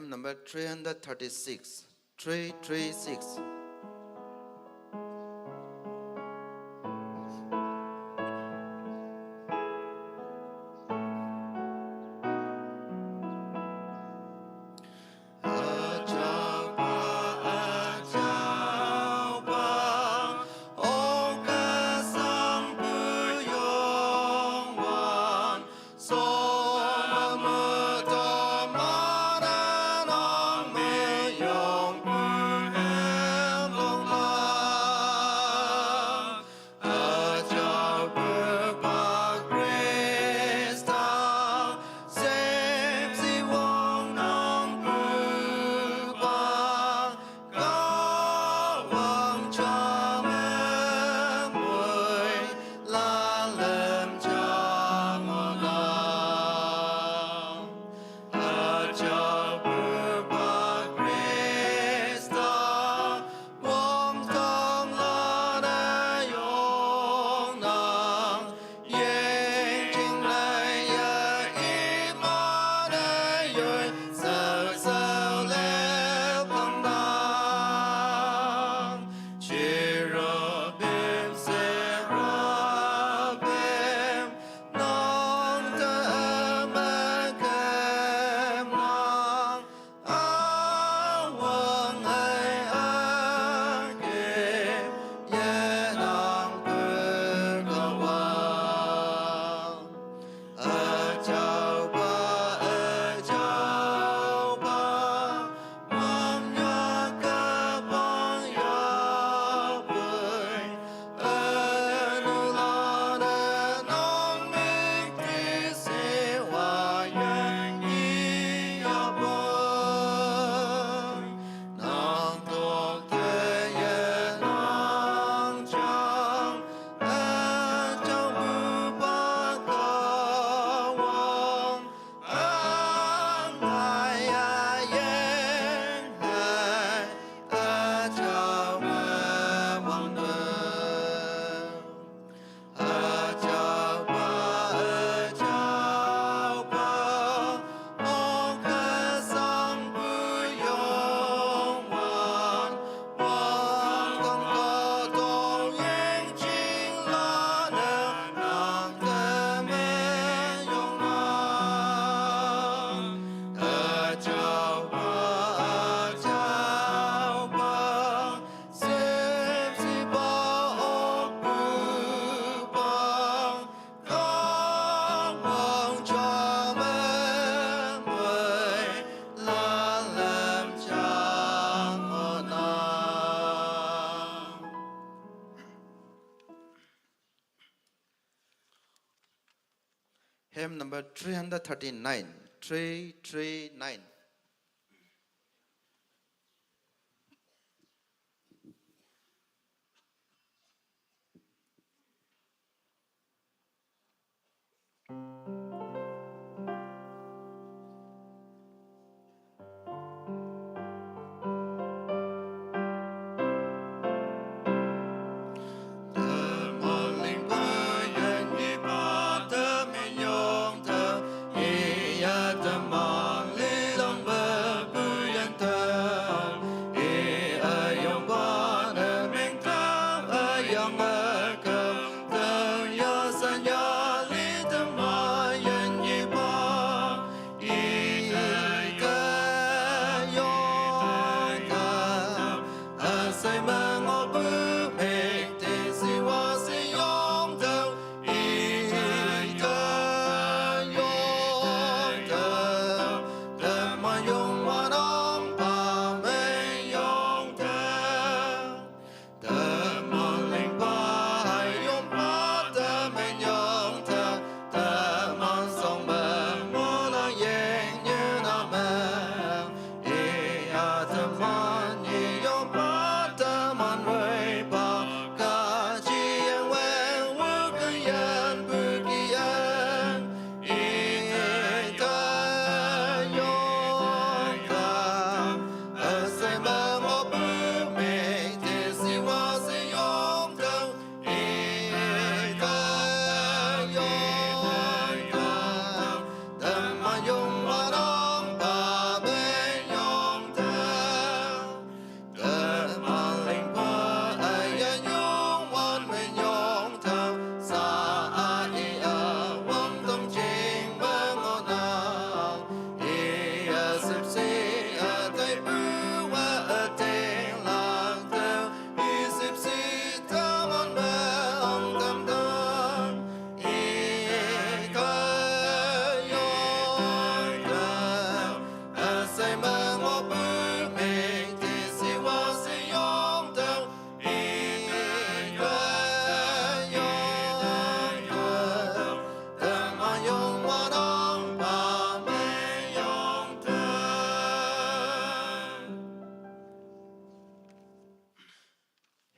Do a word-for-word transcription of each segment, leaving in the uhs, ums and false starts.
Number three hundred thirty-six. Three three six. Hymn number three hundred thirty-nine, three three nine.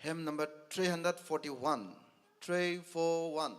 Hymn number three hundred forty-one, three four one.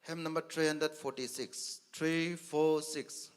Hymn number three hundred forty-six, three four six.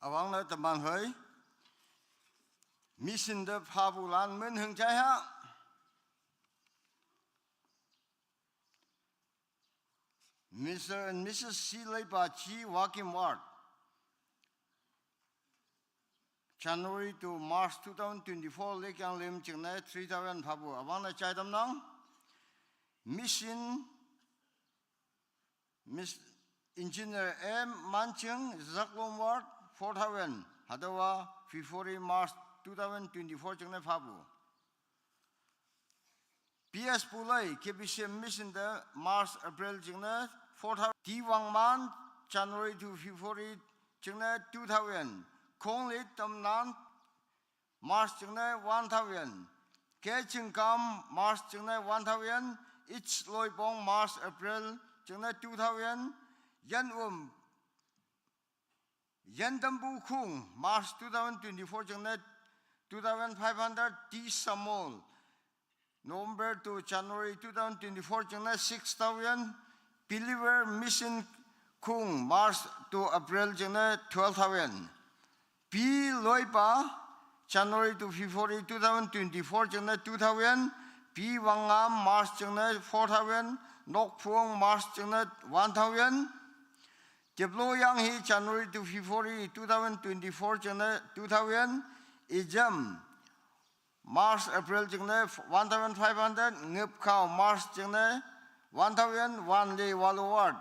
Awang na teman hoi. Mission de phabu lan men heng chai ha. Mister and Missus C Leipa Chi Wakim Ward. January to March two thousand twenty-four lekyang lim chingne three thousand phabu. Awang na chai tam nang. Mission Miss Engineer M Manching, Zaklong Ward, four thousand. Hadawa, February, March two thousand twenty-four chingne phabu. P S Pulai, K B C M Mission de March, April chingne four thousand. T Wangman, January to February chingne two thousand. Konglit Tamnan, March chingne one thousand. K Chingkam, March chingne one thousand. H Loipong, March, April chingne two thousand. Yan Um, Yan Tambu Kung, March two thousand twenty-four chingne two thousand five hundred. T Samol, November to January two thousand twenty-four chingne six thousand. Believer Mission Kung, March to April chingne twelve thousand. P Loipa, January to February two thousand twenty-four chingne two thousand. P Wangam, March chingne four thousand. Nokphuong, March chingne one thousand. Teplo Yang Hi, January to February two thousand twenty-four chingne two thousand. Ijam, March, April chingne one thousand five hundred. Ngepkau, March chingne one thousand. Wan Le Walu Ward,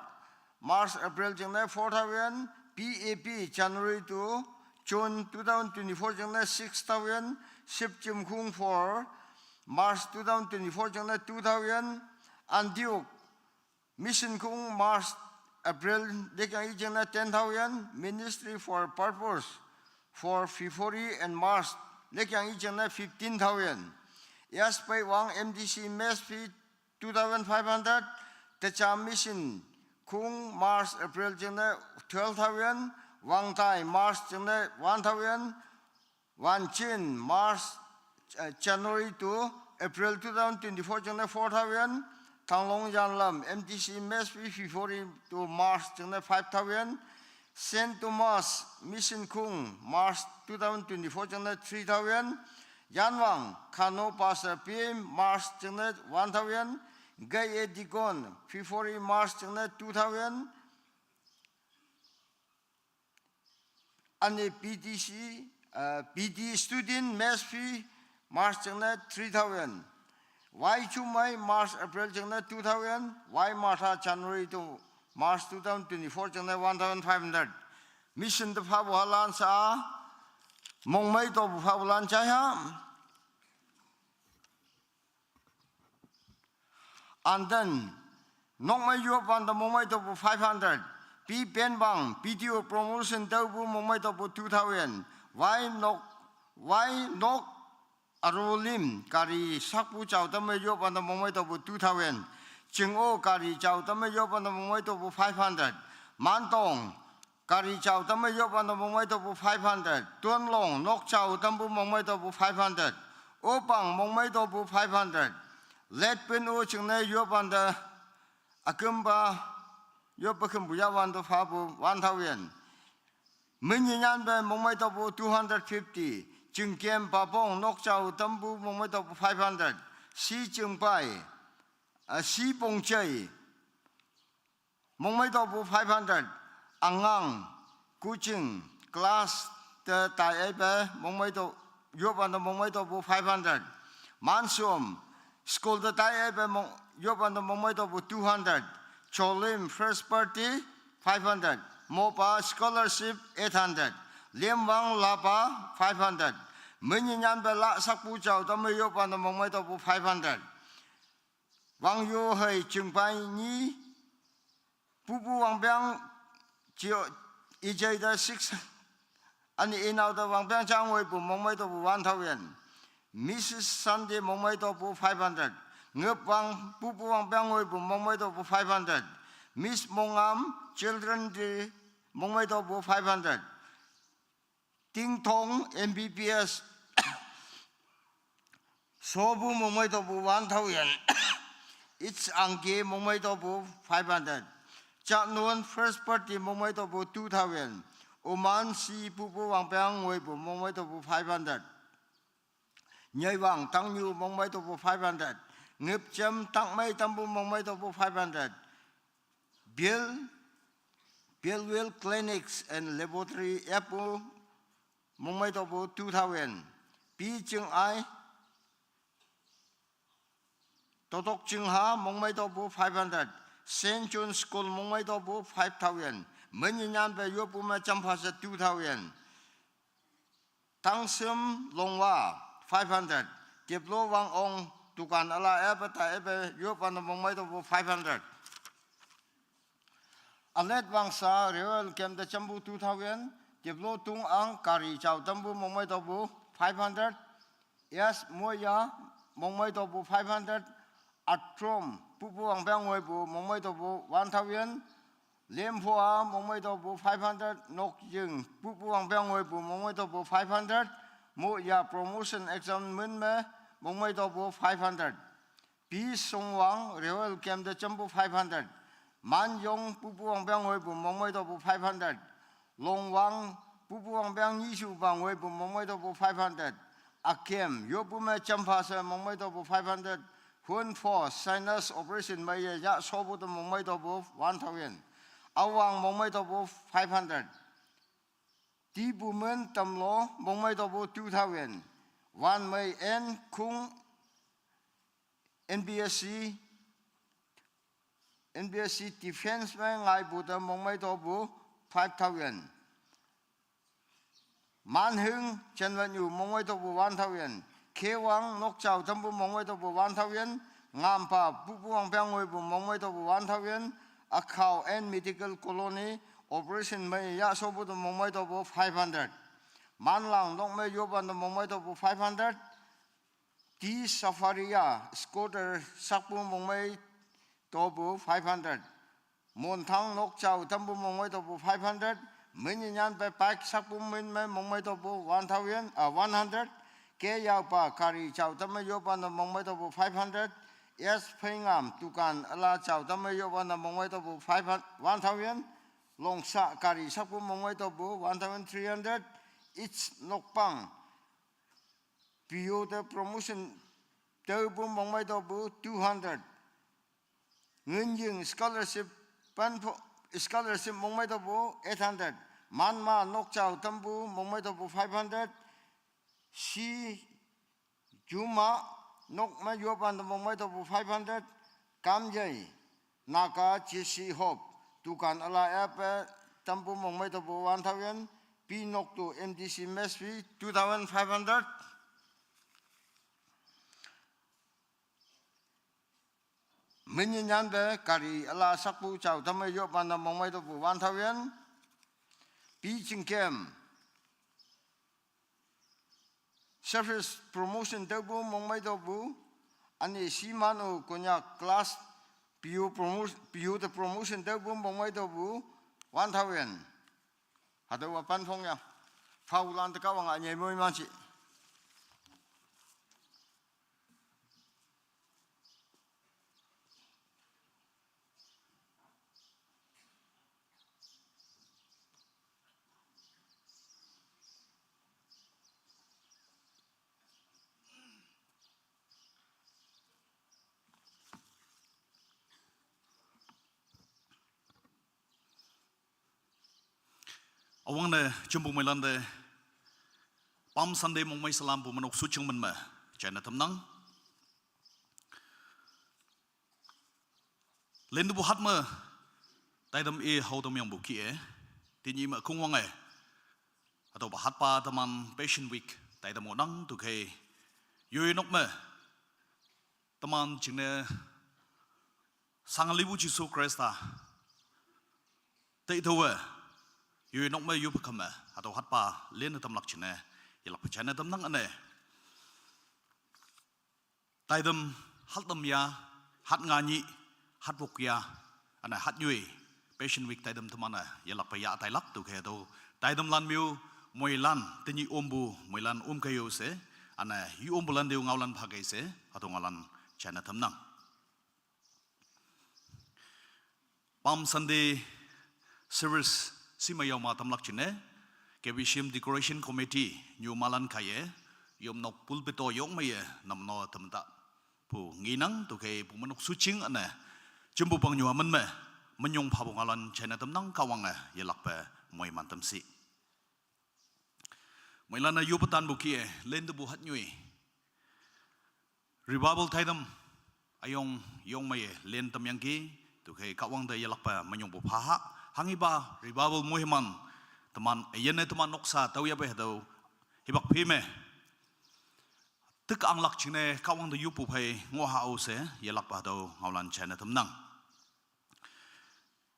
March, April chingne four thousand. P A P, January to June two thousand twenty-four chingne six thousand. Sip Chim Kung for March two thousand twenty-four chingne two thousand. Andiuk Mission Kung, March, April lekyang i chingne ten thousand. Ministry for Purpose for February and March lekyang i chingne fifteen thousand. Yes Pei Wang, M D C mess fee two thousand five hundred. Techa Mission Kung, March, April chingne twelve thousand. Wang Tai, March chingne one thousand. Wan Chin, March, uh, January to April two thousand twenty-four chingne four thousand. Thanglong Yanlam, M T C mess fee February to March chingne five thousand. Saint Thomas Mission Kung, March two thousand twenty-four chingne three thousand. Yanwang Kano Pastor P M, March chingne one thousand. Gay Deacon, February, March chingne two thousand. Ani P T C, uh, P T student mess fee, March chingne three thousand. Y Chumai, March, April chingne two thousand. Y Martha, January to March two thousand twenty-four chingne one thousand five hundred. Mission de phabu halan sa, mongmai tobu phabu lan chai ha. And then, nokmai yup and the mongmai tobu five hundred. P Penbang, P T O promotion tobu mongmai tobu two thousand. Y Nok, Y Nok Arolim, kari sakpu chau tamai yup and the mongmai tobu two thousand. Ching O kari chau tamai yup and the mongmai tobu five hundred. Mantong, kari chau tamai yup and the mongmai tobu five hundred. Tuan Long, nok chau tambu mongmai tobu five hundred. Opang, mongmai tobu five hundred. Let Pin O chingne yup and the akimba yup akimbu ya one to phabu one thousand. Minyi nyan be mongmai tobu two hundred fifty. Chingkem Papong, nok chau tambu mongmai tobu five hundred. Si Chingpai, uh, Si Pongchei, mongmai tobu five hundred. Angang, coaching class te tai ai be mongmai to, yup and the mongmai tobu five hundred. Mansom, school te tai ai be mong, yup and the mongmai tobu two hundred. Cholim, first party, five hundred. Mopa, scholarship, eight hundred. Liemwang, Lapa, five hundred. Minyi nyan be la sakpu chau tamai yup and the mongmai tobu five hundred. Wang Yo Hei Chingpai Ni, Pupu Wangbiang, Chio, Ijai da six, ani inau da Wangbiang Chang Wei bu mongmai tobu one thousand. Missus Sunday mongmai tobu five hundred. Ngep Wang, Pupu Wangbiang Wei bu mongmai tobu five hundred. Miss Mongam, children de mongmai tobu five hundred. Ting Thong, M B B S, Sobu mongmai tobu one thousand. It's Angke mongmai tobu five hundred. Chak Nuon, first party mongmai tobu two thousand. Oman si pupu wangpeng ngoipu mongmei topu five hundred. Nyeiwang tangnyu mongmei topu five hundred. Ngipchem tangmei tampu mongmei topu five hundred. Bill, Bill Will Clinics and Laboratory epu mongmei topu two thousand. Pi Chingai, Totok Chingha mongmei topu five hundred. Saint John School mongmei topu five thousand. Menyinyan pe yopu me champhase two thousand. Tangsim Longwa five hundred. Tiplo Wang Ong dukan ala epe ta epe yopan mongmei topu five hundred. Anet Wangsa Royal Camp te champu two thousand. Tiplo Tung Ang kari chao tampu mongmei topu five hundred. Yes Moya mongmei topu five hundred. Atrom pupu wangpeng ngoipu mongmei topu one thousand. Lemphua mongmei topu five hundred. Nokying pupu wangpeng ngoipu mongmei topu five hundred. Moya promotion exam min me mongmei topu five hundred. Pi Songwang Royal Camp te champu five hundred. Manyong pupu wangpeng ngoipu mongmei topu five hundred. Longwang pupu wangpeng nyisu bang ngoipu mongmei topu five hundred. Akem yopu me champhase mongmei topu five hundred. Hun Force sinus operation meiye ya sopu te mongmei topu one thousand. Awang mongmei topu five hundred. Tipu men tamlo mongmei topu two thousand. Wan mei en kung N B S C, N B S C defense me ngaipu te mongmei topu five thousand. Manhing Chenwanyu mongmei topu one thousand. Khewang Nokchao tampu mongmei topu one thousand. Ngampa pupu wangpeng ngoipu mongmei topu one thousand. Akhao and medical colony operation mei ya sopu te mongmei topu five hundred. Manlang Nokmei yopan te mongmei topu five hundred. T Safaria scooter sakpu mongmei topu five hundred. Monthang Nokchao tampu mongmei topu five hundred. Menyinyan pe bike sakpu min me mongmei topu one thousand, ah, one hundred. Ke Yaopa kari chao tamme yopan mongmei topu five hundred. Yes Phengam dukan ala chao tamme yopan mongmei topu five hundred, one thousand. Longsa kari sakpu mongmei topu one thousand three hundred. It's Nokpang P O te promotion teupu mongmei topu two hundred. Nginying scholarship panpho, scholarship mongmei topu eight hundred. Manma Nokchao tampu mongmei topu five hundred. Si Juma Nokmei yopan te mongmei topu five hundred. Kamjai Naga J C Hope dukan ala epe tampu mongmei topu one thousand. Pi Noktu M D C mess fee two thousand five hundred. Menyinyan pe kari ala sakpu chao tamme yopan mongmei topu one thousand. Pi Chingkem service promotion teupu mongmei topu. Ani Simanu Konyak class P U promotion, P U te promotion teupu mongmei topu one thousand. Hatüowa panphong ya. Phao lan te Kahwang anyei moimanshi. Üwangne jempu meilan te Palm Sunday mongmei salam pu menok suching men me jaine tamnang. Lintepu hat me taidam i haotam yangpu kih-e, tenyih me kongwang-e. Hatüopa hatpa teman Passion Week taidam ngohnang tüokhei, yoi nok me teman jingne sangalipu Jesu Khrista teitüowe, yoi nok me yoppe kame hatüo hatpa linne tamlak jingne yelakpe jaine tamnang. Üne taidam hattam ya, hat nga nyih, hat wok ya, üne hat nyoi, Passion Week taidam teman-e yelakpe yah tailak tüokhei hatüo taidamlan me-o, moilan tenyih ompu moilan omkei-o she, üne yompulan te-o ngaolan phakei she hatüo ngaolan jaine tamnang. Palm Sunday service shime yaoma tamlak jingne K B C M Decoration Committee nyu malan kaiye, yom nok pulpito yong meye namno temta pu nginang, tuke pu menok suching ane, jembu pang nyu amen me, menyong phabu ngalan china temnang Kahwange yelakpe moi mantem si. Moilana yopetan bu kie, len de bu hat nyui. Revival taidem ayong yong meye len tem yangki, tuke Kahwang de yelakpe menyong bu phaha, hangiba revival muhiman, teman eyene teman noksa tau yape hatau, hibak phime. Tek anglak chine Kahwang de yupu phai ngoha ose yelakpe hatau ngaolan china temnang.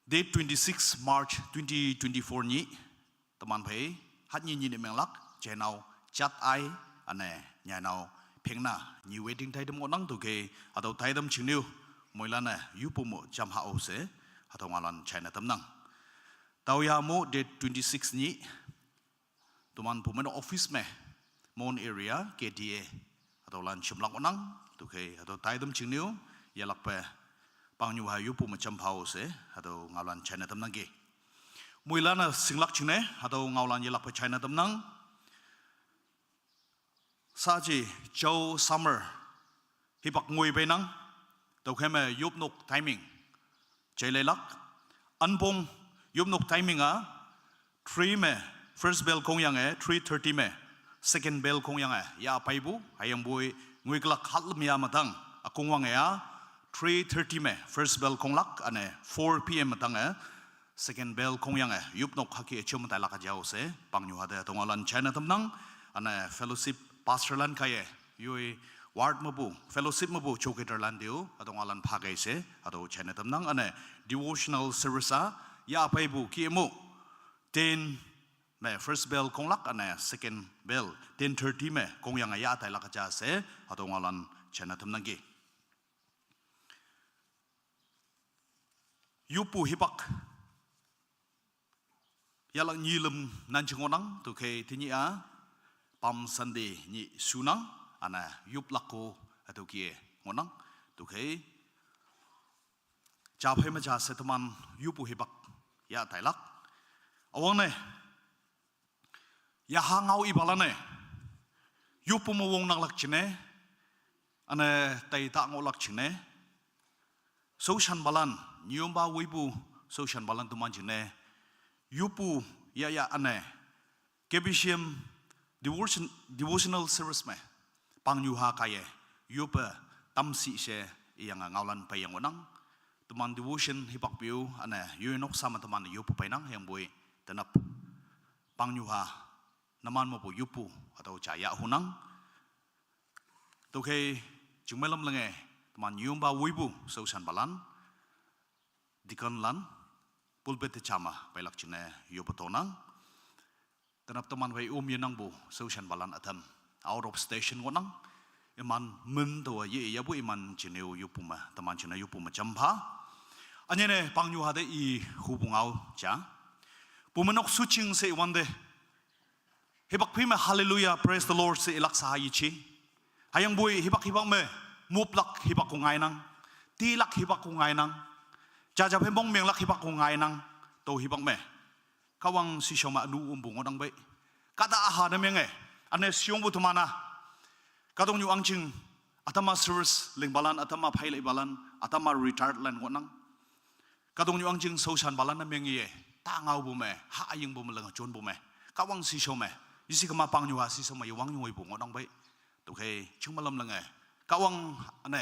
Date twenty-six March twenty twenty-four nyi, teman phai, hat nyi nyi ne menglak, jenau chat ai, ane nyanau phengna, nyi wedding taidem ngonang tuke, hatau taidem chingniu, moilana yupu mo jam ha ose, hatau ngalan china temnang. Tau ya mo date twenty-six nyi, teman pumen office me, Mon area, K D A, hatau lan chimlak onang, tuke, hatau taidem chingniu, yelakpe, pang nyu ha yupu me cham phao se, hatau ngaolan china temnang ki. Moilana singlak chingne, hatau ngaolan yelakpe china temnang. Saji, Joe Summer, hibak ngui benang, tuke me yupnok timing. Chai leilak, anpong yupnok timing a, three me, first bell kongyange, three thirty me, second bell kongyange, ya paibu, hayang bui, ngui kelak hatlem ya matang, akongwange ya, three thirty me, first bell konglak, ane four P M matange, second bell kongyange, yupnok haki echum tailak ajao se, pang nyu hade, hatau ngalan china temnang, ane fellowship pastor lan kaye, yui ward mebu, fellowship mebu, choketer lan diu, hatau ngalan phagai se, hatau china temnang, ane devotional service a, ya paibu, kiemu, ten me first bell konglak, ane second bell, ten thirty me, kongyang aya tailak aja se, hatau ngalan china temnang ki. Yupu hibak, yalak nyi lem nan chingonang, tuke tinyi a, Palm Sunday nyi sunang, ane yup lako, hatau kie ngonang, tuke, ja phai me ja se teman yupu hibak, ya tailak. Awang ne, ya ha ngao ibalane, yupu mewong nanglak chine, ane taita ngolak chine, Soshan balan, nyomba weibu, soshan balan teman chine, yupu, ya ya ane, K B C M devotion, devotional service me, pang nyu ha kaye, yupe, tamsi se, yang ngaolan payang onang, teman devotion hibak piu, ane, yui noksa me teman yupu painang, yang bui, tenap, pang nyu ha, naman mepu yupu, hatau chaya hunang, tuke, chingmelam lenge, teman nyomba weibu, soshan balan, deacon lan, pulpit te chama, pailak chine, yupu tonang, tenap teman wei um yenang bu, soshan balan atam, out of station ngonang, iman men to ye ya bu iman chine yupu ma, teman chine yupu ma cham pha. Anyene pang nyu hade i hubu ngao cha. Pumenok suching se iwande. Hibak phime hallelujah, praise the Lord se ilak sa yichi. Hayang bui hibak hibak me, muplak hibak ku ngainang. Tilak hibak ku ngainang. Jaja phembong menglak hibak ku ngainang. To hibak me. Kahwang sishoma nu umbu ngodang bai. Kata aha ne menge. Ane siong bu temana. Kadong nyu angching. Atama service ling balan, atama phailai balan, atama retired lan ngonang. Kadong nyu angching soshan balan na meng ye, ta ngao bu me, ha aying bu me leng chon bu me. Kahwang sisho me, yisi kema pang nyu ha sisho me, yewang nyu bu ngonang bai. Tuke, chingmelam lenge. Kahwang ane,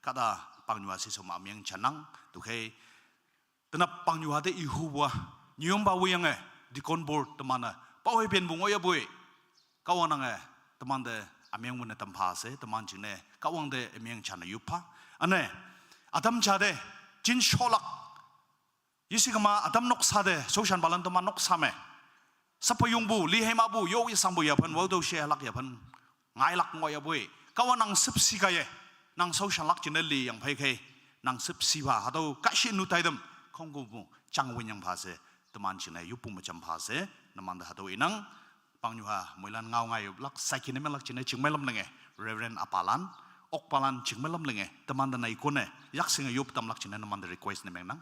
kata pang nyu ha sisho me, amyang chanang. Tuke, tenap pang nyu hade ihu bua, nyomba wei yange, deacon board temana, pawai pen bu ngoya bui. Kahwang nange, teman de, amyang wene tempha se, teman chine, Kahwang de, amyang chana yupha. Ane, atam cha de, chin sholak. Yisi kema, atam noksa de, soshan balan teman noksa me. Sapa yung bu, li hema bu, yo yisang bu yapan, wau do she halak yapan. Ngailak ngoya bui. Kahwang nang sepsi kaye, nang soshan lak chine li yang phai kai. Nang sepsi ba, hatau kashi nu taidem, konggu bu, chang win yang pha se, teman chine, yupu ma cham pha se, naman da hatau inang, pang nyu ha, moilan ngao ngai yup lak, saikine melak chine, chingmelam lenge, Reverend Apalan, Okpalan, chingmelam lenge, teman da nai kone, yak singa yup tamlak chine, naman da request ne mengnang.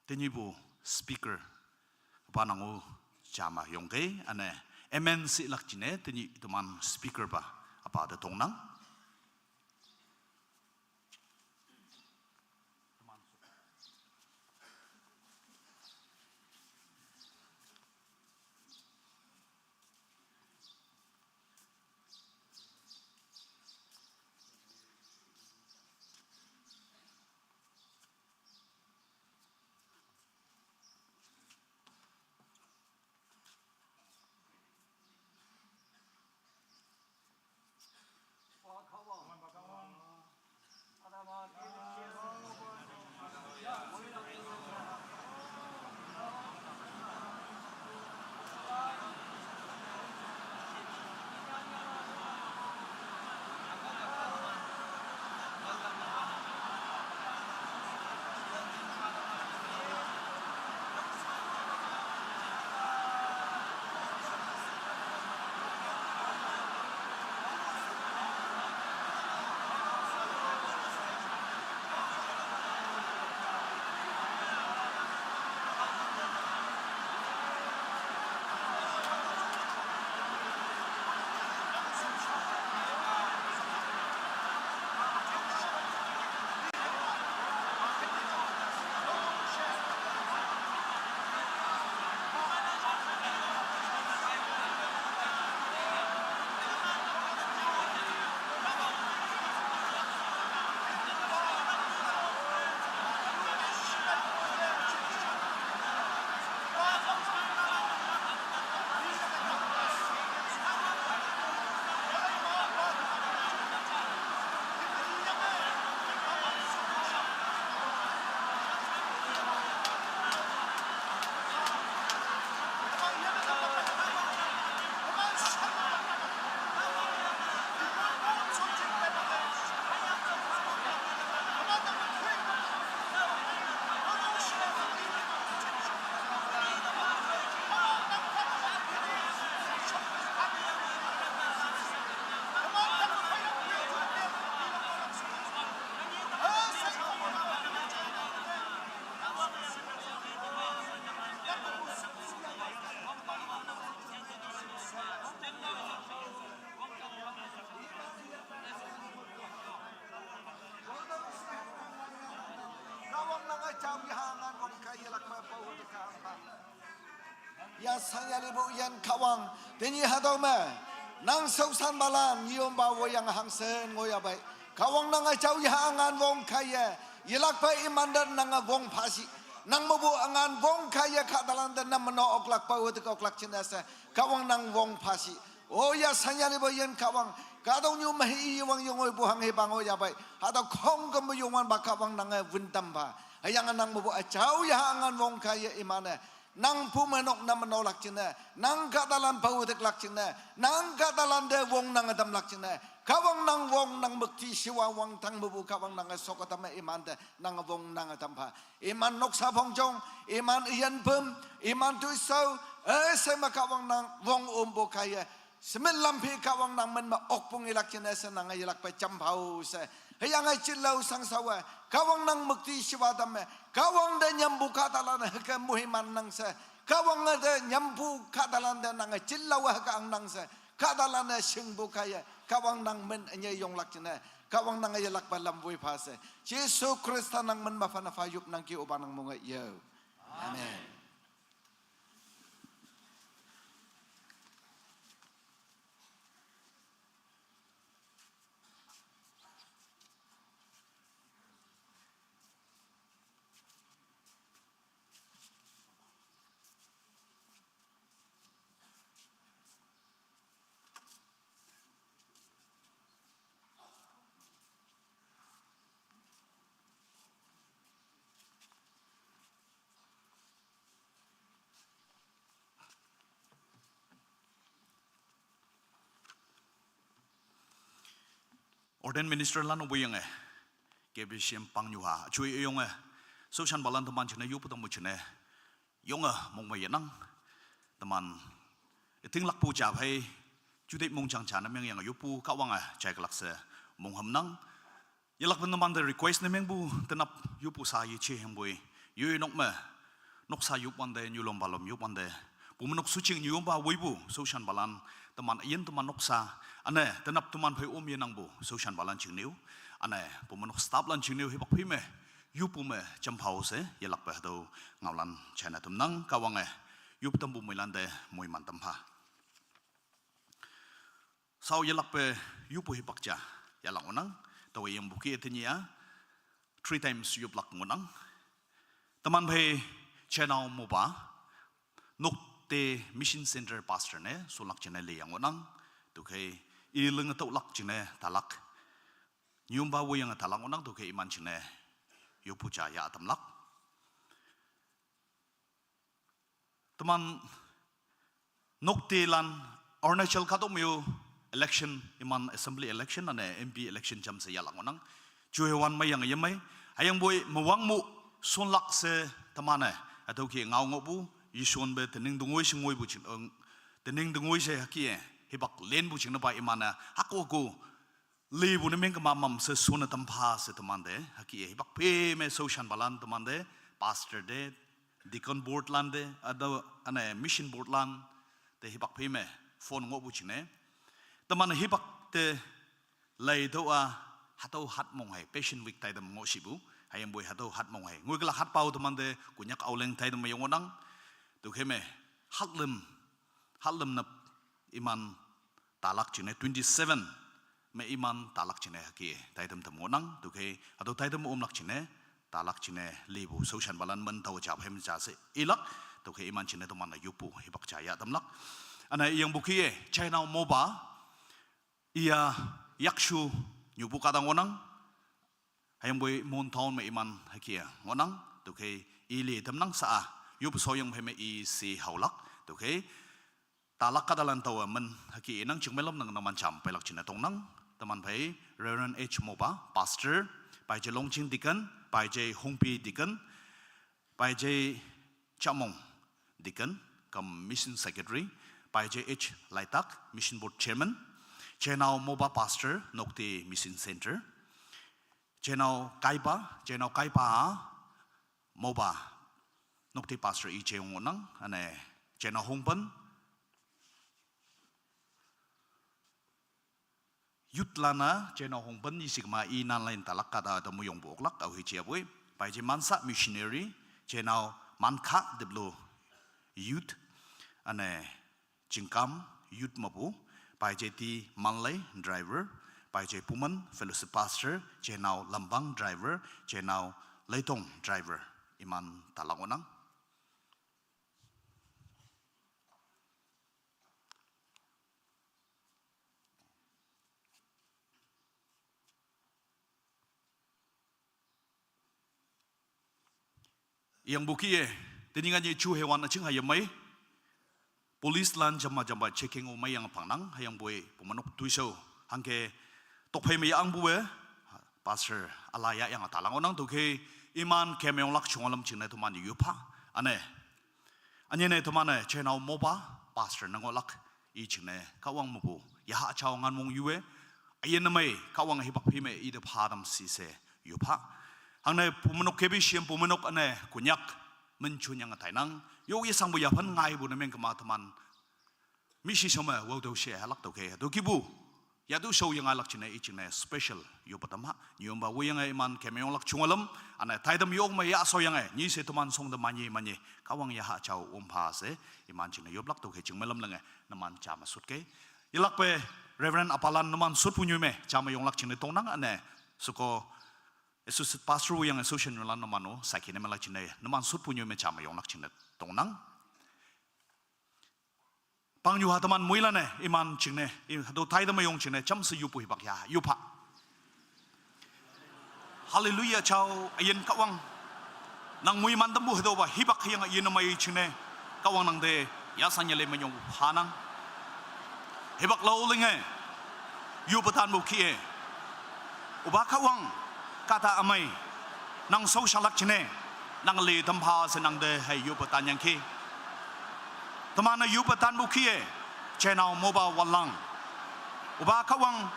Tenyi bu speaker, Panangu jama yongke ane M N C lak jine teni teman speaker ba apa de tongnang. Kahwang nang achau yaha angan wong kaiye lakme pau de ka angpa. Ya sanya libo yan Kahwang, teni hatüo me nang shaoshanpalan yompa woyange hangsen ngohyapei. Kahwang nang achau yaha angan wong kaiye, yelakpe imante nange wong phashi. Nang mepu angan wong kaiye kahtalan te nang meno oklak pao te oklak jingne she. Kahwang nang wong phashi. O ya sanya libo yan Kahwang, kahtoknyu me hi wang yongoipu hanghepa ngohyapei. Hatüo khongkümpu Youngwanpa Kahwang nange wün tampha. Hüyange nang mepu achau yaha angan wong kaiye iman-e nang pu me nok nang menolak jingne, nang kahtalan pao teklak jingne, nang kahtalan te wong nange tamlak jingne, Kahwang nang wong nang müktishiwa wangdang mepu Kahwang nange shoke tamme imante nange wong nange tampha. Iman noksa phongjong, iman üyin püm, iman toishao, üshei me Kahwang nang wong ompu kaiye, shemin lam phi Kahwang nang min me okpung yelak jingne she nange yelakpe jamphao she. Hüyange jinlao shangshao-e, Kahwang nang müktishiwa tamme, Kahwang te nyampu kahtalan-e hüke moiman nang she, Kahwang te nyampu kahtalan te nange jinlao-e hüke angnang she, kahtalan-e shingpu kaiye, Kahwang nang min ünye yonglak jingne, Kahwang nange yelakpe lam woi pha she. Jesu Khrista nang min me phane pha yop nangki opa nang monge yo. Amen. Ordained ministerlan-o woiyange, K B C M pangnyuha, joi üyonge, shaoshanpalan teman jingne yopu tangpu jingne, yonge mongmei yenang, teman, ütinglakpu ja phei, juteih mongjang ja ne mengyange yopu Kahwange jaikelak she, monghümnang, yelakpe numante request ne mengpu, tenap yopu sa yeje hüyangpoi, yoi nok me, noksa yop wante, nyulom balom yop wante, Bumeinok Suching nyuyompa woipu shaoshanpalan, teman üyin teman noksa, üne tenap teman phei om yenangpu shaoshanpalan jingne-o, üne Bumeinok stafflan jingne-o hipak phei me yoppu me jampha-o she yelakpe hatüo ngaolan china tamnang. Kahwange yop tampu moilante moiman tampha. Sao yelakpe yoppu hipak ja yahlak ngohnang. Taowe yangpu kih-e tenyih-a three times yoplak ngohnang. Teman phei Chenao Mopa, Nokte Mission Center pastor ne shonlak jingne liyang ngohnang. Tüokhei i linge tüolak jingne talak, nyuyompa woiyange talak ngohnang. Tüokhei iman jingne yoppu ja yah tamlak. Teman Noktelan Arunachal kahtok me-o election, iman assembly election üne M P election jamshe yahlak ngohnang. Juhewan meiyange yemei. Hüyangpoi mewang mu shonlak she teman-e hatüo kih-e ngao ngohpu, yeshonpe tening te ngoi she ngoipu jing, eh, tening te ngoi she hüke-e hipak lenpu jingnepa iman-e hako hako lipu ne mengkema mamshe shonne tampha she temante hüke-e hipak phei me shaoshanpalan temante, pastor te, deacon boardlan te, hatüo üne mission boardlan te hipak phei me phone ngohpu jingne, teman hipak te leitüoh-a hatüo hatmong hei Passion Week taitam ngohshipu, hüyangpoi hatüo hatmong hei ngoikülak hatpa-o temante Konyak Aoleng taitam me yong ngohnang. Tüokhei me hatlüm, hatlüm nap iman talak jingne twenty-seven me iman talak jingne hüke taitam tam ngohnang. Tüokhei hatüo taitam omlak jingne talak jingne lipu shaoshanpalan men tao ja phei me ja she ilak. Tüokhei iman jingne teman-e yoppu hipak ja yah tamlak. Üne yangpu kih-e Chenao Mopa, iya yakshu nyupu kahta ngohnang. Hüyangpoi Mon town me iman hüke-a ngohnang. Tüokhei i le tamnang sha-a yop shaoyang phei me i she haolak. Tüokhei talak kahtalan taowe men hüke inang, chingmei lam nang numan jam peilak jingne tongnang. Teman phei Reverend H Mopa, pastor, Paije Longching deacon, Paije Hongpi deacon, Paije Chamong deacon cum mission secretary, Paije H Laitak, mission board chairman, Chenao Mopa, pastor, Nokte Mission Center, Chenao Kaipa, Chenao Kaipa Mopa, Nokte pastor i jeyong ngohnang. Üne Chenao Hongpen, youthlan-a Chenao Hongpen i shikma i nanlan talak kahta te muyongpu oklak, aohe jiyapoi. Paije Mansa missionary, Chenao Mankha diplo youth, üne Chingkam youth mepu, Paije T Manlei driver, Paije Pumen fellowship pastor, Chenao Lambang driver, Chenao Leitong driver, iman talak ngohnang. Yangpu kih-e, tenyih nganyih juhewan üjing ha yemei. Policelan jamma jampa checking-o meiyange pangnang, hüyangpoi Bumeinok toishao hangke tokphei me yahangpuwe, pastor üla yahyange talak ngohnang. Tüokhei iman kemyonglak jungalam jingne teman yopha. Üne ünyine teman-e Chenao Mopa, pastor ne ngohlak, i jingne Kahwang mepu yaha jao ngan mong yuwe. Üyin ne mei Kahwang hipak phei me ite pha tam shi she yopha. Hangne Bumeinok K B C M Bumeinok üne Konyak min junyange tainang. Yo yeshangpu yaphan ngaipu ne mengkema teman mishi shao me waotüoh she halak. Tüokhei hatüo kihpu yatüo shao yengailak jingne i jingne special yoppe tam ha. Nyuyompa woiyange iman kemyonglak jungalam, üne taitam yong me yashaoyange nyi she teman shongte manye manye Kahwang yaha jao om pha she iman jingne yoplak. Tüokhei chingmei lam lenge numan ja me shotke. Yelakpe Reverend apalan numan shotpu nyoi me ja me yonglak jingne tongnang, üne sheko associate pastor woiyange associate nyulan numan-o saiki ne melak jingne numan shotpu nyoi me ja me yonglak jingne tongnang. Pangnyuha teman moilan-e iman jingne, i hatüo taitam me yong jingne jamshe yoppu hipak ya yopha. Hallelujah, jao üyin Kahwang. Nang moiman tampu hatüopa hipak hüyange üyin ne mei jingne Kahwang nangte yashan yale menyong phanang. Hipak lao linge yoppe tanpu kih-e, Opa Kahwang, kahta ümei nang shaoshalak jingne nang le tampha she nangte hei yoppe tanyangki. Teman-e yoppe tanpu kih-e, Chenao Mopa Wanlang, Opa Kahwang,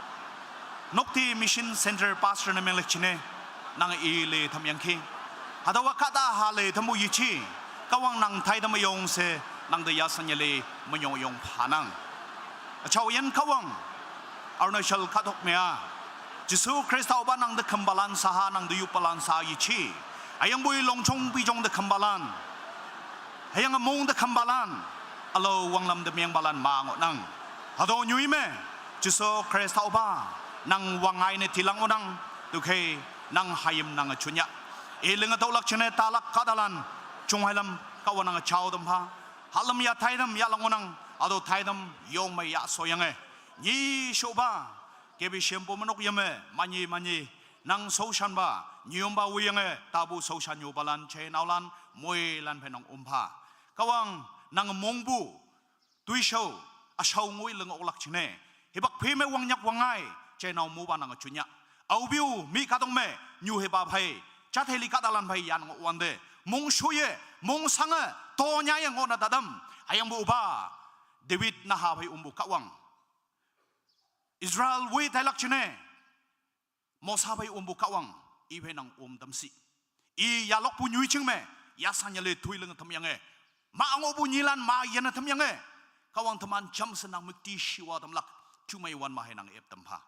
Nokte Mission Center pastor ne menglak jingne nang i le tamyangki. Hatüowa kahta ha le tampu yeji Kahwang nang taidam yong se, nang de yasan yale, menyong yong phanang. Achau yen Kahwang, Arunachal katok mea. Jisu Khrista uba nang de kembalan saha, nang de yupalan sa yichi. Ayang bui longchong bijong de kembalan. Ayang among de kembalan. Alo wanglam de miang balan ma ngot nang. Hado nyui me. Jisu Khrista uba. Nang wangai ne tilang onang. Duke nang hayim nang achunya. Iling atau lak chene talak kadalan. Chung hailam Kahwang nang achau dam ha. Halam ya taidam ya lang onang. Ado taidam yong me ya soyang e. Nyi shoba. Kebi shempo manok yame. Manyi manyi. Nang soshan ba, nyum ba wuyang e, tabu soshan nyu balan, che naulan, mui lan phe nang umpha. Kahwang, nang mongbu, tuishau, ashau ngui leng oklak chine. Hibak phi me wangnyak wangai, che nau mu ba nang chunya. Au biu, mi katong me, nyu hiba phai, chat heli kadalan phai yan ngok wande. Mong shuye, mong sange, to nyai ngok na dadam. Ayang bu uba, David naha phai umbu Kahwang. Israel wui tailak chine. Mosa bai umbu Kahwang, i bai nang um damsi. I yalok pu nyui ching me, yasan yale tui leng tam yang e. Ma ango bu nyilan ma yan tam yang e. Kahwang teman jam senang mukti shiwa damlak, cuma iwan ma hai nang ep tam pha.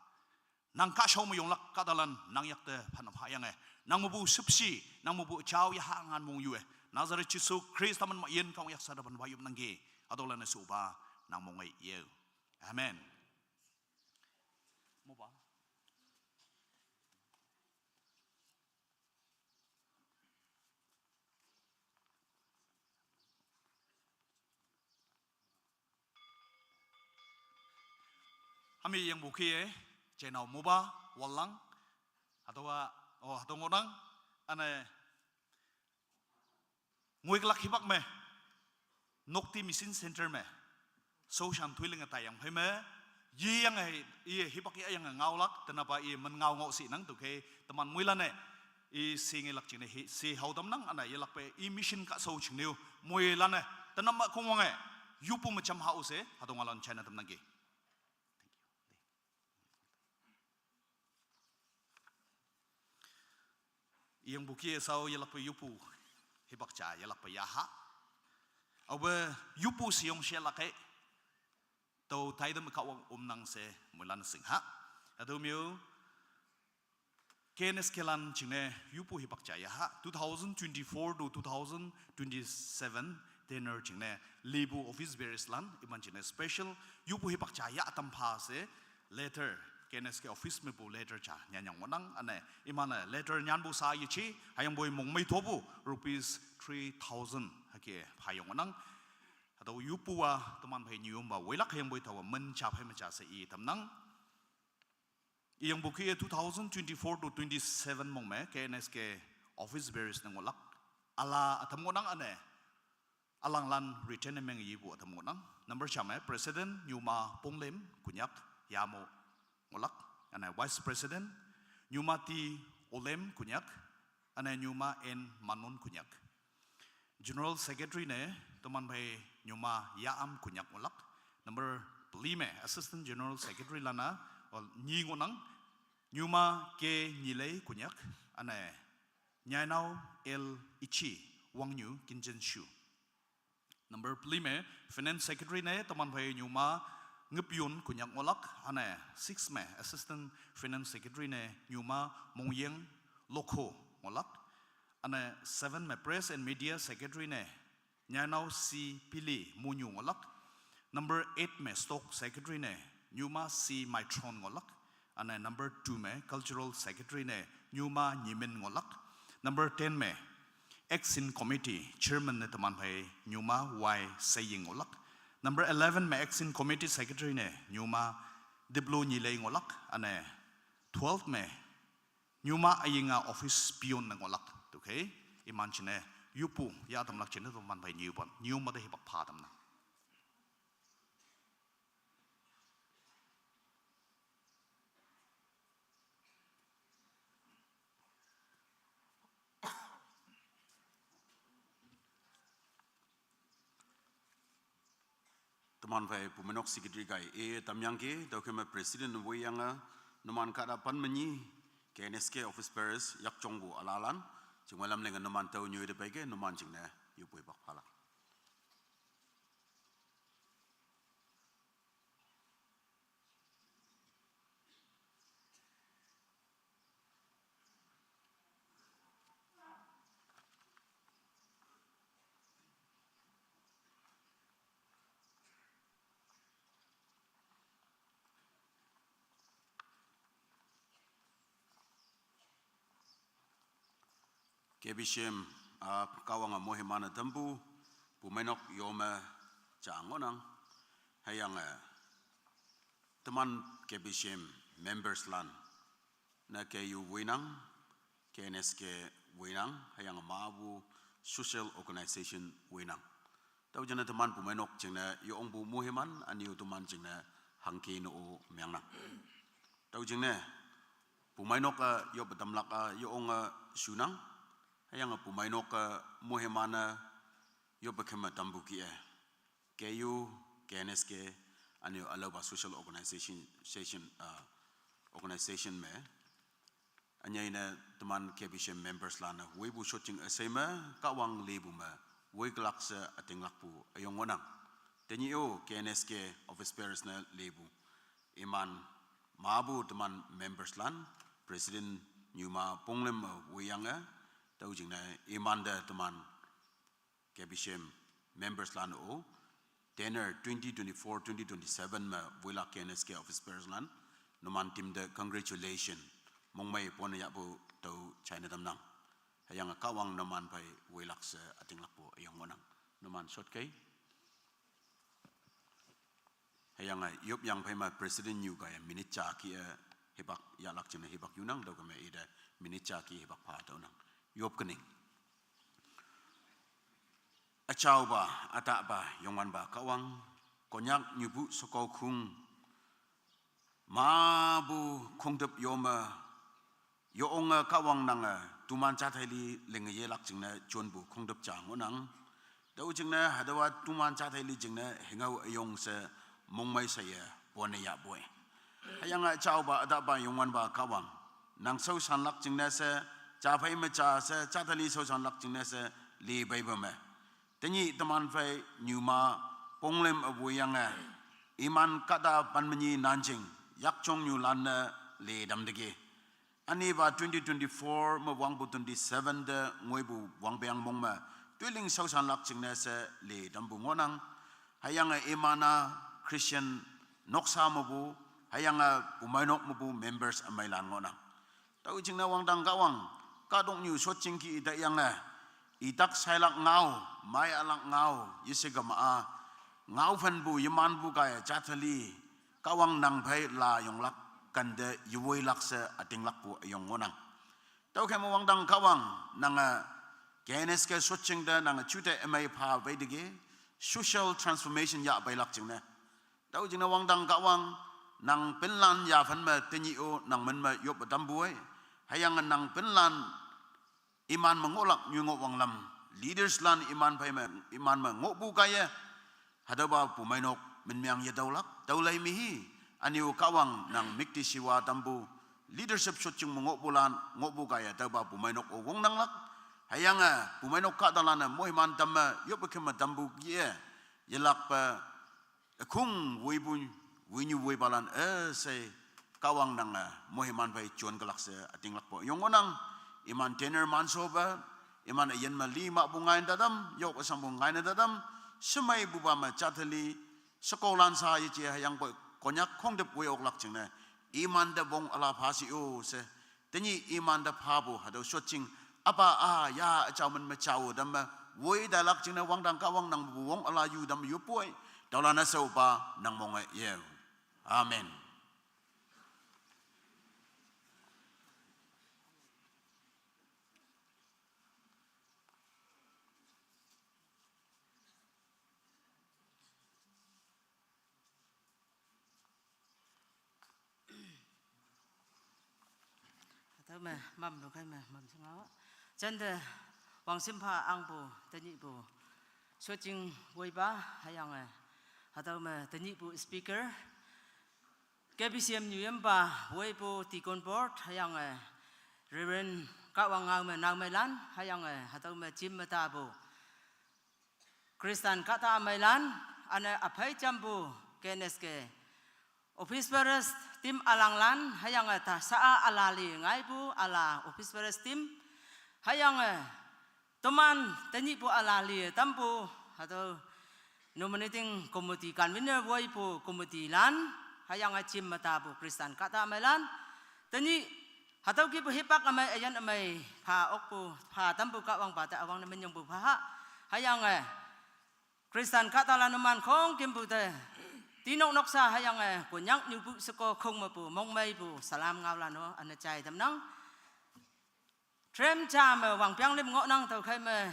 Nang ka shau mu yonglak kadalan nang yak te phan pha yang e. Nang mu bu sepsi, nang mu bu chau ya ha ngan mong yu e. Nazareth Jisu Khrista man ma yen Kahwang yak sa da ban wayup nang ge. Adolan e su ba nang mong e ye. Amen. Mo ba? Hami yang buki e, chenau mo ba, walang, atau, oh, atau ngonang, ane, nguiklak hibak me. Nokti Mission Center me. So shan thui leng ta yang phai me. Yi yang ai, i hibak ya yang ngaulak, tenapa i men ngau ngau si nang tu ke, teman muilan e. I si ngi lak ching ne hi, si hau tam nang, ana ye lak pe, i mission ka so ching neu, muilan e. Tenam ma kong wang e. Yupu ma cham hau se, hatong alon China tam nang ki. Iyang buki esau yalakpa yupu hibak cha yalakpa yaha. Awe yupu siyong siya lake. Tau taidam Kahwang umnang se mulan singha. Adu miu K N S K lan chingne yupu hibak cha yaha. Two thousand twenty-four to two thousand twenty-seven tenure chingne libu office bearers lan iman chingne special yupu hibak cha ya atam pha se letter, K N S K office me bu letter cha nyanyang wanang ane imana letter nyan bu sa yichi hayang boi mong mai thobu rupees three thousand hake phayong wanang. Hatau yupu wa teman phai nyum ba wailak hayang boi thawa men cha phai ma cha se i tamnang. Iyang buki e two thousand twenty-four to twenty-seven mong me K N S K office bearers nang ngolak. Ala atam ngonang ane. Alang lan return meng yi bu atam ngonang. Number cha me President Nyuma Ponglem Kunyak Yamo ngolak. Ane Vice President Nyuma T Olem Kunyak. Ane Nyuma N Manon Kunyak. General Secretary ne teman phai Nyuma Yaam Kunyak ngolak. Number peli me Assistant General Secretary lana ol nyi ngonang Nyuma K Nyilei Kunyak. Ane Nyainau L Ichi Wangyu Kinjenshu. Number peli me Finance Secretary ne teman phai Nyuma Ngepyun Kunyak ngolak. Ane six me Assistant Finance Secretary ne Nyuma Mongyeng Lokho ngolak. Ane seven me Press and Media Secretary ne Nyainau C Pili Munyu ngolak. Number eight me Stock Secretary ne Nyuma C Maitron ngolak. Ane number two me Cultural Secretary ne Nyuma Nyimin ngolak. Number ten me Action Committee Chairman ne teman phai Nyuma Y Saying ngolak. Number eleven me Action Committee Secretary ne Nyuma Diblo Nyilei ngolak. Ane twelve me Nyuma ayinga office peon na ngolak. Tukhe iman chine yupu ya tamlak chine teman phai nyupan nyuma de hibak pha tamna. Teman phai pumenok secretary kai e tamyang ke tau kema president wei yang a numan kada pan menyi K N S K office bearers yak chongbu alalan chingwalam lenga numan tau nyui de pai ke numan chingne. yopuibak phalak. K B C M, ah, Kahwang a mohiman a tampu, pumainok yome cha ngohnang, hüyange, eh, teman K B C M members lan, ne K U winang, K N S K winang, hüyange mapu social organization winang. Tüo jingne teman pumainok jingne yongpu mohiman, ünyu teman jingne hangke no-o mengnang. Tüo jingne, pumainok-e yoppe tamlak-a yonge shunang, hüyange pumainok-e mohiman-e yoppe kemme tampu kih-e, K U, K N S K, ünyu ülaopa social organization, session, ah, organization me ünyei ne teman K B C M members lan-e woipu shotjing üshei me, Kahwang lepu me woiklak she ütinglakpu üyong ngohnang. Tenyih-o K N S K office bearers ne lepu, iman mapu teman members lan, president nyuma Ponglüm me woiyange, tüo jingne imante teman K B C M members lan-o, tenure twenty twenty-four, twenty twenty-seven me woilak K N S K office bearers lan, numan team te congratulation, mongmei pone yahpu tüo jaine tamnang. Hüyange Kahwang numan phei woilak she ütinglakpu üyong ngohnang. Numan shotkei. Hüyange yopyang phei me president nyu kaiye minute ja kih-e hipak yahlak jingne hipak yunang, tüokhei me ite minute ja kih hipak pha tüonang. Yop kening. Üjaopa, ütahpa, Youngwanpa Kahwang, Konyak nyupu shekokong, mapu khongtüp yome, yonge Kahwang nange toman jathei li linge yelak jingne jonpu khongtüp ja ngohnang. Tüo jingne hatüowa toman jathei li jingne hüngao üyong she mongmei sheye pone yahpoi. Hüyange üjaopa ütahpa Youngwanpa Kahwang, nang shaoshanlak jingne she, japhei me ja she, jathei li shaoshanlak jingne she, li peipe me, tenyih teman phei nyuma Ponglüm-e woiyange, iman kahta pen me nyi nanjing, yakjong nyulan-e li tamteki, ünipa twenty twenty-four me wangpu twenty-seven te ngoipu wangpeng mong me toiling shaoshanlak jingne she li tampu ngohnang. Hüyange iman-a Christian noksa mepu, hüyange pumeinok mepu members ümeilan ngohnang. Tüo jingne wangdang Kahwang, kahtoknyu shotjing kih i tayange, itak shailak ngao, mei ülak ngao, yeshe kema-a, ngaophenpu yemanpu kaiye jathei li, Kahwang nang phei layonglak kente yewoilak she ütinglakpu üyong ngohnang. Tüokhei me wangdang Kahwang, nange K N S K shotjing te nange jute ümei pha peiteki, social transformation yahpeilak jingne, tüo jingne wangdang Kahwang, nang pinlan yaphen me tenyih-o nang min me yoppe tampu-e, hüyange nang pinlan iman me ngohlak nyu ngoh wanglam, leaders lan iman phei me, iman me ngohpu kaiye, hatüopa pumeinok min meang yetüolak, tüolei mehi, ünyu Kahwang nang müktishiwa tampu, leadership shotjing me ngohpulan ngohpu kaiye tüopa pumeinok-o wongnanglak, hüyange pumeinok kahtalan-e moiman tamme yoppe kemme tampu kih-e, yelakpe ükhong woipu, woinyu woipalan üshei Kahwang nange moiman phei jon kelak she ütinglakpu üyong ngohnang. Iman tenure manshope, iman üyin me li mahpu ngaine tatam, yok üsangpu ngaine tatam, shemeipupa me jathei li, shekolan sha yeje hüyangpoi Konyak khongtüp woi oklak jingne, imante wong üla pha shi-o she, tenyih imante phapu hatüo shotjing, üpa-a ya üjao min me jao tamme, woi tailak jingne wangdang Kahwang nangpu wong üla yu tamme yoppoi, tüolan-e shaopa nang monge ye. Amen. Hatüo me mamlok kai me mamshe ngao. Jante wangshimpha angpu tenyihpu shotjing woipa, hüyange hatüo me tenyihpu speaker, K B C M nyuyimpa woipu deacon board, hüyange Reverend Kahwang ngao me naomeilan, hüyange hatüo me jim me tapu Kristan kahta ameilan, ane aphei jampu K N S K office bearers team alanglan, hüyange ta sa-a alali ngaipu ala office bearers team, hüyange toman tenyihpu alali tampu, hatüo nominating committee convener woipu committee lan, hüyange jim me tapu Kristan kahta ameilan, tenyih hatüo kihpu hipak ümei üyin ümei pha okpu pha tampu Kahwangpa te üwangne minyongpu pha ha. Hüyange Kristan kahtalan numan khongkümpu te tinok noksa hüyange Konyak nyupu sheko khong mepu mongmeipu salam ngaolan-o üne jai tamnang. Tram ja me wangpeng lüm ngohnang, tüokhei me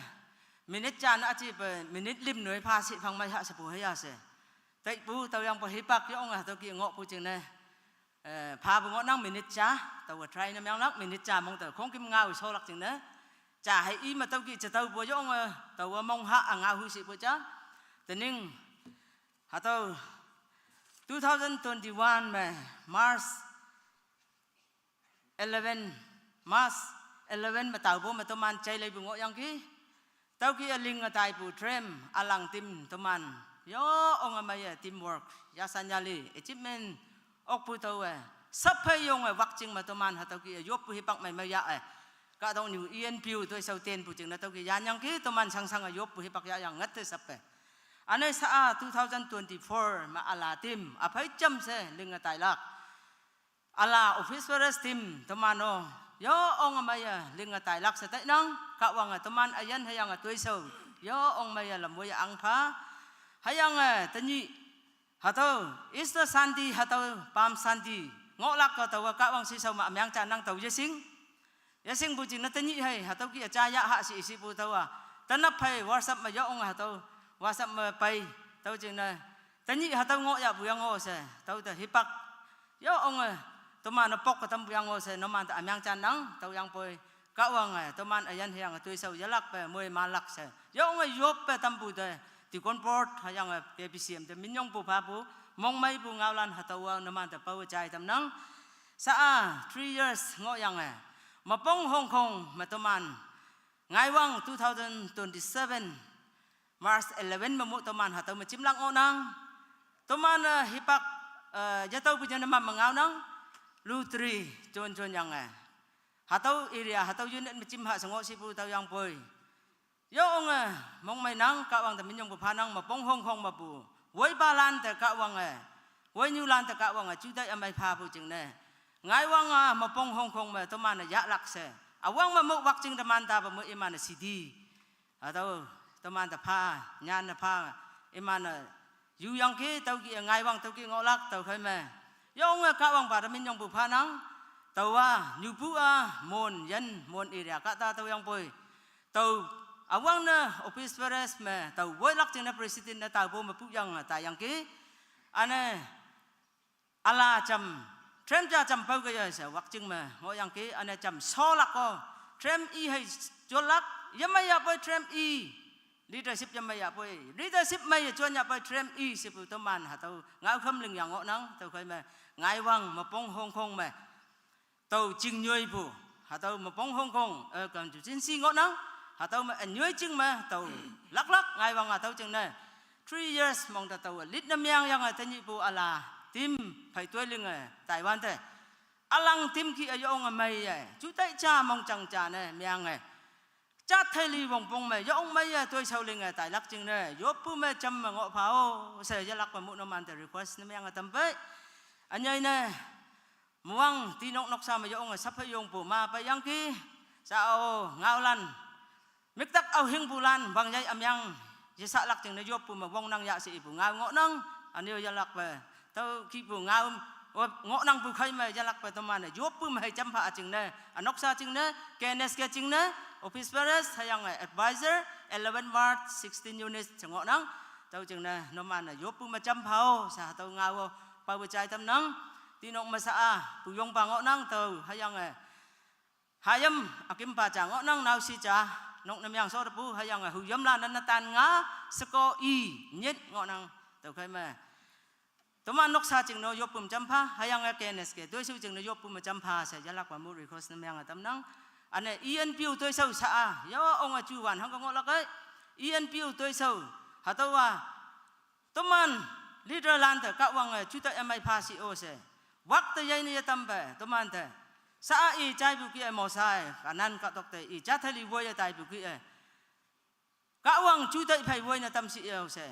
minute ja ne ajipe minute lüm noi pha shi phang mei ha shepu hüya she. Taipu tüoyangpu hipak yonge hatüo ki ngohpu jingne, eh, phapu ngohnang minute ja, taowe try ne menglak minute ja mong te khongküm ngao sholak jingne. Ja hei i me tüo ki je taopu yonge, taowe mong ha ngao hu shipu ja. Tening hatüo two thousand twenty-one me March eleven, March eleven me taopu me toman jaileipu ngohyangki. Tüo ki üling-e taipu tram, ülang team toman yo onge meiye teamwork, yasan yali, achievement okpu taowe, saphei yonge wakjing me toman hatüo ki yoppu hipak mei mei ya-e. Kahtoknyu E N P O toishao tenpu jingne tüo ki yanyangki toman shangshang-e yoppu hipak yayang ngette saphei. Üne sa-a two thousand twenty-four me üla team üphei jam she linge tailak. Üla office bearers team teman-o yo onge meiye linge tailak she tainang, Kahwange teman üyin hüyange toishao yo onge meiye lam woiye ahngpha. Hüyange tenyih hatüo Easter Sunday, hatüo Palm Sunday ngohlak-e taowe Kahwang shishao me ümeng jannang tao yeshing. Yeshingpu jingne tenyih hei hatüo ki üja ya ha shi shipu taowa, tenap hei WhatsApp me yo onge hatüo WhatsApp me pei, tüo jingne tenyih hatüo ngohyahpu yang-o she, tüo te hipak yo onge toman-e pok-e tampu yang-o she numante ümeng jannang, tüoyangpoi Kahwange toman üyin hüyange toishao yelakpe moimanlak she yo onge yoppe tampu te, Deacon Board hüyange K B C M te minyongpu phapu mongmeipu ngaolan hatüowa numante paowe jai tamnang. Sa-a three years ngohyange, mepong hongkhong me toman ngaiwang two thousand twenty-seven March eleven me mu toman hatüo me jimlak ngohnang. Toman-e hipak, eh, yetaopu jingne man me ngaonang, lottery jon jonyange, hatüo area hatüo unit me jim ha she ngoh shipu tüoyangpoi yo onge mongmeinang, Kahwang te minyongpu phanang, mepong hongkhong mepu woipalan te Kahwange, woinyulante Kahwange jutai ümei phapu jingne, ngaiwang-a mepong hongkhong me toman-e yahlak she, üwang me mu wakjing teman tapu me iman-e city hatüo teman te pha, nyanne pha, iman-e yuyangki tüo ki ngaiwang tüo ki ngohlak tüokhei me yo onge Kahwangpa te minyongpu phanang. Taowa nyupu-a mon yin mon area kahta tüoyangpoi, tao üwangne office bearers me tao woilak jingne president ne taopu mepu yange taiyangki. Üne üla jam, tram ja jam pao kaiye she wakjing me ngohyangki, üne jam sholak-o, tram i hei jolak, yemei yahpoi tram i, leadership yemei yahpoi, leadership meiye jon yahpoi tram i shepu toman hatüo ngaokhüm lingyang ngohnang, tüokhei me ngaiwang mepong hongkhong me tao jingnyoipu, hatüo mepong hongkhong, eh, constituency ngohnang, hatüo me ünyoi jing me tao laklak ngaiwang-a tüo jingne three years mong te taowe lead ne mengyange tenyihpu üla team phei toi linge taiwante, ülang team ki-e yo onge meiye jutai ja mongjang ja ne menge, jat hei li wongpong me yo onge meiye toishao linge tailak jingne yoppu me jam me ngoh pha-o she yelakpe mu numante request ne menge tampei. Ünyei ne, muang tinok noksa me yo onge saphei yongpu ma peiyangki, sa-o ngaolan, müktak aohingpulan wangyai ümeng yesahlak jingne yoppu me wongnang ya she ipu ngao ngohnang. Üne-o yelakpe tüo kihpu ngao, o, ngohnangpu khei me yelakpe toman-e yoppu me hei jam pha jingne, ünoksa jingne, K N S K jingne, office bearers hüyange advisor, eleven ward, sixteen units she ngohnang. Tüo jingne numan-e yoppu me jam pha-o she hatüo ngao-o paowe jai tamnang. Tinok me sa-a puyongpa ngohnang tüo hüyange hayim ükimpa ja ngohnang, naoshi ja, nok ne meng shotepu hüyange huyimlan ne netan nga, sheko i, nyit ngohnang. Tüokhei me toman noksa jingne-o yoppu me jam pha, hüyange K N S K toishao jingne yoppu me jam pha she yelakpa mu request ne menge tamnang. Üne E N P O toishao sa-a yo onge juwan hangke ngohlak-ei, E N P O toishao Hatüowa, teman leader lante Kahwange jutai ümei pha shi-o she. Wak te yeine yetampe, temante. Sha-a i jaipu kih-e Mosa-e, Kanan kahtok te i jathali woiye taipu kih-e. Kahwang jutai phei woine tam shi-o she.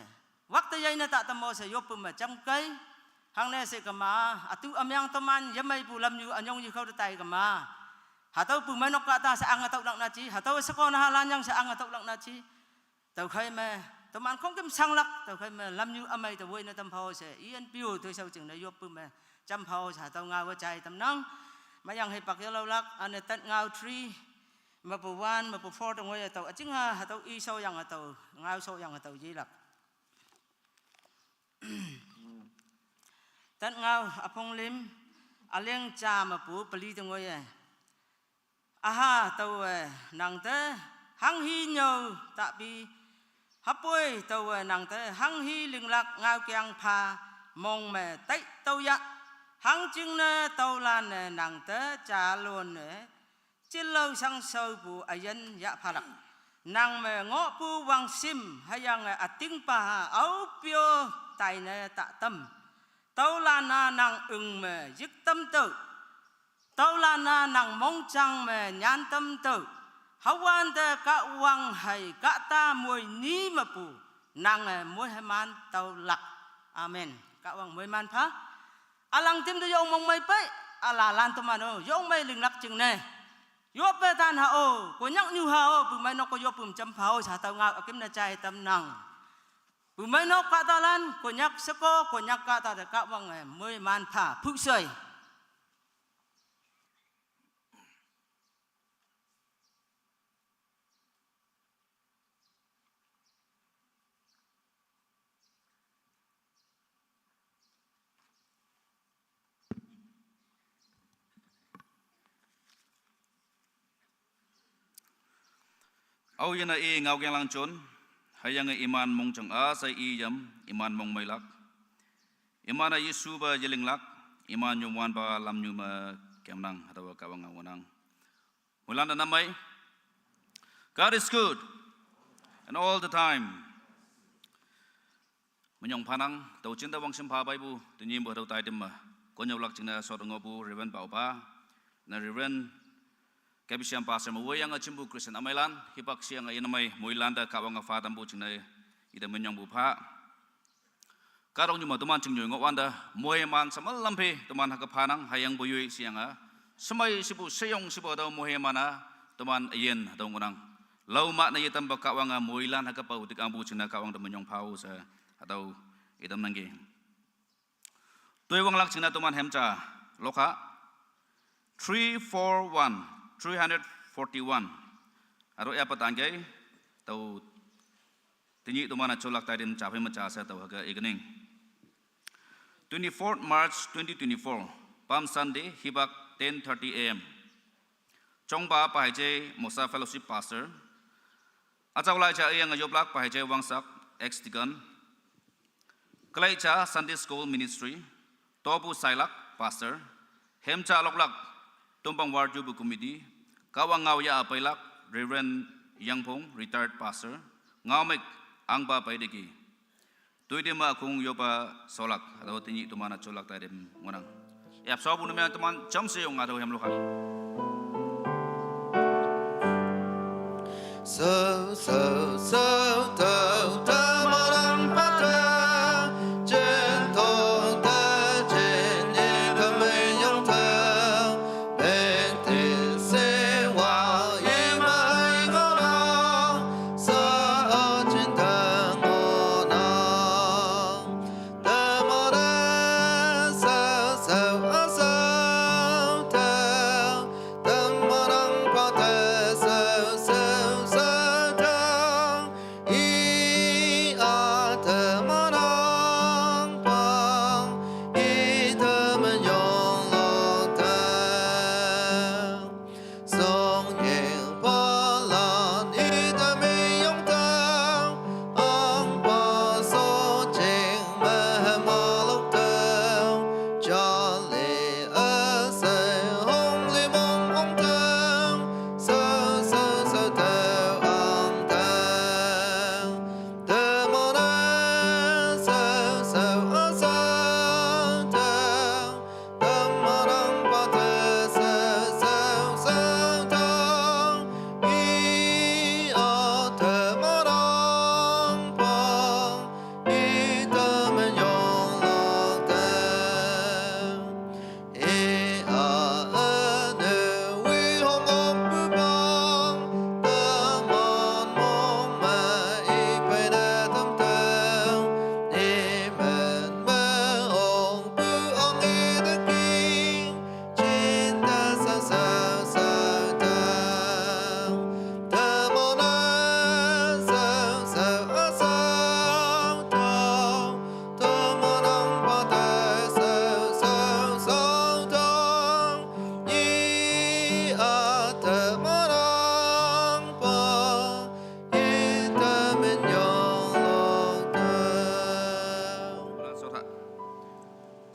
Wak te yeine ta tam-o she yoppu me jangkei. Hangne she kema, ütu ümeng teman yemeipu lamnyu ünyong yekhao te tai kema. Hatüo pumeinok kahta she ange tüolak na ji, hatüo shekon halan yang she ange tüolak na ji. Tüokhei me, teman khongküm shanglak, tüokhei me lamnyu ümei te woine tam phao she, E N P O toishao jingne yoppu me, jam phao she, hatüo ngao jai tamnang. Meiyang heipak yelaolak, üne tat ngao three, mepu one, mepu four te ngoiye tao, üjingha, hatüo i shaoyange tao, ngao shaoyange tao yelak. Tat ngao üpong lim, üleng ja mepu peli te ngoiye. Üha taowe nangte, hanghi nyüo tapi, hüpoi taowe nangte, hanghi linglak ngaokeng pha, mong me tai tao ya, hangjingne taolan-e nangte, jalon-e, jinlao shangshaopu üyin yah phalak. Nang me ngohpu wangshim hüyange ütingpa ha aopyo taine ta tam. Taolan-a nang üng me yik tam tüoh. Taolan-a nang mongjang me nyan tam tüoh. Hüwante Kahwang hei kahta moi ni mepu nange moiman tüolak. Amen. Kahwang moiman pha. Ülang tim te yong mongmei pei, ülalan teman-o, yongmei linglak jingne. Yoppe tan ha-o, Konyak nyu ha-o, pumeinok-o yoppu me jam phao she hatüo ngao üküm ne jai tamnang. Pumeinok kahtalan, Konyak sheko, Konyak kahta te Kahwange moiman pha, phushoi. Aoyinne i ngaokeng lang jon, hüyange iman mongjang-a she i yam, iman mongmeilak. Iman-e yeshupa yelinglak, iman yongwanpa lamnyu me kemnang, hatüowa Kahwang ngao ngohnang. Moilan te namei. God is good. And all the time. Minyong phanang, tao jinta wangshim pha peipu, tenyihpu hatüo taitam me. Konyak lak jingne shot ngohpu, Reverend Paopa. Na Reverend Kebisiam Pastor me woiyange jimpu Christian ümeilan, hipak sheyange yenamei, moilan te Kahwange pha tampu jingne, ite minyongpu pha. Kahtoknyu me teman chingnyoi ngohwante, moiman shaman lam phei, teman hüke phanang, hüyangpu yoi sheyange. Shemei shepu, sheyong shepu hatüo moiman-a, teman üyin hatüo ngohnang. Laoma ne yetampa Kahwange moilan hüke pao tik angpu jingne Kahwang te minyong phao she, hatüo itamnangki. Toi wanglak jingne teman hemja lokha. Three four one, three hundred forty-one. Hatüo yapa tangkei, tao tenyih teman-e jolak taitam ja phei me ja she tao hüke evening. Twenty-fourth March twenty twenty-four, Palm Sunday, hipak ten thirty A M. Jongpa Paheje Mosa Fellowship Pastor. Üjao lai ja üyange yoplak Paheje Wangsak, ex-deacon. Kelei ja Sunday School Ministry, topu sailak Pastor. Hemja loklak Tumpang Ward Yopu Committee, Kahwang ngao yah peilak Reverend Yangphong, retired Pastor. Ngaomük ahngpa peiteki. Toite me ükhong yopa sholak, hatüo tenyih teman-e jolak taitam ngohnang. Yap shopu ne meng teman jamshe yong hatüo hem lokha. So, so, so, tao, tao, mo, lang, pa, ta, jen, to, ta, jen, ye, ka, mei, yong, tao, bek, te, se, wa, ye, ma, ai, ngo, na, sa, o, jen, ta, ngo, na.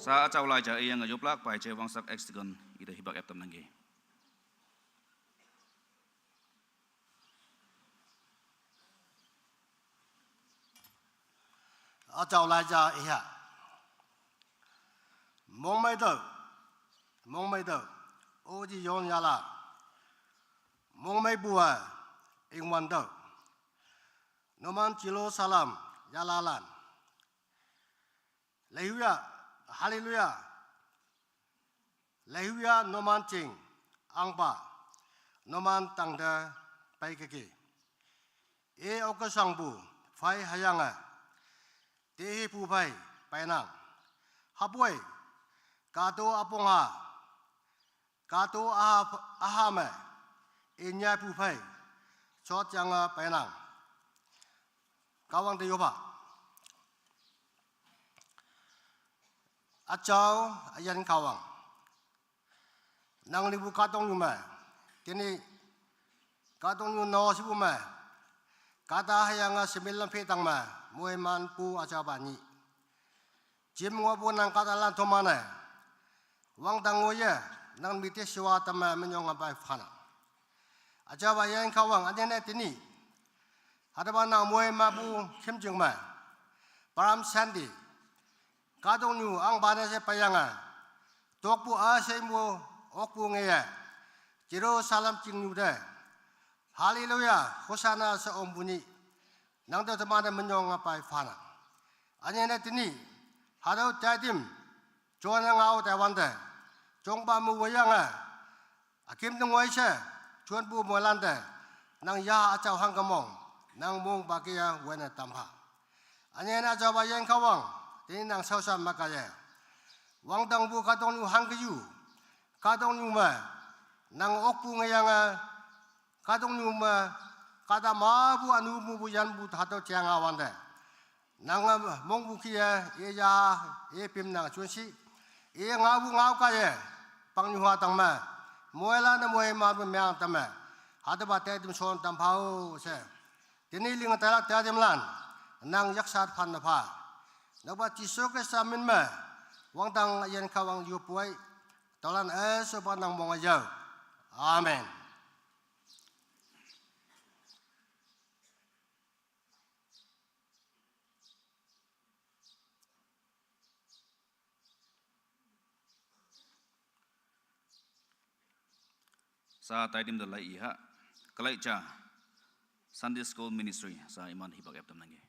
Ta achau laija iyang yoplak pai je wangsak ex-deacon ida hibak eptam nangge. Achau laija iya. Mongmei do. Mongmei do. Oji yon yala. Mongmei bua. Ingwan do. Noman chilo salam. Yalalan. Lehuya. Haleluya. Lehuya noman ching, angba, noman tangda pai keke. E oka sangbu, phai hayanga, tehi pu phai, painang. Hapoi, kato apong ha, kato aha, aha me, inya pu phai, chot yanga painang. Kawang de yoba. Achau, ayan kawang. Nang libu katong nyu me. Tini katong nyu no sibu me. Kata hayanga semil lam phetang me. Mue man pu achau ba ni. Jim ngo bu nang kata lan thomane. Wang dang ngo ye. Nang mite siwa tame menyong abai fana. Achau ba yan kawang anyene tini. Hadaba nang mue mabu khimjing me. Param sandi. Kadong nyu ang bane se payanga. Tokpu a se mu okpu ngeye. Jerusalem ching nyu de. Haleluya, Hosanna se ombuni. Nang de temane menyong apai fana. Anyene tini. Hadau taitim. Chona ngau taiwan de. Chongba mu wayanga. Akim tengoi se, chuan bu moilan te, nang ya achau hang kamong, nang mong bakia wena tamha. Anye na achau ba yen kawang, tini nang sausa makaye. Wang dang bu katong nyu hang kayu, katong nyu ma, nang ok bu ngayanga, katong nyu ma, kata ma bu anu mu bu yan bu thato chiang awan te. Nang mong bu kia, e ya, e pim nang chun si. E ngau bu ngau ka ye. Pang nyu hua tang ma. Moe la na moe ma bu meang tam ma. Hada ba te dim son tam phao se. Tini ling ta la te dim lan. Nang yak sat phan na pha. Nak ba Jisu Krista min ma. Wang tang yen ka wang yu puai. Tau lan e so ba nang mong a yau. Amen. Sa taidim da lai iha. Kalai cha. Sunday School Ministry. Sa iman hibak eptam nange.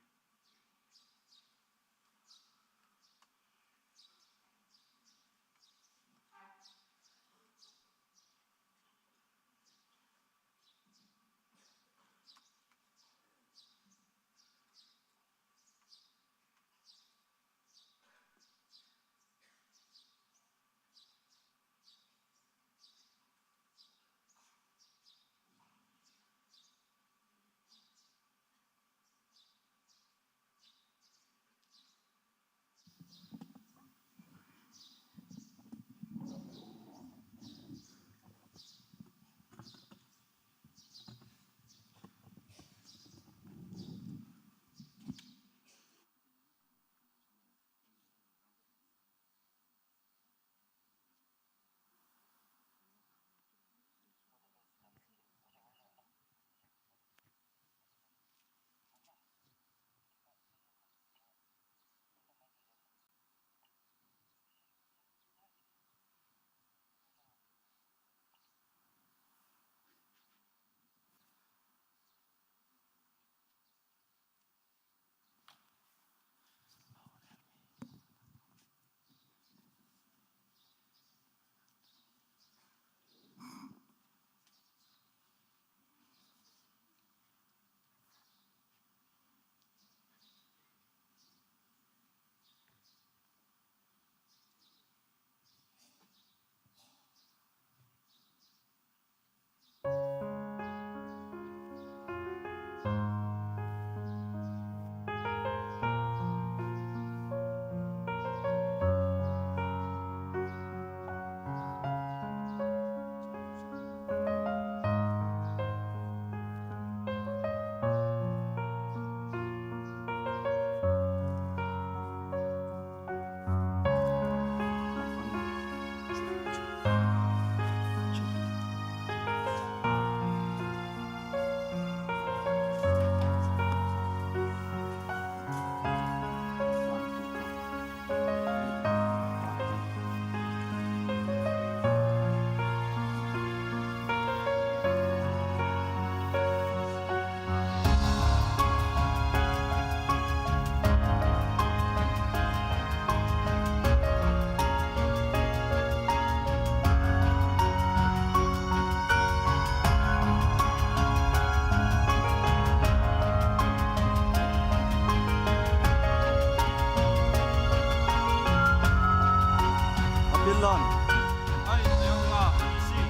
Ai, ayongba, isi.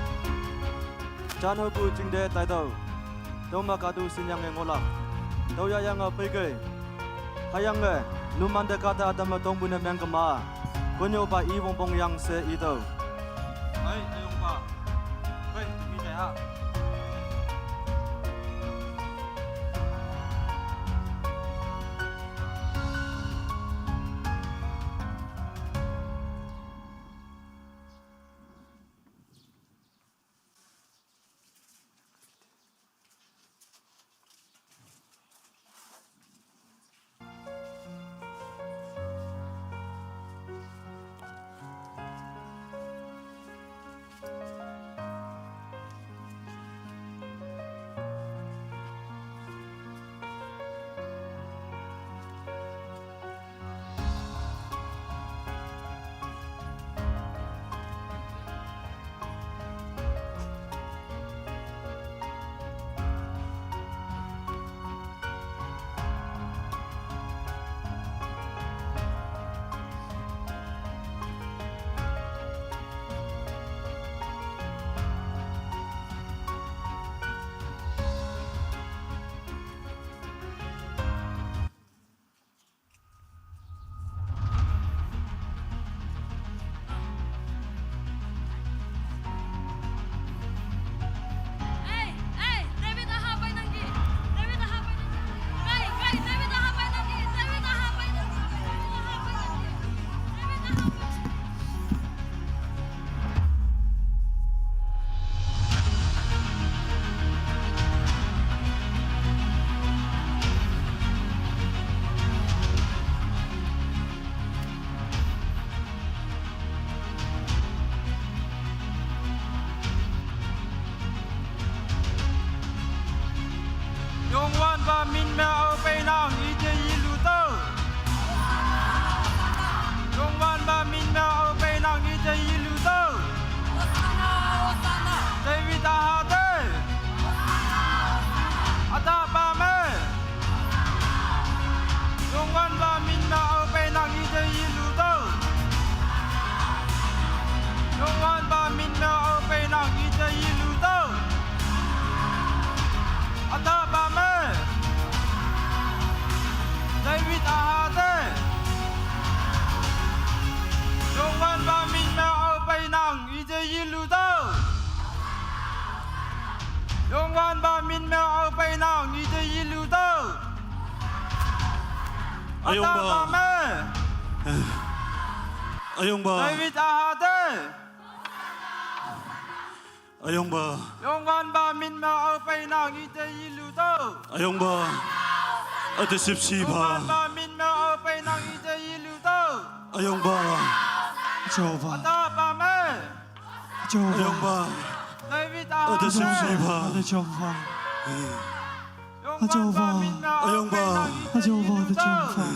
Jan hopu jingte taitüoh. Tüoma kahta shinyange ngohlak. Tüoyahyange peikei. Hüyange, numante kahta ütam me tongpu ne mengkema. Konnyüopa i wongpong yang she itüoh. Ai, ayongba. Pei, mi tai ha. Youngwanpa min me aopeilak ite yelutüoh. Youngwanpa min me aopeilak ite yelutüoh. David üha te. Ütahpa me. Youngwanpa min me aopeilak ite yelutüoh. Youngwanpa min me aopeilak ite yelutüoh. Ütahpa me. David üha te. Youngwanpa min me aopeilak ite yelutüoh. Youngwanpa min me aopeilak ite yelutüoh. Ayongpa. Ütahpa me. Ayongpa. David üha te. Ayongpa. Youngwanpa min me aopeilak ite yelutüoh. Ayongpa. Üte shüpshe pha. Youngwanpa min me aopeilak ite yelutüoh. Ayongpa. Jehovah. Ütahpa me. Jehovah. Ayongpa. David üha te. Üte shüpshe pha. Üte Jehovah. Jehovah. Ayongpa. Jehovah, üte Jehovah.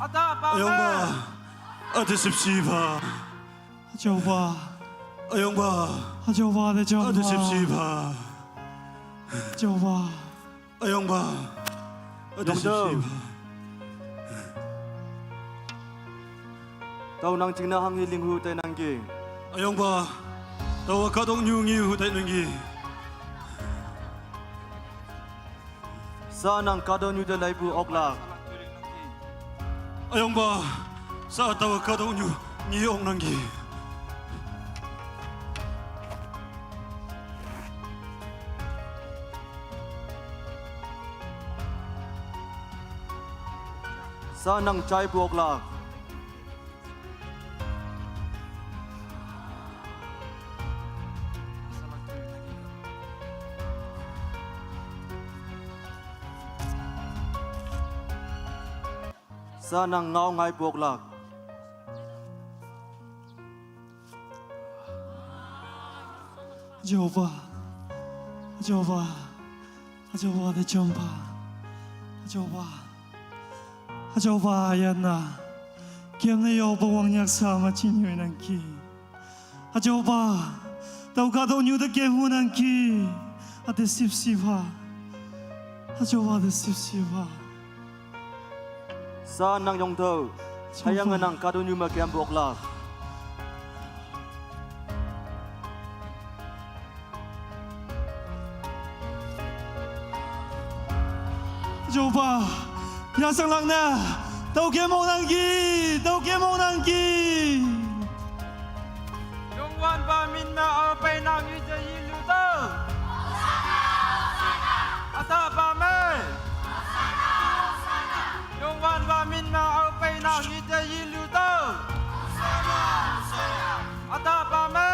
Ütahpa me. Ayongpa. Üte shüpshe pha. Jehovah. Ayongpa. Jehovah, üte Jehovah. Üte shüpshe pha. Jehovah. Ayongpa. Üte shüpshe pha. Tao nang jingne hanghe linghu tainangki. Ayongpa. Taowa kahtoknyu ngehu tainangki. Sha nang kahtoknyu te leipu oklak. Ayongpa, sha taowa kahtoknyu nge oknangki. Sha nang jaipu oklak. Sha nang ngao ngaipu oklak. Jehovah, Jehovah, Jehovah te jampha, Jehovah. Jehovah üyin-a, kemne yopong wangnyak sha me jinyoinangki. Jehovah, tao kahtoknyu te kemhunangki. Üte shüpshe pha. Jehovah te shüpshe pha. Sha nang yongtüoh. Jehovah. Hüyange nang kahtoknyu me kempu oklak. Jehovah, ya sang lang na, tau ke mong nang ki, tau ke mong nang ki. Yongwan ba min ma au pei nang ite yi lu tau. Ata ba me. Yongwan ba min ma au pei nang ite yi lu tau. Ata ba me.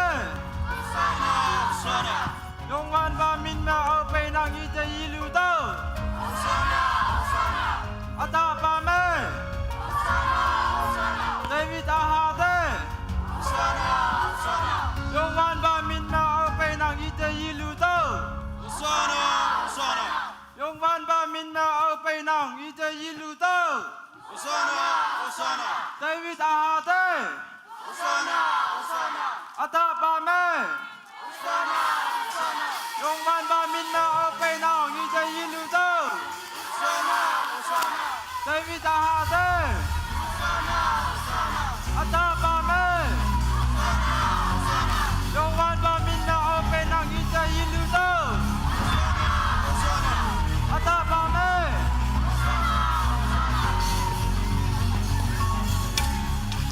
Yongwan ba min ma au pei nang ite yi lu tau. Ata ba me. David a ha te. Yongwan ba min ma au pei nang ite yi lu tau. Yongwan ba min ma au pei nang ite yi lu tau. David a ha te. Ata ba me. Yongwan ba min ma au pei nang ite yi lu tau. David a ha te. Ata ba me. Yongwan ba min ma au pei nang ite yi lu tau. Ata ba me.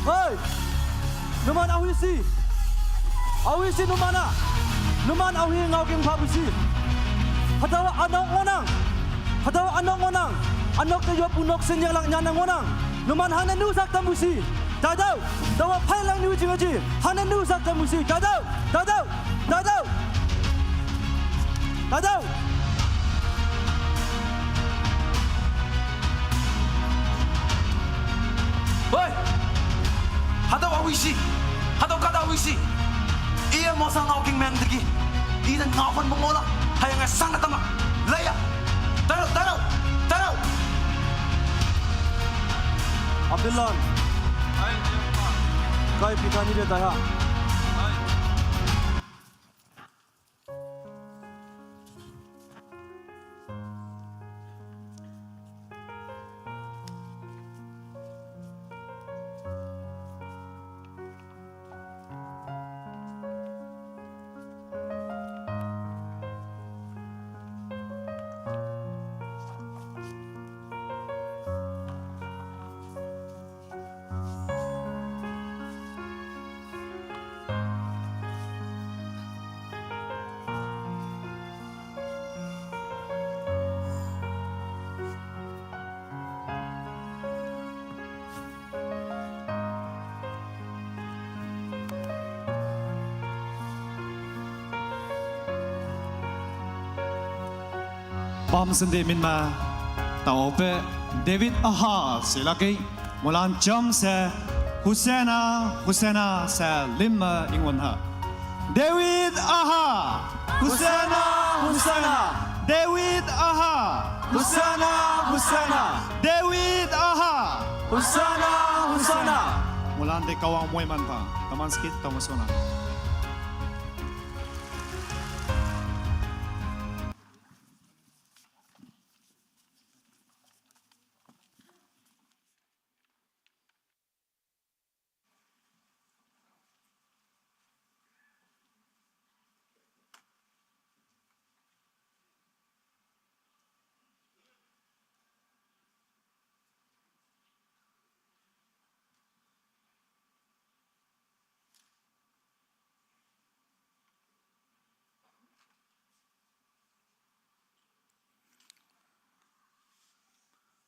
Hei! Numan au hi si. Au hi si numan a. Numan au hi ngau king pha bu si. Hatau anok ngonang. Hatau anok ngonang. Anok te yo pu nok sen yang lak nyan ngonang. Numan hane nu sak tam bu si. Dadau. Dawa phai lang nu jing aji. Hane nu sak tam bu si. Dadau. Dadau. Dadau. Dadau. Hoi! Hatau au hi si. Hatau kata au hi si. Iya mo sang ngau king meng degi. Ida ngau pon mengola. Hayang sang kata ma. Laya. Taro, taro, taro. Apilan. Kai pitani de taya. Palm Sunday min ma tau pe David a ha se la ke. Mulan chom se Hosanna, Hosanna se lim ma ing won ha. David a ha. Hosanna, Hosanna. David a ha. Hosanna, Hosanna. David a ha. Hosanna, Hosanna. Mulan de kawang moi man pa. Taman skit tau masona.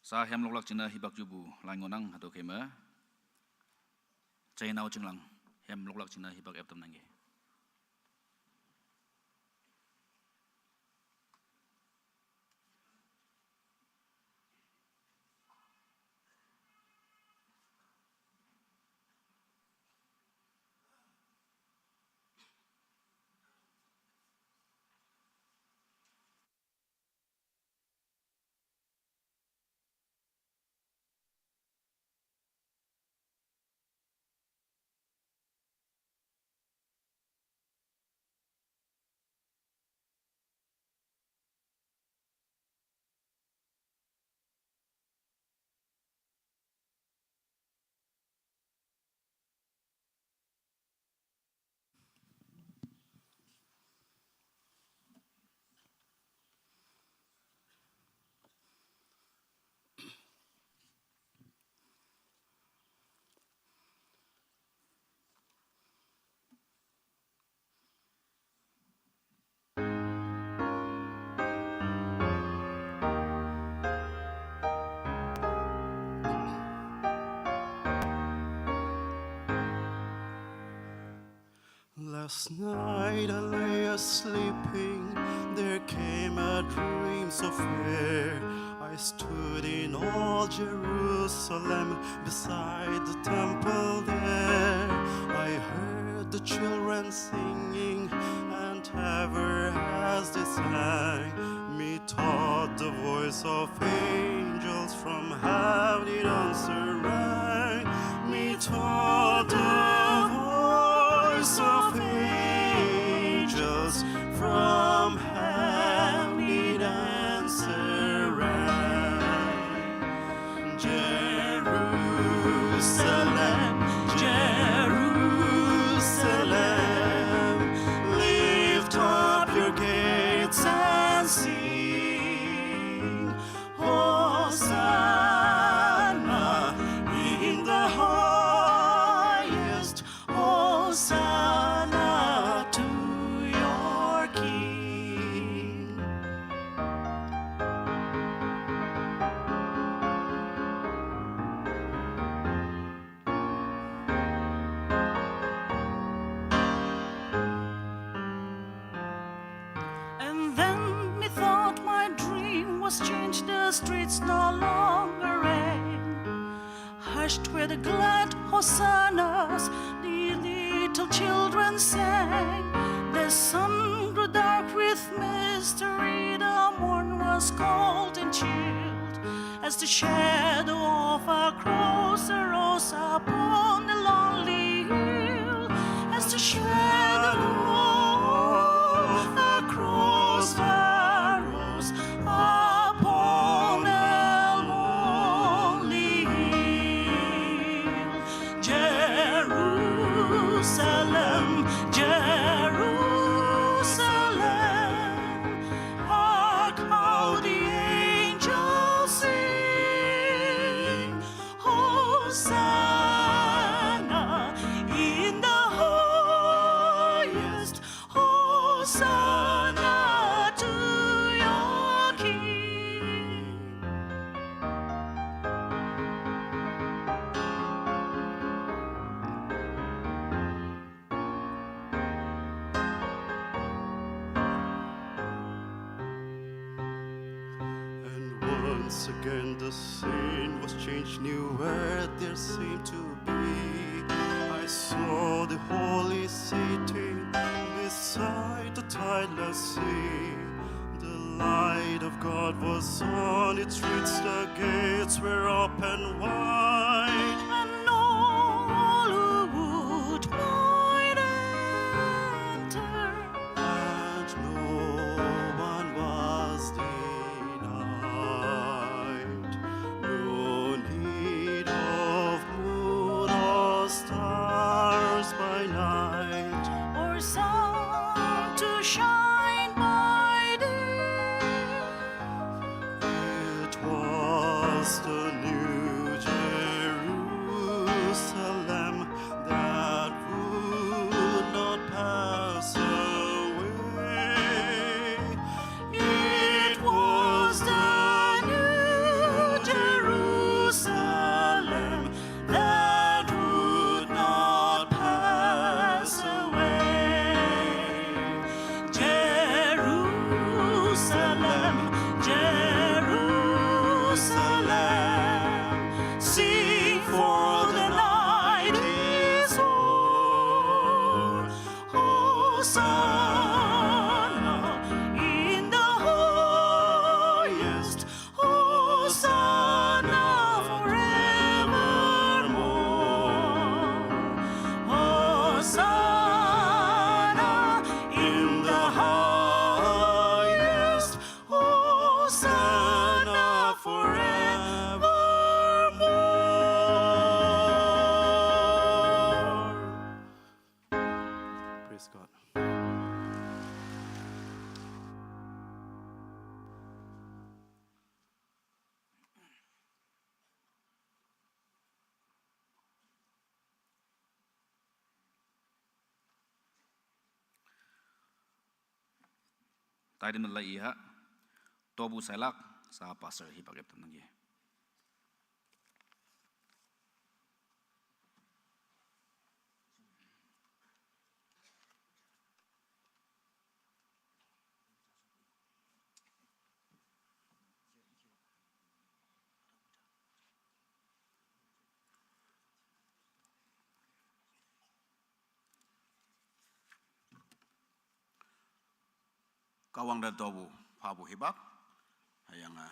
Sa hem loklak china hibak jubu lain ngonang hado kema. Chai nau chinglang hem loklak china hibak eptam nangge. Last night I lay a sleeping, there came a dream so fair. I stood in old Jerusalem beside the temple there. I heard the children singing, and ever as they sang, methought the voice of angels from heaven did answer rang. Methought the voice of angels from heaven did answer rang. Jerusalem, Jerusalem, lift up your gates and sing, Hosanna in the highest, Hosanna to your King. And then methought my dream was changed, the streets no longer rang. Hushed were the glad hosannas, the little children sang. The sun grew dark with mystery, the morn was cold and chilled, as the shadow of a cross arose upon the lonely hill, as the shadow of a cross arose upon the lonely hill. Jerusalem, Jerusalem, hark how the angels sing, Hosanna in the highest, Hosanna to your King. And once again the scene was changed, new earth there seemed to be. I saw the holy city beside the tideless sea. The light of God was on its streets, the gates were open wide, and all who would might enter. And no one was denied. No need of moon or stars by night, or sun to shine by day. It was the new Jerusalem that would not pass away. It was the new Jerusalem that would not pass away. Jerusalem, Jerusalem, sing, for the night is o'er. Hosanna in the highest, Hosanna forevermore. Hosanna in the highest, Hosanna forevermore. Praise God. Taidi mala iha, Tobu Sailak, sa pastor hi pakep tanang ye. Kahwang te topu phapu hipak. Hüyange,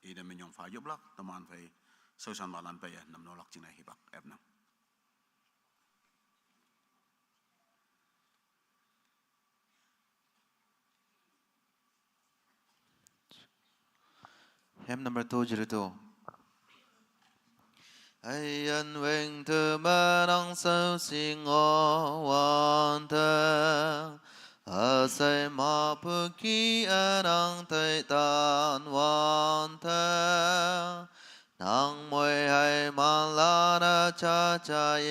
ite minyong pha yoplak, teman phei shaoshanpalan peiye namnolak jingne hipak epnang. Hymn number two zero two. Üyin wing tu menang shaoshi ngoh wante, üshei mapu ki ünang teitan wante, nang moi heimanlan-e jaja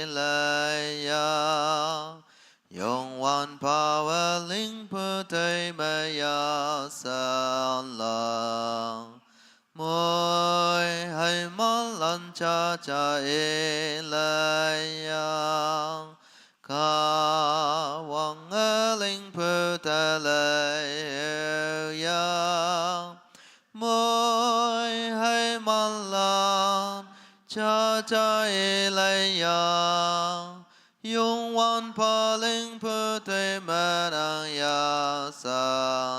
ileiya, Youngwanpawe lingpu tei me yashanlang. Moi heimanlan jaja ileiya, Kahwange lingpu te leiya. Moi heimanlan jaja ileiya, Youngwanpa lingpu tei me nang yashanlang.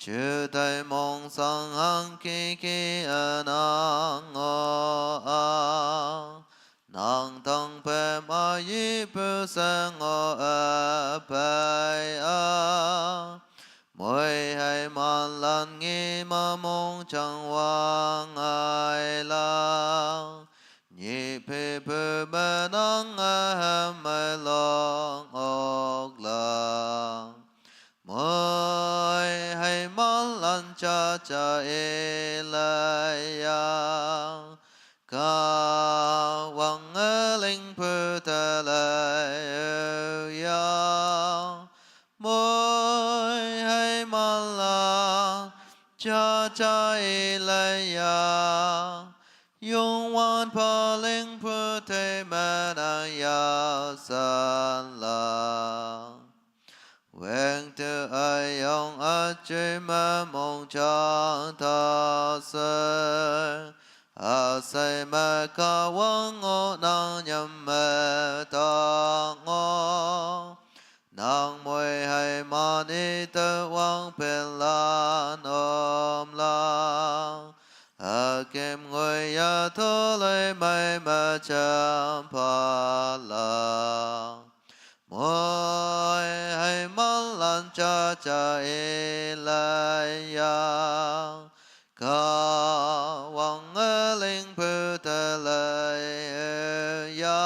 Jutai mongshang hangkiki ünang ngoh-a, nang tangpem ayipu she ngoh üpei-a, moi heimanlan ngi me mongjang wang-ailak, nyihphepu me nang üham meilong oklak. Moi heimanlan jaja ileiya, Kahwange lingpu te leiya. Moi heimanlan jaja ileiya, Youngwanpa lingpu tei me nang yashanlang. Weng te üyong üjing me mongjang ta she, üshei me Kahwang ngohnang nyam me ta ngoh. Nang moi heiman ite wangpenglan omlak, üküm ngoi ya toloimei me jamphalak. Moi heimanlan jaja ileiya, Kahwange lingpu te leiya.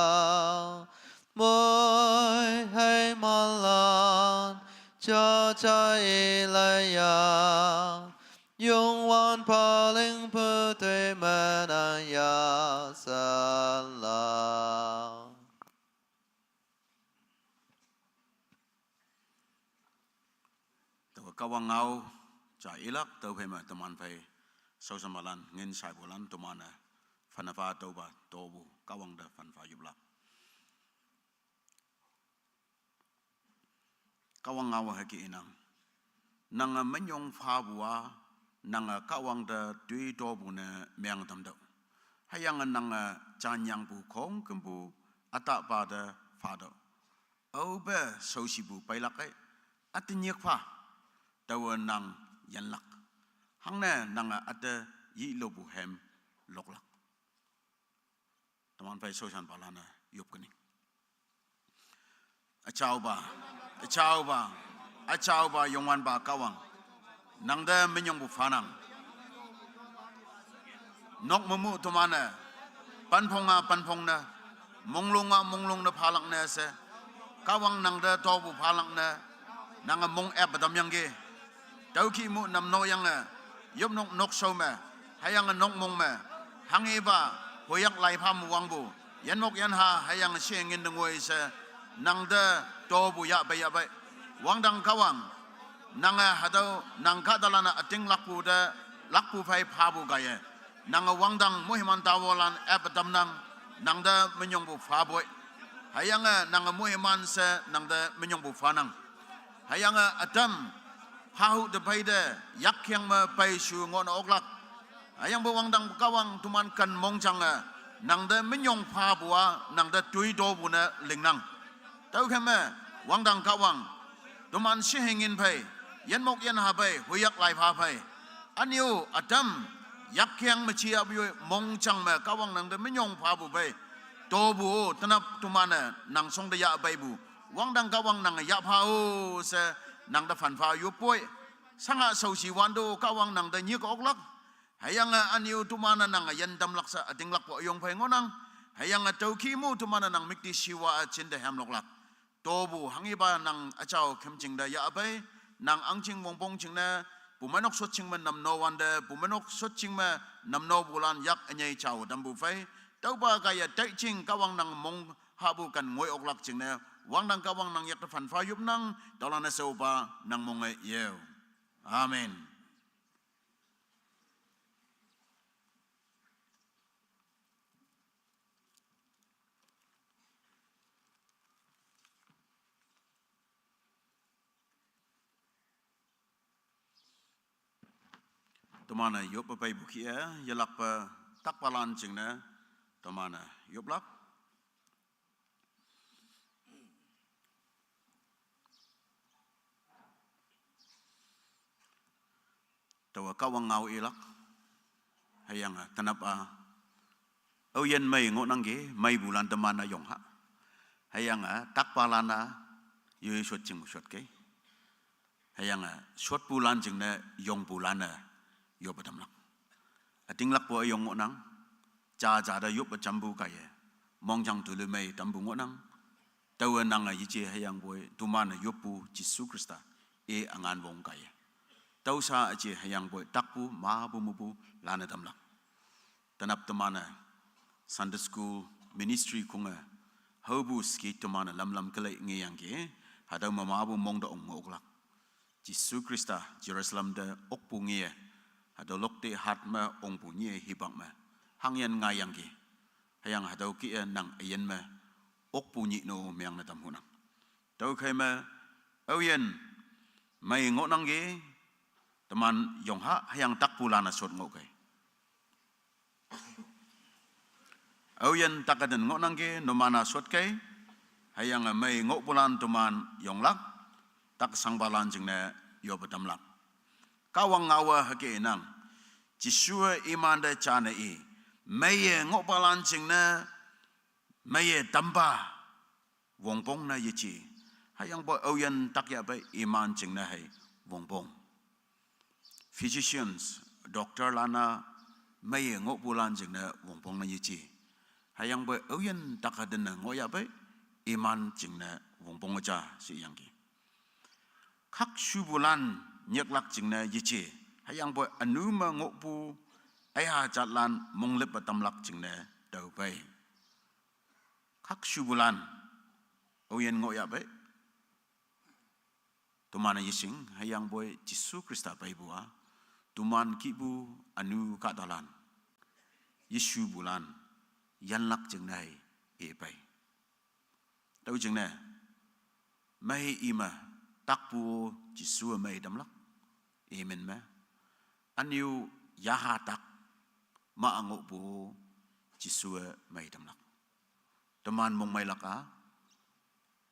Moi heimanlan jaja ileiya, Youngwanpa lingpu tei me nang yashanlang. Taowe Kahwang ngao ja ilak, tüophei me teman phei shaoshanpalan, ngin shaipulan, teman-e phanne pha tüopa topu Kahwang te phanpha yoplak. Kahwang ngao hüke inang. Nange minyong phapu-a, nange Kahwang te toi topu ne meng tamtüoh. Hüyange nange janyangpu khongkümpu ütahpa te phatüoh. Aope shaoshipu peilak ei, üte nyik pha, taowe nang yanlak. Hangne nange üte yilopu hem loklak. Teman phei shaoshanpalan-e yop kening. Üjaopa, üjaopa, üjaopa Youngwanpa Kahwang, nangte minyongpu phanang. Nok me mu teman-e, panphong-a panphong ne, monglong-a monglong ne phalak ne she, Kahwang nangte topu phalak ne, nange mong ep tamyangki. Tüoki mu namnoyange, yopnok nokshao me, hüyange nokmong me, hanghepa, hoyak laipha me wangpu, yanmok yanha hüyange she ngin te ngoi she, nangte topu yahpei yahpei. Wangdang Kahwang, nange hatüo nang kahtalan-e ütinglakpu te, lakpu phei phapu kaiye, nange wangdang moiman taowolan ep tamnang, nangte minyongpu phapoi. Hüyange nange moiman she nangte minyongpu phanang. Hüyange ütam phahu te phei te, yakkeng me peishu ngohne oklak. Hüyangpoi wangdang Kahwang teman ken mongjange, nangte minyong phapu-a, nangte toi topu ne lingnang. Tüokhei me, wangdang Kahwang, Toman shehingin phei, yinmok yinha phei, huiyak laipha phei. Ünyu ütam, yakyang mechi abu yoi, mongchang me Kahwang nangte minyong phapu phei. Topu-o, tenap toman-e, nang shongte yahpeipu. Wangdang Kahwang nang yahpha-o she, nangte phanpha yoppoi. Sanga shaoshi wante-o Kahwang nangte nyik oklak. Hüyange ünyu toman-e nang üyin tamlak she ütinglakpu üyong phei ngohnang. Hüyange tüokih mu toman-e nang müktishiwa-a jinte hemloklak. Topu hanghipa nang üjao khümjing te yahpei, nang ahngching wongpong jingne, pumeinok shotjing me namno wante, pumeinok shotjing me namnopulan yak ünyei jao tampu phei, tüopa kaiye taijing Kahwang nang mong hahpu ken ngoi oklak jingne, wangdang Kahwang nang yakte phanpha yopnang, tüolan-e shaopa nang monge yeo. Amen. Toman-e yoppe peipu kih-e, yelakpe takpalan jingne, toman-e yoplak. Taowe Kahwang ngao ilak. Hüyange tenap-a, aoyin mei ngohnangki, meipulan teman-e yong ha. Hüyange takpalan-a, yoi shotjing shot kei. Hüyange shotpulan jingne yongpulan-e yoppe tamlak. Ütinglakpu üyong ngohnang, jaja te yoppe jampu kaiye, mongjang tulu mei tampu ngohnang. Taowe nange yeje hüyangpoi toman-e yoppu Jesu Khrista, i üngan wong kaiye, tüo sha üje hüyangpoi takpu mapu mupu lanne tamlak. Tenap teman-e Sunday School Ministry konge, haopu ski teman-e lamlam kelei ngeyangki, hatüo me mapu mong te ong me oklak. Jesu Khrista Jerusalem te okpu ngeye, hatüo lokte hat me ongpu nyih hipak me, hangyin ngaiyangki. Hüyange hatüo kih-e nang üyin me okpu nyih no meangne tamhunang. Tüokhei me, aoyin mei ngohnangki, teman yong ha, hüyange takpulan-a shot ngoh kei. Aoyin tak üten ngohnangki, numan-a shot kei, hüyange mei ngohpulan toman yonglak, tak shangpalan jingne yoppe tamlak. Kahwang ngaowe hüke inang, Jesuwe imante jane i, meiye ngohpalan jingne, meiye tampa, wongpong ne yeje. Hüyangpoi aoyin tak yahpei iman jingne hei wongpong. Physicians, doctorlan-a meiye ngohpulan jingne wongpong ne yeje. Hüyangpoi aoyin tak hatenne ngohyahpei iman jingne wongpong ja sheyangki. Khakshupulan nyiklak jingne yeje. Hüyangpoi ünu me ngohpu üya jatlan monglippe tamlak jingne tüopei. Khakshupulan, aoyin ngohyahpei, toman-e yeshing, hüyangpoi Jesu Khrista peipu-a, toman kihpu ünu kahtalan, yeshupulan, yanlak jingne hei ipei. Tüo jingne, mei ime, takpu-o Jesuwe mei tamlak, imin me. Ünyu yaha tak, ma ngohpu-o Jesuwe mei tamlak. Teman mongmeilak-a,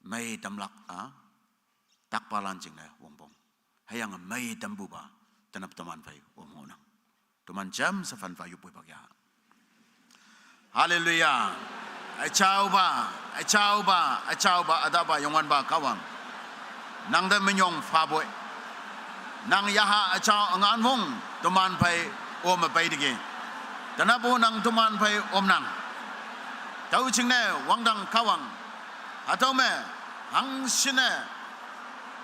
mei tamlak-a, takpalan jingne wongpong. Hüyange mei tampupa, tenap teman phei om ngohnang. Toman jamshe phanpha yoppoi pak ya. Haleluya. Üjaopa, üjaopa, üjaopa, ütahpa Youngwanpa Kahwang, nangte minyong phapoi. Nang yaha üjao üngan wong, toman phei ome peiteki. Tenapo nang toman phei omnang. Tüo jingne wangdang Kahwang, hatüo me, hangshinne,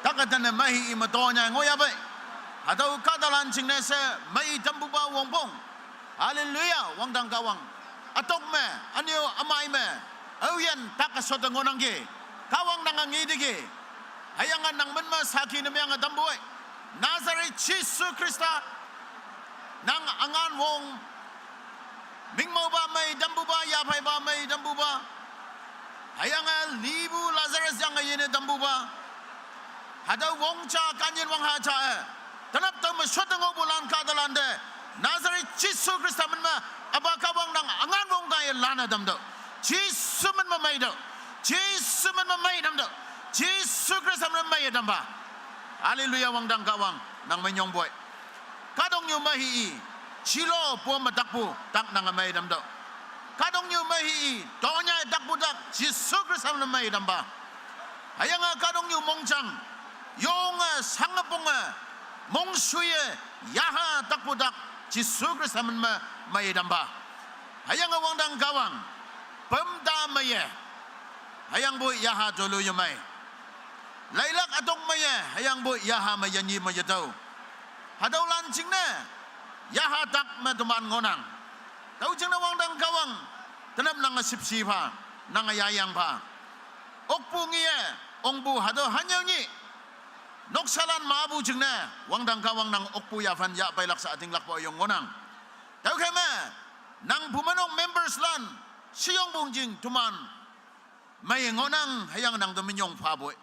tak ütanne mei ime tonyai ngohyahpei. Hatüo kahtalan jingne she, mei tampupa wongpong. Haleluya, wangdang Kahwang. Ütok me, ünyu ümei me, aoyin tak üshot-e ngohnangki. Kahwang nange ngeteki. Hüyange nang min me saki ne meange tampoi. Nazareth Jesu Khrista, nang üngan wong, mingmeopa mei tampupa, yapheipa mei tampupa, hüyange lipu Lazarus yange yene tampupa, hatüo wong ja kanyin wangha ja-e, tenap tao me shot-e ngohpulan kahtalante, Nazareth Jesu Khrista min me, üpa Kahwang nang üngan wong kaiye lanne tamtüoh. Jesu min me meitüoh. Jesu min me mei tamtüoh. Jesu Khrista min me meiye tampa. Hallelujah, wangdang Kahwang, nang minyong boi. Kahtoknyu meihe-i, chilo pom-e takpu tak nange meidam tüoh. Kahtoknyu meihe-i, tonyai takpu tak Jesu Khrista men meidam pha. Hüyange kahtoknyu mongjang, yonge, shange ponge, mongshuye, yaha takpu tak Jesu Khrista men me meidam pha. Hüyange wangdang Kahwang, pümta meiye, hüyangpoi yaha tolu yemei. Leilak ütok meiye, hüyangpoi yaha me yenyi me yetüo. Hatüolan jingne, yaha tak me teman ngohnang. Tüo jingne wangdang Kahwang, tenap nange shüpshe pha, nange yayang pha. Okpu ngiye, ongpu hatüo hanyüo nyih. Noksalan mapu jingne, wangdang Kahwang nang okpu yaphan yahpeilak she ütinglakpu üyong ngohnang. Tüokhei me, nang pumeinok members lan, sheyongpong jing teman meiye ngohnang, hüyange nang te minyong phapoi.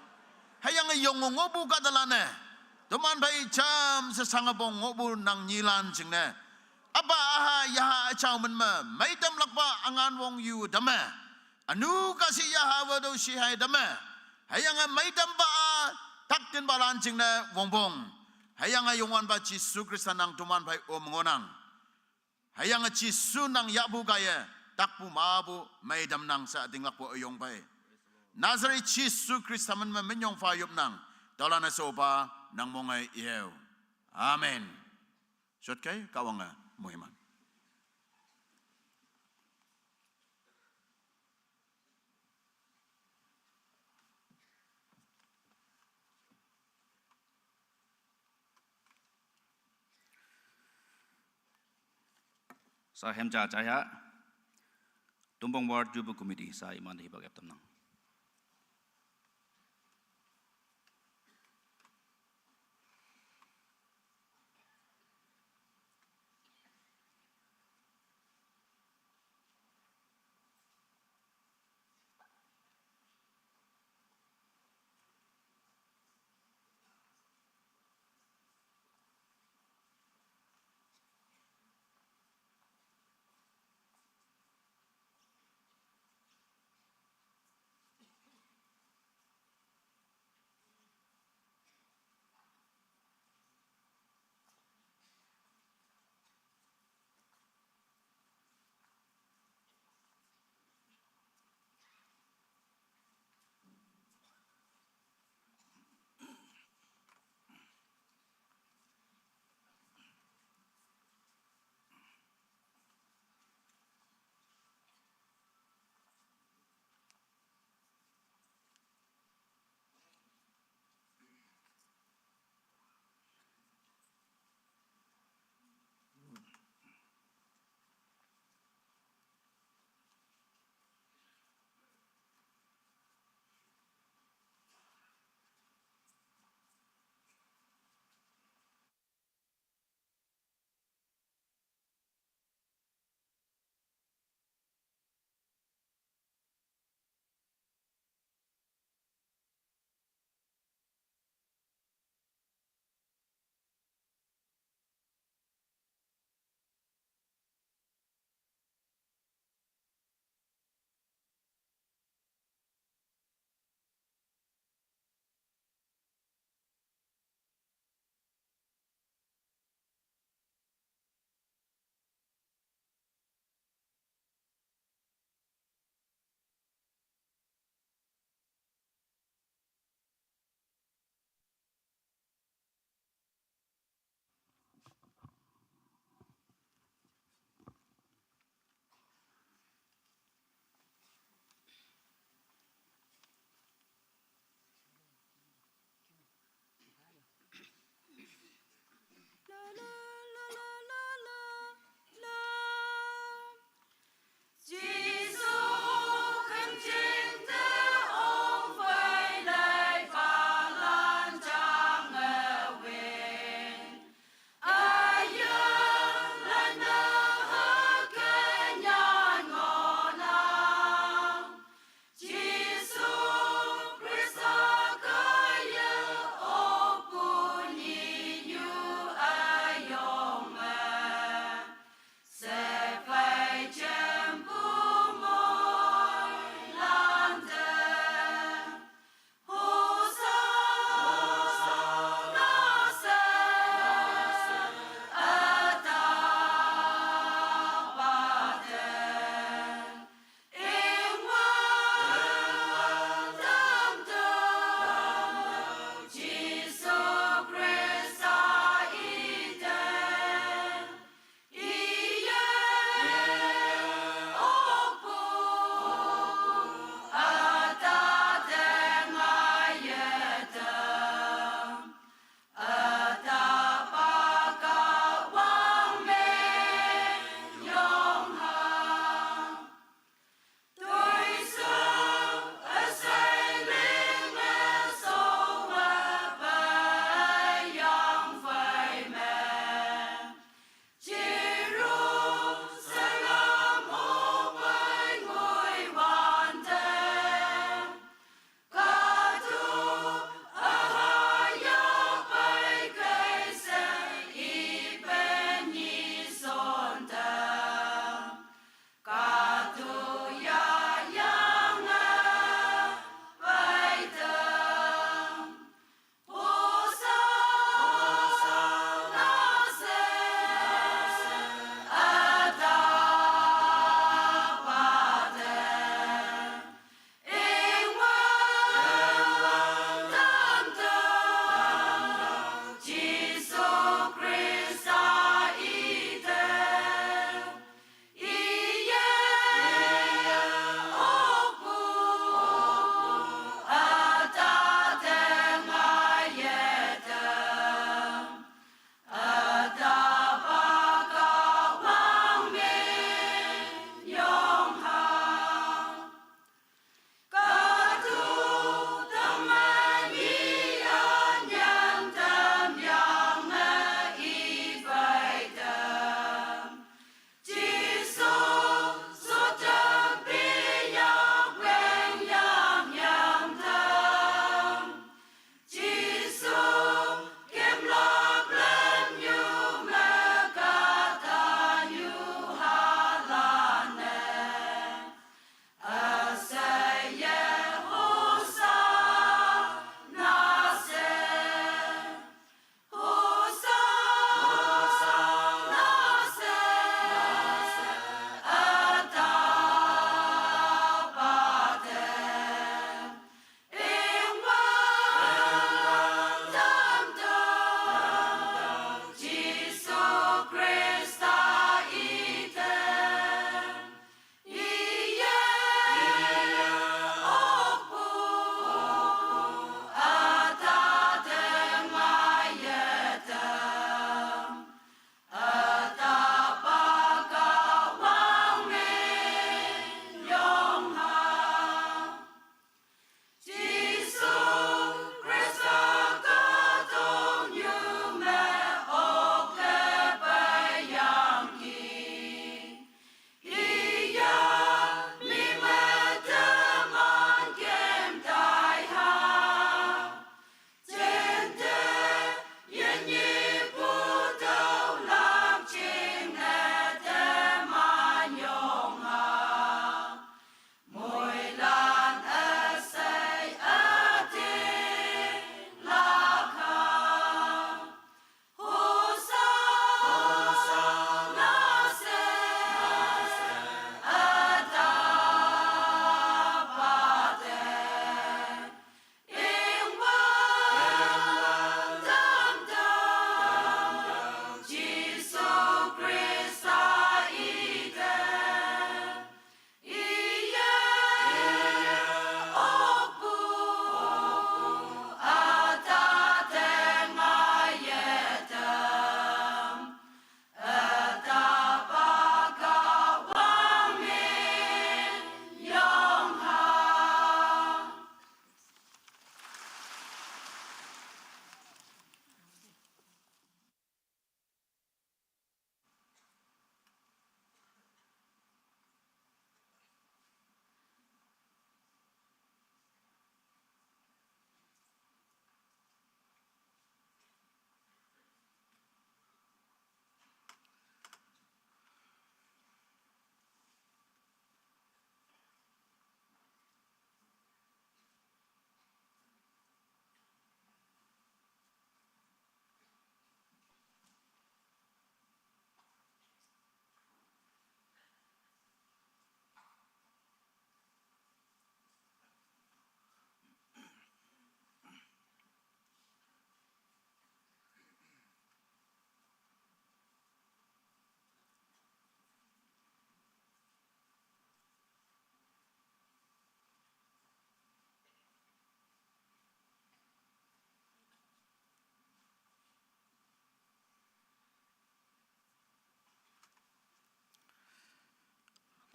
Hüyange yonge ngohpu kahtalan-e, teman phei jamshe shange pong ngohpu nang nyilan jingne, üpa üha yaha üjao men me meitamlakpa üngan wong yu tamme. Ünu kashi yaha we tüo shihai tamme. Hüyange meitampa-a, taktinpalan jingne wongpong. Hüyange Youngwanpa Jesu Khrista nang teman phei om ngohnang. Hüyange Jesu nang yahpu kaiye, takpu mapu meitamnang she ütinglakpu üyong phei, Nazareth Jesu Khrista men me minyong pha yopnang. Tüolan-e shopa nang monge yeo. Amen. Shotkei, Kahwange moiman. Sa hem ja jaya, Tumpong Ward Jubu Committee sa iman te hipak ep tamnang.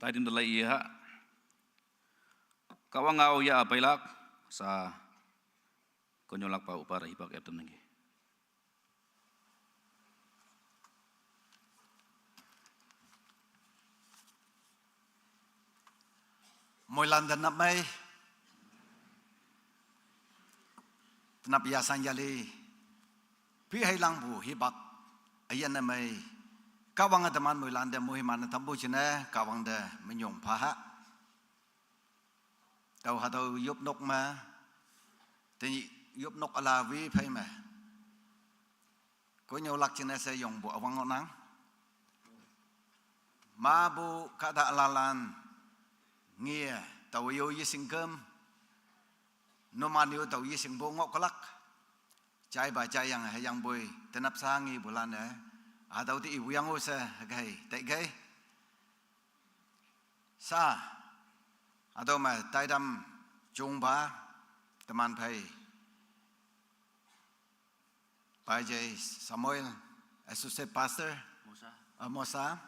Taidin dalai iya ha. Kawang ngau ya apailak sa konyolak pa upara hipak etem nengge. Moilan danap mai. Tanap ya sang yali. Pi hai lang bu hibak. Ayan na mai. Kawang a daman moilan de muhi mana tambu jine kawang de menyong paha. Tau hatau yup nok ma. Tini yup nok ala wi phai ma. Ko nyau lak chine se yong bu awang nang. Ma bu kada alalan ngie tau yo yising kem. Noman yo tau yising bu ngok kelak. Chai ba chai yang he yang bui tenap sa ngi bulan eh. Atau ti ibu yang u se gai tai gai. Sa atau ma taidam chung ba teman phai. Bai Jai Samuel, Associate Pastor. Mosa. Ah, Mosa.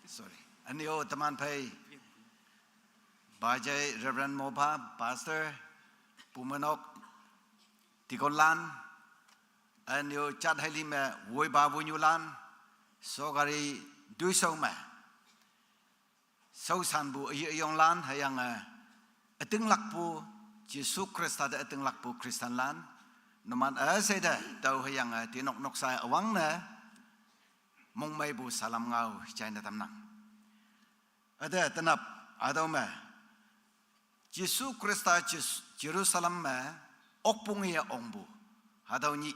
Sorry. Anio teman phai. Bai Jai Reverend Moba, Pastor. Pumenok. Tikon lan. Anio chat hai lime woi ba woi nyu lan. Sogari dui song ma. Sau san bu ayi ayong lan hayang eh, ating lak bu Jesu Krista de ating lak bu Kristan lan. Numan eh, se de tau hayang eh, tinok nok sai awang ne mong mai bu salam ngau chai na tam nang. Ade tanap adau me Jesu Krista Jes-, Jerusalem me okpung ya ong bu. Hadau nyi.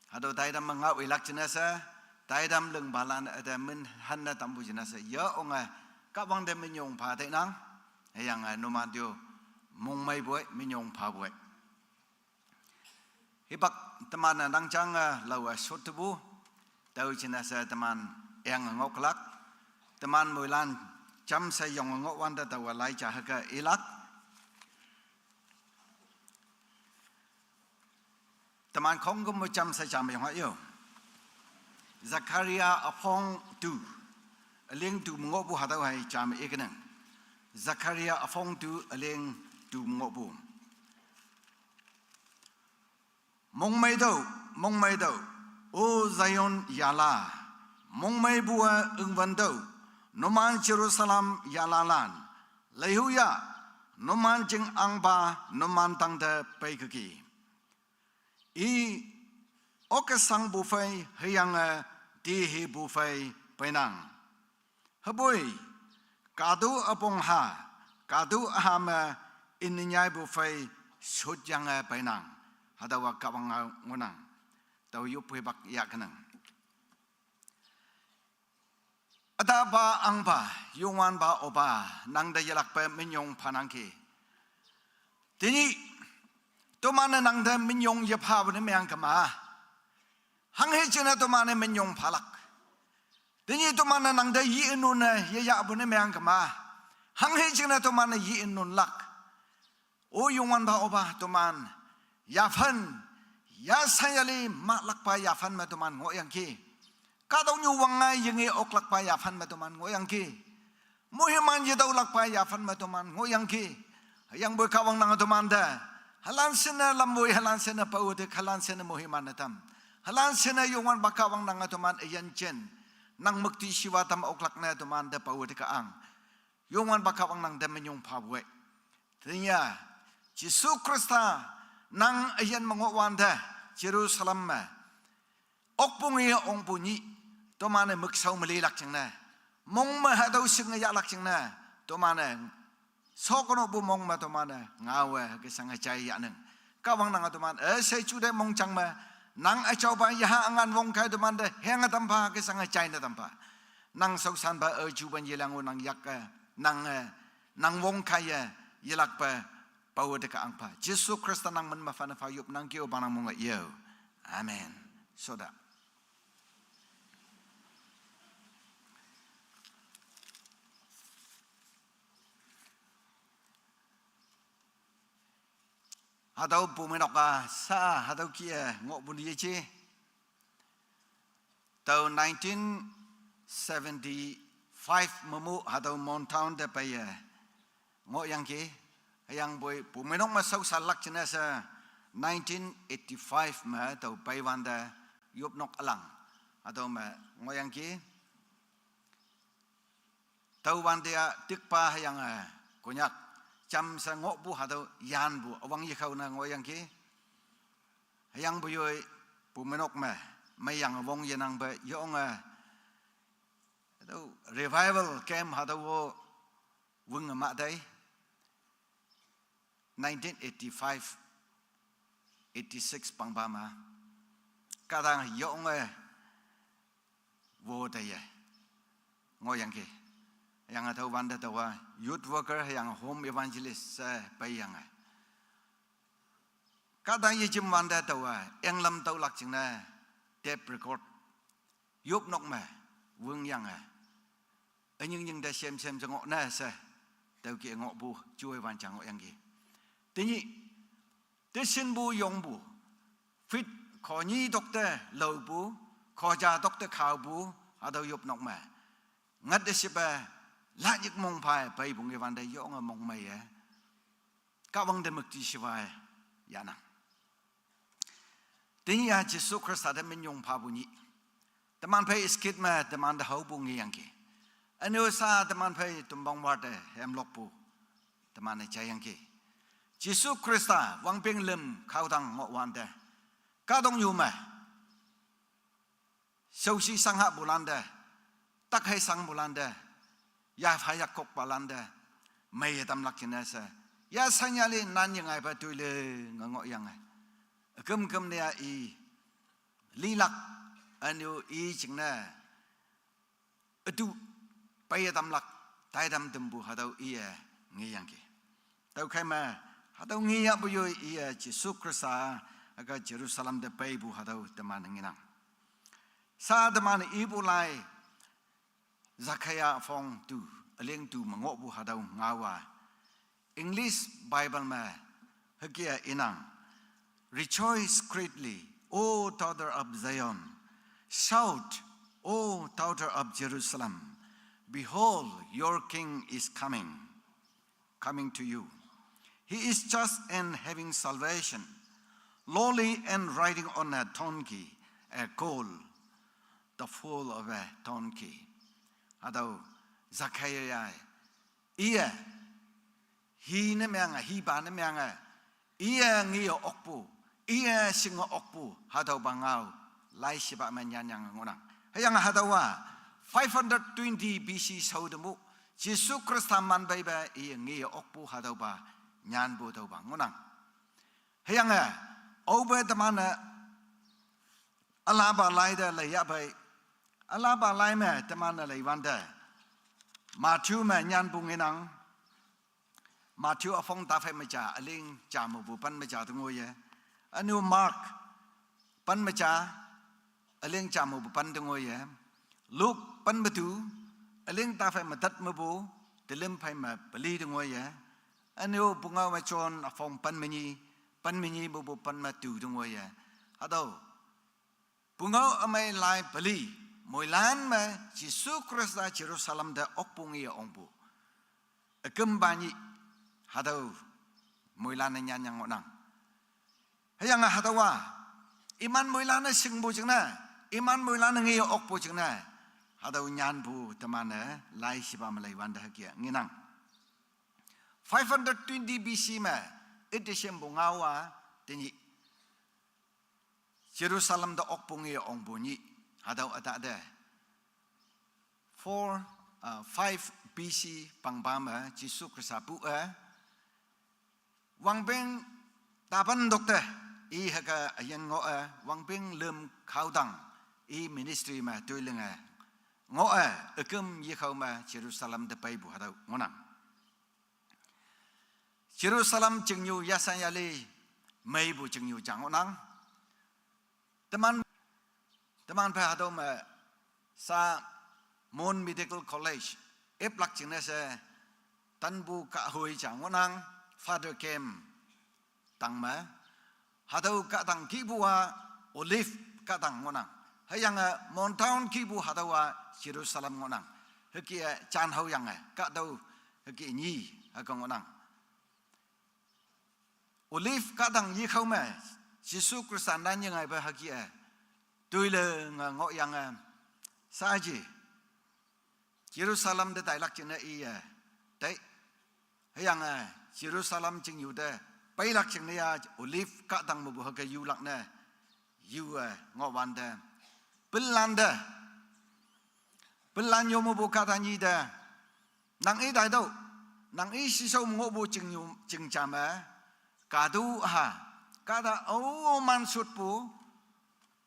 Hadau taidam mengau ilak jenasa, taidam leng balan ada men hanna tambu jenasa. Ya ong eh, kawang de menyong pa tai nang. Yang eh, numan dio mong mai buai, menyong pa buai. Hibak teman eh, nang chang eh, lau eh, short bu. Tau jenasa teman yang ngok lak. Teman muilan cham sa yong ngok wan da tau lai cha haka ilak. Teman khong gum mu cham sa cham yong ha yo. Zakaria aphong tu. Aling tu mengok bu hatau hai cham ikeneng. Zakaria aphong tu aling tu mengok bu. Mong mai dau, mong mai dau. O Zion yala. Mong mai bua engwan dau. Numan Jerusalem yala lan. Lehuya. Numan jing angba, numan tang de pai keki. I oke sang bu fai hayang eh, di hi bu fai pai nang. Habui, kadu apong ha, kadu aham eh, in nyai bu fai sut yang eh, pai nang. Hadawa kawang eh, ngunang. Tau yup hui bak ya kenang. Ada ba ang ba, yungwan ba oba, nang da yelak pe menyong panang ki. Tini, tumana nang da menyong ye pa bu ne meang kama. Hang he chena tumana menyong palak. Tini tumana nang da yi enun ye ya bu ne meang kama. Hang he chena tumana yi enun lak. O yungwan ba oba tuman, yafan, ya sayali ma lakpa yafan ma tuman ngo yang ki. Kadau nyu wangai yengi ok lakpa yafan ma tuman ngo yang ki. Muhiman yedau lakpa yafan ma tuman ngo yang ki. Yang bui kawang nang tuman da. Halan sena lambui, halan sena pau de, halan sena muhiman na tam. Halan sena yungwan ba kawang nang tuman ayan chen. Nang mukti siwa tam ok lak na tuman da pau de ka ang. Yungwan ba kawang nang da menyong pa buai. Tenya, Jesu Krista nang ayan mengok wan da Jerusalem ma. Okpung iya ong punyi, tomane meksau melilak cheng na. Mong ma hadau sing ya lak cheng na. Tomane sokono bu mong ma tomane ngawe ke sang chai ya neng. Kawang nang toman, eh, sai chu de mong chang ma. Nang achau ba ya ha angan wong kai toman de heng tampa ke sang chai na tampa. Nang sau san ba, eh, chu ban yelang nang yak eh, nang, eh, nang wong kai eh, yelak pa, pau de ka ang pa. Jesu Krista nang men ma fa na fa yup nang kio ba nang mong eh, yo. Amen. Soda. Hadau pu menok a sa hadau ki eh, ngok bun ye chi. Tau nineteen seventy-five. five me mu hatüo Mon Town te peiye ngohyangki. Hüyangpoi pumeinok me shaoshanlak jingne she nineteen eighty-five me tao peiwante yopnok ülang hatüo me ngohyangki. Tüowante-a tikpa hüyange Konyak jamshe ngohpu hatüo yanpu üwang yekhao ne ngohyangki. Hüyangpu yoi pumeinok me meiyange wong yenangpe yonge hatüo revival camp hatüo-o wünge mah tei. Nineteen eighty-five, eighty-six pangpa me kahta yonge wo teiye ngohyangki. Hüyange tüowante taowa youth worker hüyange home evangelist she peiyange, kahta yejimwante taowa englam tüolak jingne tape record yopnok me wüngyange ünying nying te shem shem je ngohne she tüoke ngohpu juiwan ja ngohyangki. Tenyih, teshinpu yongpu, feet khonyi tokte laopu, khoja tokte khaopu hatüo yopnok me ngat te shipe lanyik mongpha-e peipu ngewante yonge mongmeiye Kahwang te müktishiwa-e yahnang. Tenyih-a Jesu Khrista te minyong phapu nyih. Teman phei skit me temante haopu ngeyangki. Üne-o sha teman phei tombang warte hemlokpu teman-e jaiyangki. Jesu Khrista wangpeng lüm khaotang ngohwante kahtoknyu me shaoshi shanghahpulante, takhei shangpulante, yapha yakkokpalante meiye tamlak jingne she, yasanyali nan yengaipe toilinge ngohyange, üküm küm ne-a i lilak, üne-o i jingne ütu peiye tamlak, taitam tampu hatüo iye ngeyangki. Tüokhei me hatüo ngeyahpu yoi iye Jesu Khrista hüke Jerusalem te peipu hatüo teman ngenang. Sha teman ipu lai Zakaia üpong tu, üleng tu me ngohpu hatüo ngaowa, English Bible me hüke inang: Rejoice greatly, O daughter of Zion. Shout, O daughter of Jerusalem. Behold, your king is coming, coming to you. He is just and having salvation, lowly and riding on a donkey, a colt, the foal of a donkey. Hatüo Zakaia iye hi ne meange, hipa ne meange, iye ngeye okpu, iye shinge okpu hatüopa ngao laishipa me nyanyange ngohnang. Hüyange hatüowa five hundred twenty B C shao te mu, Jesu Khrista man peipe iye ngeye okpu hatüopa nyanpu tüopa ngohnang. Hüyange aope teman-e ülapa lai te leiyahpei, ülapa lai me teman-e leiwante Matthew me nyanpu ngenang. Matthew üpong taphei me ja, üleng ja mepu pen me ja te ngoiye. Üne-o Mark pen me ja, üleng ja mepu pen te ngoiye. Luke pen me tu, üleng taphei me tet mepu, telim phei me peli te ngoiye. Üne-o pungao me John üpong pen me nyi, pen me nyi mepu pen me tu te ngoiye. Hatüo pungao ümei lai peli, moilan me Jesu Khrista Jerusalem te okpu ngeye ongpu ükümpa nyih hatüo moilan-e nyanyang ngohnang. Hüyange hatüowa iman moilan-e shingpu jingne, iman moilan-e ngeye okpu jingne, hatüo nyanpu teman-e laishipa me leiwante hüke ngenang. Five hundred twenty B C me üte shempu ngaowa tenyih Jerusalem te okpu ngeye ongpu nyih, hatüo ütahte four, uh, five B C pangpa me Jesu Khrista pu-e wangpeng tapan tokte i hüke üyin ngoh-e, wangpeng lüm khaotang i ministry me toilinge ngoh-e, üküm yekhao me Jerusalem te peipu hatüo ngohnang. Jerusalem chingnyu yasanyali meipu chingnyu ja ngohnang. Teman, teman phei hatüo me sha Mon Medical College iplak jingne she tanpu kahhoi ja ngohnang, Father Camp tang me. Hatüo kahtang kihpu-a Olive kahtang ngohnang. Hüyange Mon Town kihpu hatüowa Jerusalem ngohnang. Hüke-e janhao yange, kahtüo hüke nyi, hüke ngohnang. Olive kahtang yikhao me, Jesu Khrista nan yengai pe hüke-e, toile nge ngohyange, saji, Jerusalem te tailak jingne iye, tai, hüyange, Jerusalem chingyu te, peilak jingne ya, Olive kahtang mepu hüke yulak ne, yu-e ngohwante, pinlante, pinlan yo mepu kahta nyi te, nang-i taitüoh, nang-i shishao me ngohpu chingyu, chingja me, katu ha, kahta aoman shotpu,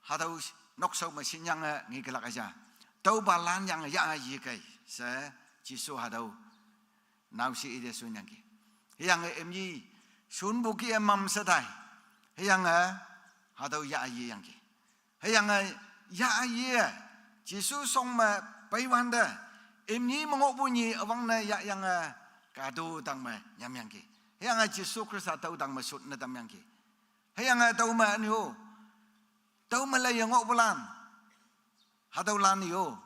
hatüo nokshao me shinyange ngekelak aja. Tüopa lan yange ya yekei she, Jesu hatüo naoshe ite shonyangki. Hüyange imni shonpu kih-e mamshe tai. Hüyange hatüo ya yeyangki. Hüyange ya ye, Jesu shong me peiwante, imni me ngohpu nyi üwangne yahyange, katu tang me nyamyangki. Hüyange Jesu Khrista tüo tang me shotne tamyangki. Hüyange tüo me ünyo, tüo me leiye ngohpulan, hatüolan yo,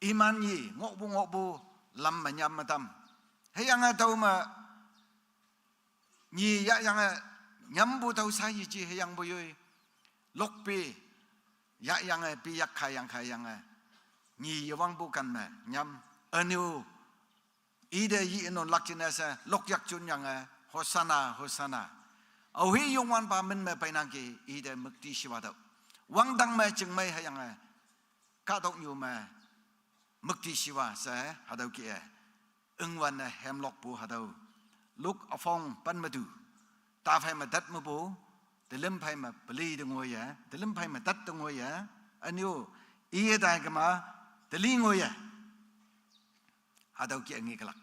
iman nyi ngohpu ngohpu lam me nyam me tam. Hüyange tüo me nyi yahyange nyampu tao sa yeji hüyangpu yoi, lokpe yahyange pi yak khaiyang khayange, nyi yewangpu kan me nyam, ünyo, ite yi nonlak jingne she lokyak junyange, Hosanna, Hosanna. Aohi Youngwanpa min me peinangki, ite mükti shiwa tüoh. Wangdang me chingmei hüyange, kahtoknyu me mükti shiwa she, hatüo kih-e, üngwan-e hemlokpu hatüo, Luke üpong pen metu, taphei me tat mepu, telim phei me peli te ngoiye, telim phei me tat te ngoiye, ünyo, iye tai kema, teli ngoiye, hatüo kih-e ngekelak.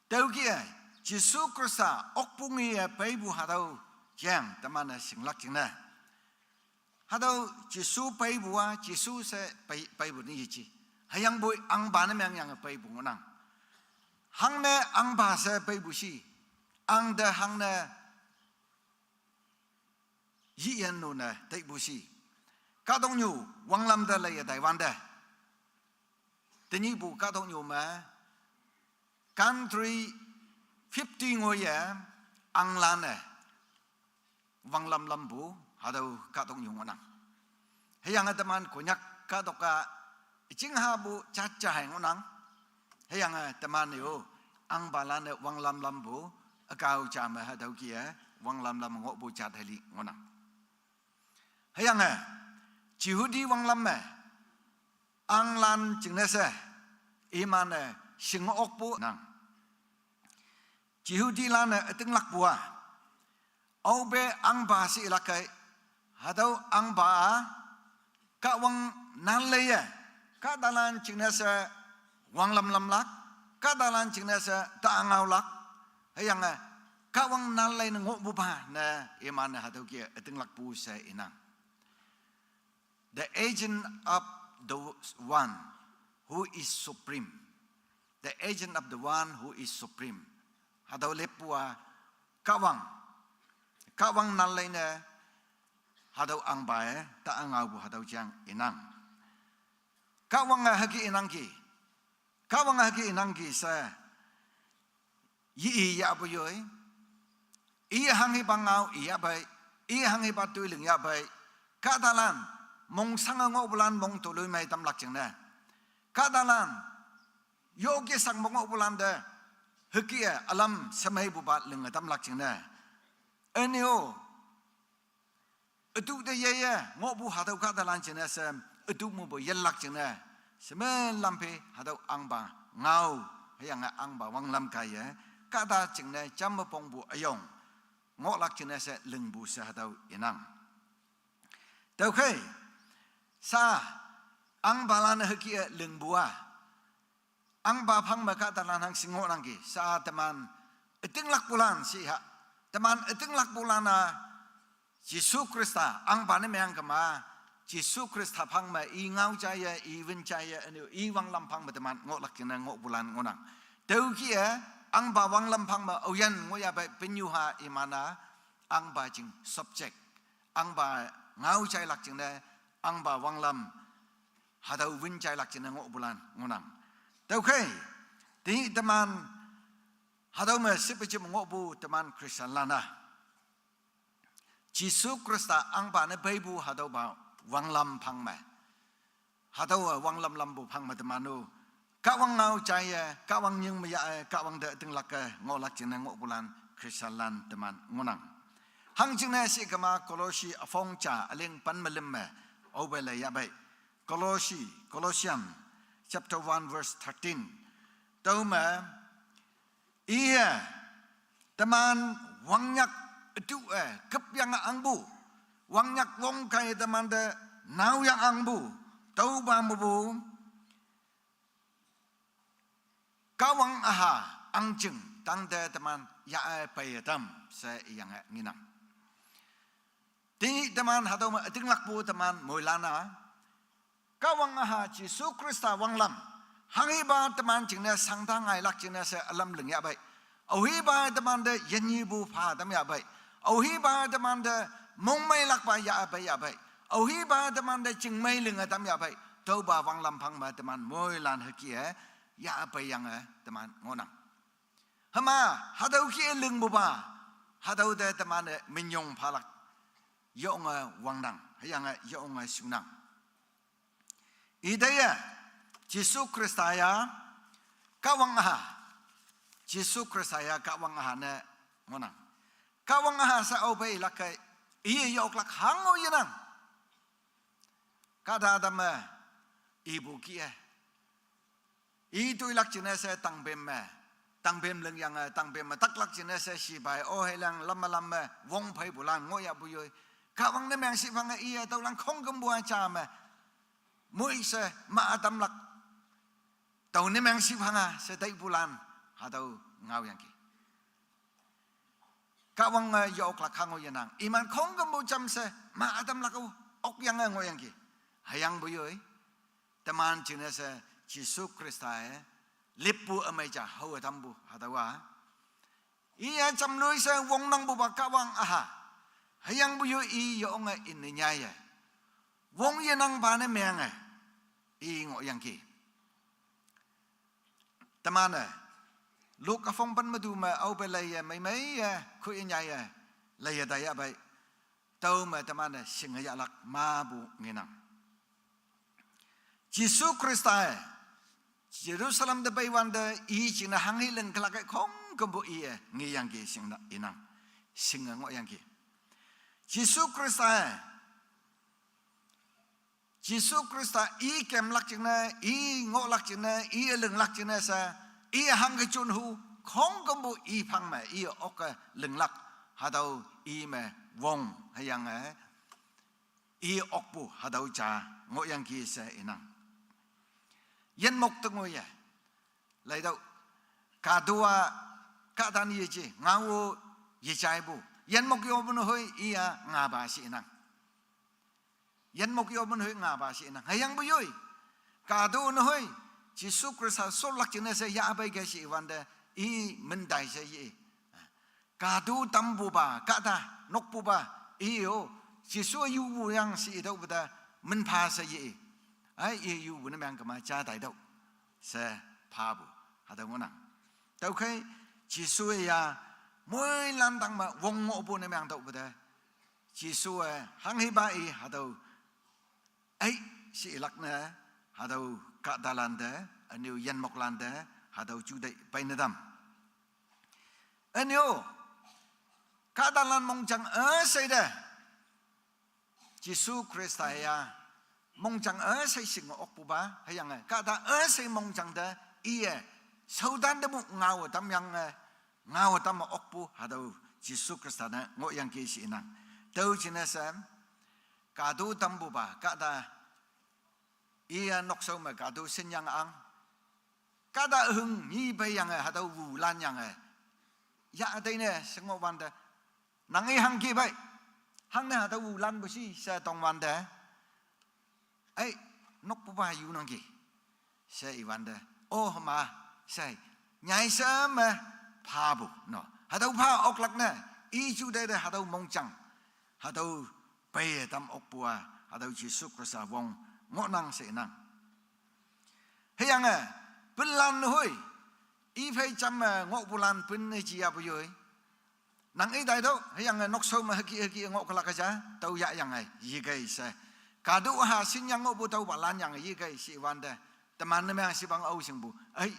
Tüo kih-e, Jesu Khrista okpu ngeye peipu hatüo jeng teman-e shinglak jingne, hatüo Jesu peipu-a, Jesu she pei, peipu ne yeji. Hüyangpoi ahngpa ne mengyange peipu ngohnang. Hangne ahngpa she peipu shi, ahng te hangne yiyan nune taipu shi. Kahtoknyu wanglam te leiye taiwante, tenyihpu kahtoknyu me country fifty ngoiye, ahnglan-e wanglam lampu, hatüo kahtoknyu ngohnang. Hüyange teman Konyak kahtok-a, chinghapu jat ja hei ngohnang. Hüyange teman-e-o, ahngpalan-e wanglam lampu, ükao ja me hatüo kih-e, wanglam lam ngohpu jat hei li ngohnang. Hüyange, Jehudi wanglam me, ahnglan jingne she, iman-e shing okpu nang. Jehudilan-e ütinglakpu-a, aope ahngpa she ilak kei, hatüo ahngpa-a, Kahwang nan leiye, kahtalan jingne she wanglam lamlak, kahtalan jingne she ta ngaolak, hüyange, Kahwang nan lei ne ngohpupa ne iman-e hatüo kih-e ütinglakpu she inang. The agent of the one who is supreme. The agent of the one who is supreme. Hatüo leppu-a, Kahwang, Kahwang nan lei ne, hatüo ahngpa-e ta ngaopu hatüo jang inang. Kahwange hüke inangki, Kahwange hüke inangki she, yi-i yahpu yoi, i hanghipa ngao i yahpei, i hanghipa toi ling yahpei, kahtalan, mongshange ngohpulan mong toloimei tamlak jingne, kahtalan, yoke sang me ngohpulan te, hüke-e ülam shemeipupa linge tamlak jingne, ünyo, ütu te yeye ngohpu hatüo kahtalan jingne she, ütu mepu yenlak jingne, shemelam phe hatüo ahngpa ngao, hüyange ahngpa wanglam kaiye, kahta jingne jamme pongpu üyong, ngohlak jingne she lingpu she hatüo inang. Tüokhei, sha, ahngpalan-e hüke-e lingpu-a, ahngpa phang me kahtalan hangshing ngohnangki, sha teman ütinglakpulan shiha, teman ütinglakpulan-a, Jesu Khrista ahngpa ne meng kema, Jesu Khrista phang me i ngao jaiye, i wün jaiye, ünyo i wanglam phang me teman ngohlak jingne ngohpulan ngohnang. Tüoke-e, ahngpa wanglam phang me aoyin ngohyahpei penyuha iman-a, ahngpa jing subject, ahngpa ngao jailak jingne, ahngpa wanglam Hatüo wün jailak jingne ngohpulan ngohnang. Tüokhei, tenyih teman, hatüo me shippe jim ngohpu teman Christianlan-a, Jesu Khrista ahngpa ne peipu hatüopa wanglam phang me, hatüowa wanglam lampu phang me teman-o, Kahwang ngao jaiye, Kahwang nying me yah-e, Kahwang te ütinglak-e ngohlak jingne ngohpulan Christianlan teman ngohnang. Hangjingne shikema Kolosi üpong ja üleng pen me lüm me, aope le yahpei. Kolosi, Colossians chapter one verse thirteen. Tüome, iye, teman wangnyak ütüoh-e küpyange ahngpu, wangnyak wong kaiye temante naoyang ahngpu, tüopa mepu, Kahwang üha ahngjing tangte teman yah-e peiye tam she iyange ngenang. Tenyih teman hatüo me ütinglakpu teman moilan-a, Kahwang üha Jesu Khrista wanglam, hanghipa teman jingne shangta ngailak jingne she ülam ling yahpei. Aohipa temante yinyepu pha tam yahpei. Aohipa temante mongmeilakpa yahpei yahpei. Aohipa temante chingmei linge tam yahpei. Tüopa wanglam phang me teman moilan hüke-e yahpeiyange teman ngohnang. Hüma, hatüo kih-e lingpupa, hatüo te teman-e minyong phalak, yonge wangnang, hüyange yonge shunang. Itaiye, Jesu Khrista-a Kahwang üha, Jesu Khrista-a Kahwang üha ne ngohnang. Kahwang üha she aope ilak kei, iye yoklak hango yenang. Kahta tamme, ipu kih-e, i toilak jingne she tangpem me, tangpem lingyange, tangpem me taklak jingne she shipai, o heilang lam me lam me wong pheipulan ngohyahpu yoi. Kahwang ne meng shiphange iye tüolan khongkümpu-a ja me, moi she ma ütamlak, tao ne meng shiphange she taipulan, hatüo ngaoyangki. Kahwange yoklak hango yenang. Iman khongkümpu jamshe ma ütamlak-o, okyange ngohyangki. Hüyangpu yoi, teman jingne she Jesu Khrista-e lippu ümei ja haowe tampu hatüowa, iye jamloi she wongnangpupa Kahwang üha, hüyangpu yoi i yonge inne nyaiye, wong yenangpa ne menge, i ngohyangki. Teman-e, Luke üpong pen me tu me aope leiye meimeiye khoiye nyaiye, leiye taiyahpei, tüome teman-e shinge yahlak mepu ngenang. Jesu Khrista-e Jerusalem te peiwante i jingne hanghe ling kelak-e khongkümpu iye ngeyangki shingne inang, shinge ngohyangki. Jesu Khrista-e, Jesu Khrista i kemlak jingne, i ngohlak jingne, i linglak jingne she, i hangke junhu, khongkümpu i phang me i okke linglak, hatüo i me wong hüyange i okpu hatüo ja ngohyangki she inang. Yinmok te ngoiye, leitüoh, kahto-a kahta ni yeje ngao-o yejaipu, yinmok yopu nehoi iya ngapa she inang. Yinmok yopu nehoi ngapa she inang. Hüyangpu yoi, kahto nehoi Jesu Khrista sholak jingne she yahpei ke she iwante, i mintai she ye. Kahto tampupa kahta, nokpupa, i-o, Jesu yupu yang she itüohpu te minpha she ye. Ai, i yupu ne meng kema ja taitüoh she phapu, hatüo ngohnang. Tüokhei, Jesu-a moilan tang me wong ngohpu ne meng tüohpu te, Jesu-e hanghipa i hatüo ei, she ilak ne, hatüo kahtalan te, ünyu yinmoklan te, hatüo juteih peine tam. Ünyu, kahtalan mongjang üshei te, Jesu Khrista-a mongjang üshei shinge okpupa, hüyange kahta üshei mongjang te, iye shaotan te mu ngao tamyange, ngao tamme okpu hatüo Jesu Khrista ne ngohyangki she inang. Tüo jingne she, kahto tampupa kahta, iya nokshao me kahto shinyange ang, kahta hüng nyi peiyange hatüo wulan yange, yah teine she ngohwante, nang i hangke pei, hangne hatüo wulanpu shi she tongwante, ei, nokpupa yunangki she iwante, o hüma, she, nyai she me phapu no, hatüo pha oklak ne, i juteih te hatüo mongjang, hatüo peiye tam okpu-a, hatüo Jesu Khrista wong ngohnang she inang. Hüyange, pinlan nehoi, i phei jam me ngohpulan pin ne jiya puyoi. Nang i taitüoh, hüyange noksao me hüke hüke ngoh külak ja, tao yahyange, yekei she. Kahta ha shinyang ngohpu tüopa lanyange yekei she iwante. Teman ne meang shipang ao shingpu. Ei,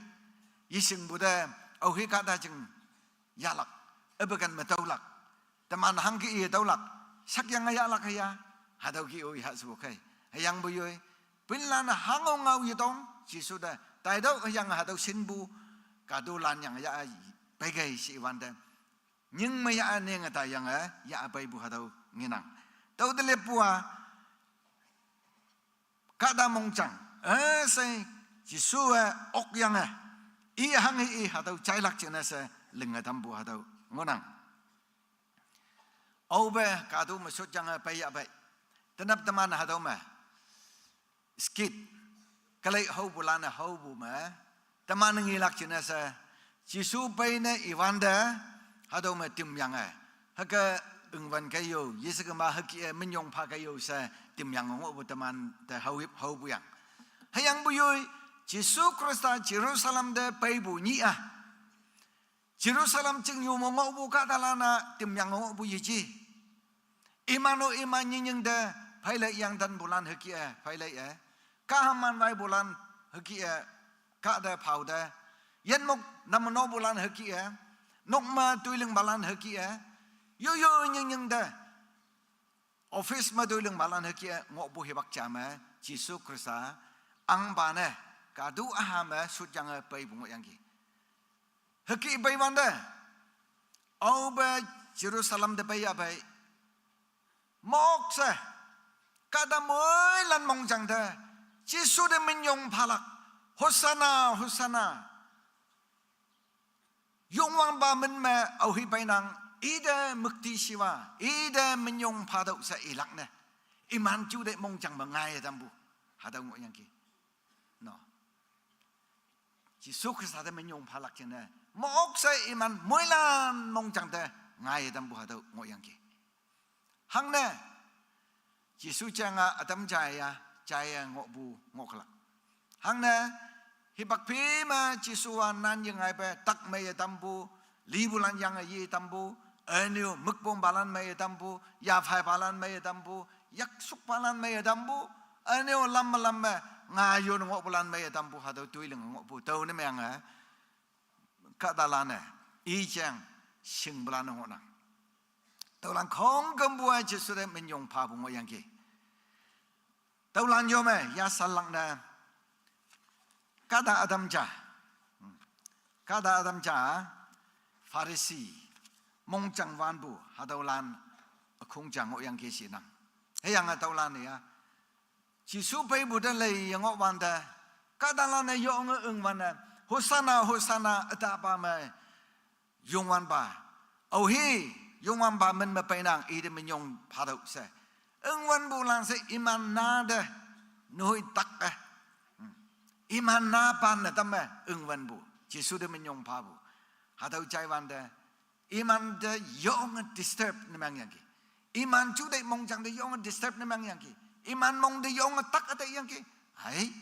yeshingpu te, aohi kahta jing yahlak, üpeken me tüolak. Teman hangke i tüolak, sakyange yahlak hüya, hatüo ke-o yha shepu khei. Hüyangpoi yoi, pinlan hango ngao yetong, Jesu te, taitüoh hüyange hatüo shinpu, kahta lanyange yah peikei she iwante. Nying me yah nenge taiyange, yah peipu hatüo ngenang. Tüo te leppu a, kahta mongjang, üshei, Jesuwe okyange, i hanghe i hatüo jailak jingne she, linge tampu hatüo ngohnang. Aope, kahta me shotyange peiya pei. Tenap teman hatüo me skit, kelei haopulan-e haopu me, teman ngelak jingne she, Jesu peine iwante, hatüo me timyange, hüke üngwan kei yo, yeshekema hüke-e minyong pha kei yo she, timyange ngohpu teman te hao, haopu yang. Hüyangpoi yoi, Jesu Khrista Jerusalem te peipu nyih a, Jerusalem chingnyu me ngohpu kahtalan-a timyange ngohpu yeji. Iman-o iman nyingnying te, pheilei yangtanpulan hüke-e, pheilei-e. Kahaman waipulan hüke-e, kahta phao te. Yinmok nam nopulan hüke-e. Nok me toilingpalan hüke-e. Yoyo nyingnying te. Office me toilingpalan hüke-e ngohpu hipak ja me, Jesu Khrista, ahngpa ne, kahta ha me shotyange peipu ngohyangki. Hüke peiwante, aope Jerusalem te peiya pei, mok she, kahta moilan mongjang te, Jesu te minyong phalak, Hosanna, Hosanna. Youngwanpa min me aohi peinang, ite müktishiwa, ite minyong phatüoh she ilak ne. Iman juteih mongjang me ngaiye tampu. Hatüo ngohyangki. No. Jesu Khrista te minyong phalak jingne, mok she iman moilan mongjang te ngaiye tampu hatüo ngohyangki. Hangne, Jesu jeng-a ütam jaiya, jaiye ngohpu ngohlak. Hangne, hipak phi me Jesu-a nan yengaipe tak meiye tampu, lipulan yange ye tampu, ünyu mükpompalan meiye tampu, yaphaipalan meiye tampu, yaksukpalan meiye tampu, ünyu lam me lam me, ngaoyong ngohpulan meiye tampu, hatüo toiling ngohpu, tüo ne meange, kahtalan-e, i jeng, shingpulan-e ngohnang. Tüolan khongkümpu-a Jesu te minyong phapu ngohyangki. Tüolan yo me, yashanlak ne, kahta ütam ja. Kahta ütam ja, Pharisee, mongjang wanpu, hatüolan, ükhong ja ngohyangki shinang. Hüyange tüolan-e ya, Jesu peipu te leiye ngohwante, kahtalan-e yonge üngwan-e, Hosanna, Hosanna, ütapa me, Youngwanpa. Aohi, Youngwanpa min me peinang, ite minyong phatüoh she. Üngwanpulan she iman na te, nehoi tak-e. Iman na pan ne tamme, üngwanpu. Jesu te minyong phapu. Hatüo jaiwante, iman te yonge disturb ne meangyangki. Iman juteih mongjang te yonge disturb ne meangyangki. Iman mong te yonge tak üte yangki. Hai.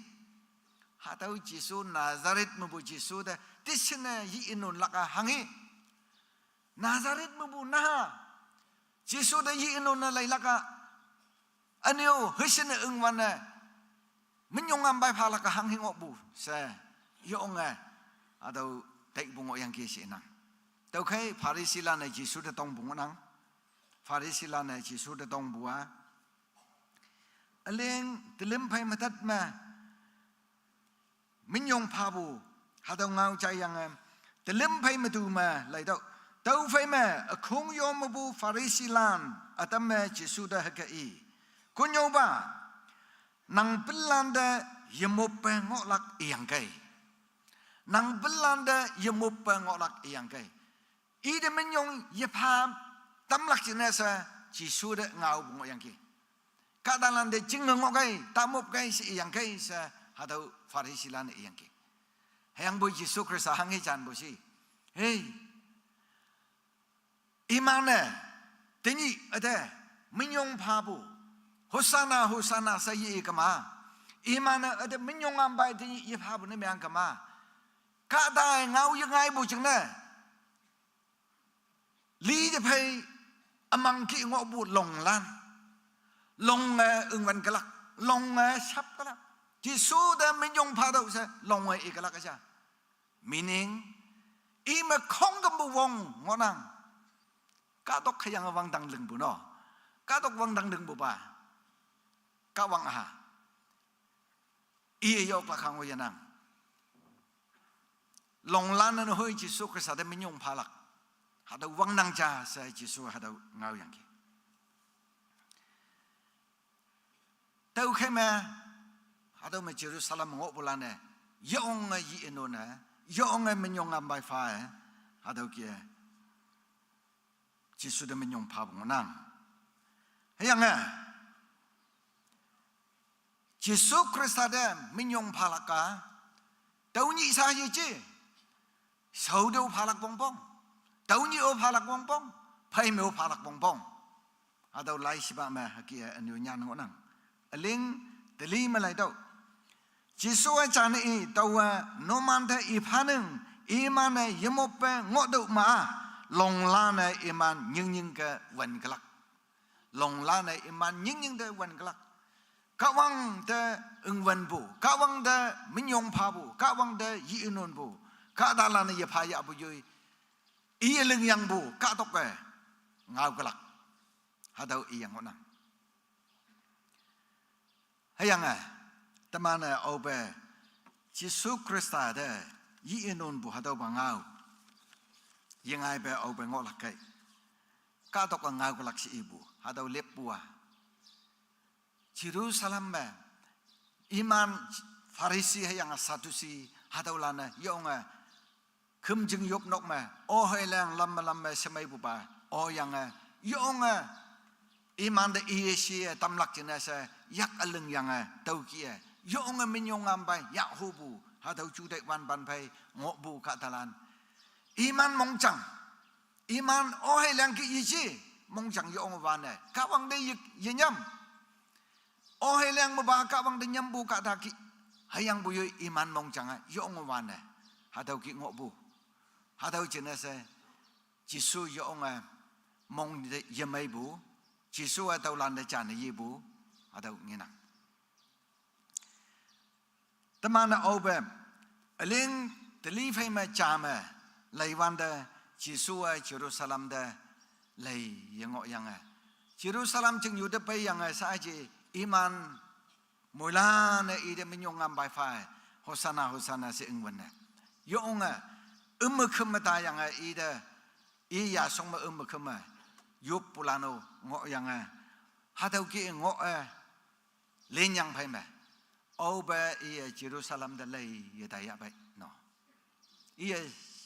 Hatüo Jesu Nazareth mepu Jesu te, tishine yi inun lak-a hanghe. Nazareth mepu naha. Jesu te yi inun ne leilak-a. Ünyu, hüshin-e üngwan-e. Minyong am pai phalak-a hanghe ngohpu, she. Yonge. Hatüo taipu ngohyangki shinang. Tüokhei Phariseelan-e Jesu te tongpu ngohnang. Phariseelan-e Jesu te tongpu-a. Üleng telim phei me tat me. Minyong phapu, hatüo ngao jaiyange, telim phei me tu me, leitüoh. Tüophei me, ükhong yo mepu Phariseelan, ütam me Jesu te hüke i. Konnyüopa, nang pinlante yemoppe ngohlak iyangkei. Nang pinlante yemoppe ngohlak iyangkei. Ite minyong yepha tamlak jingne she Jesu te ngaopu ngohyangki. Kahtalante jinge ngohkei, tamop kei she iyangkei she hatüo Phariseelan-e iyangki. Hüyangpoi Jesu Khrista hanghe janpu shi. Hei. Iman-e, tenyih üte, minyong phapu. Hosanna, Hosanna she ye kema. Iman-e üte minyong ampai te yephapu ne meang kema. Kahta-e ngao yengai pu jingne. Li te phei ümang ki ngohpu longlan. Long-e üngwün kelak. Long-e shap kelak. Jesu te minyong phatüoh she long-e i kelak ja. Meaning, ime khongkümpu wong ngohnang. Kahtok hüyange wangdang lingpu no. Kahtok wangdang lingpupa. Kahwang ha. Iye yoklak hango yenang. Longlan-e hoi Jesu Khrista te minyong phalak. Hatüo wangnang ja she Jesu hatüo ngaoyangki. Tüokhei me, hatüo me Jerusalem ngohpulan-e, yonge yi-e none, yonge minyong ampai pha-e, hatüo ke, Jesu te minyong phapu ngohnang. Hüyange, Jesu Khrista te minyong phalak-a, tüo nyih sha yeje. Shao te-o phalak wongpong. Tüo nyih-o phalak wongpong. Phei me-o phalak wongpong. Hatüo laishipa me hüke ünyu nyan ngohnang. Üling teli me laitüoh. Jesuwe jane i, taowe numan te i phanang, iman-e yemoppe ngohtüoh ma-a, longlan-e iman nyingnying ke wün kelak. Longlan-e iman nyingnying te wün kelak. Kahwang te üngwünpu, Kahwang te minyong phapu, Kahwang te yi-e nonpu, kahtalan-e yepha yahpu yoi, iye lingyangpu, kahtok-e ngao kelak. Hatüo iyang ngohnang. Hüyange, teman-e aope, Jesu Khrista te, yi-e nonpu hatüopa ngao. Yengaipe aope ngohlak kei. Kahtok-e ngao kelak she ipu, hatüo leppu-a. Jerusalem me, iman Pharisee hüyange Sadducee, hatüolan-e, yonge, khümjing yop nok me, o heileng lam me lam me shemeipupa, oyange, yonge, imante iye she tamlak jingne she, yak ülingyange, tüokih-e, yonge minyong ampai, yahhupu, hatüo juteih wanpan phei, ngohpu kahtalan. Iman mongjang, iman o heileng ke yeje, mongjang yonge wan-e, Kahwang te ye, yenyam. O heileng mepa Kahwang te nyampu kahta ki. Hüyangpu yoi iman mongjang-e, yonge wan-e. Hatüo ki ngohpu. Hatüo jingne she, Jesu yonge mong te yemeipu. Jesu-e tüolan te jane yepu. Hatüo ngenang. Teman-e aope, üling teli phei me ja me, leiwante, Jesu-e Jerusalem te, lei yengohyange. Jerusalem chingnyu te peiyange, shaaji, iman, moilan-e ite minyong ampai pha-e, Hosanna, Hosanna she üngwün-e. Yonge, ümme khüm me tayange ite, i yashong me ümme khüm me, yoppulan-o ngohyange. Hatüo ke ngoh-e, linyang phei me. Aope iye Jerusalem te lei yetaiyahpei, no. Iye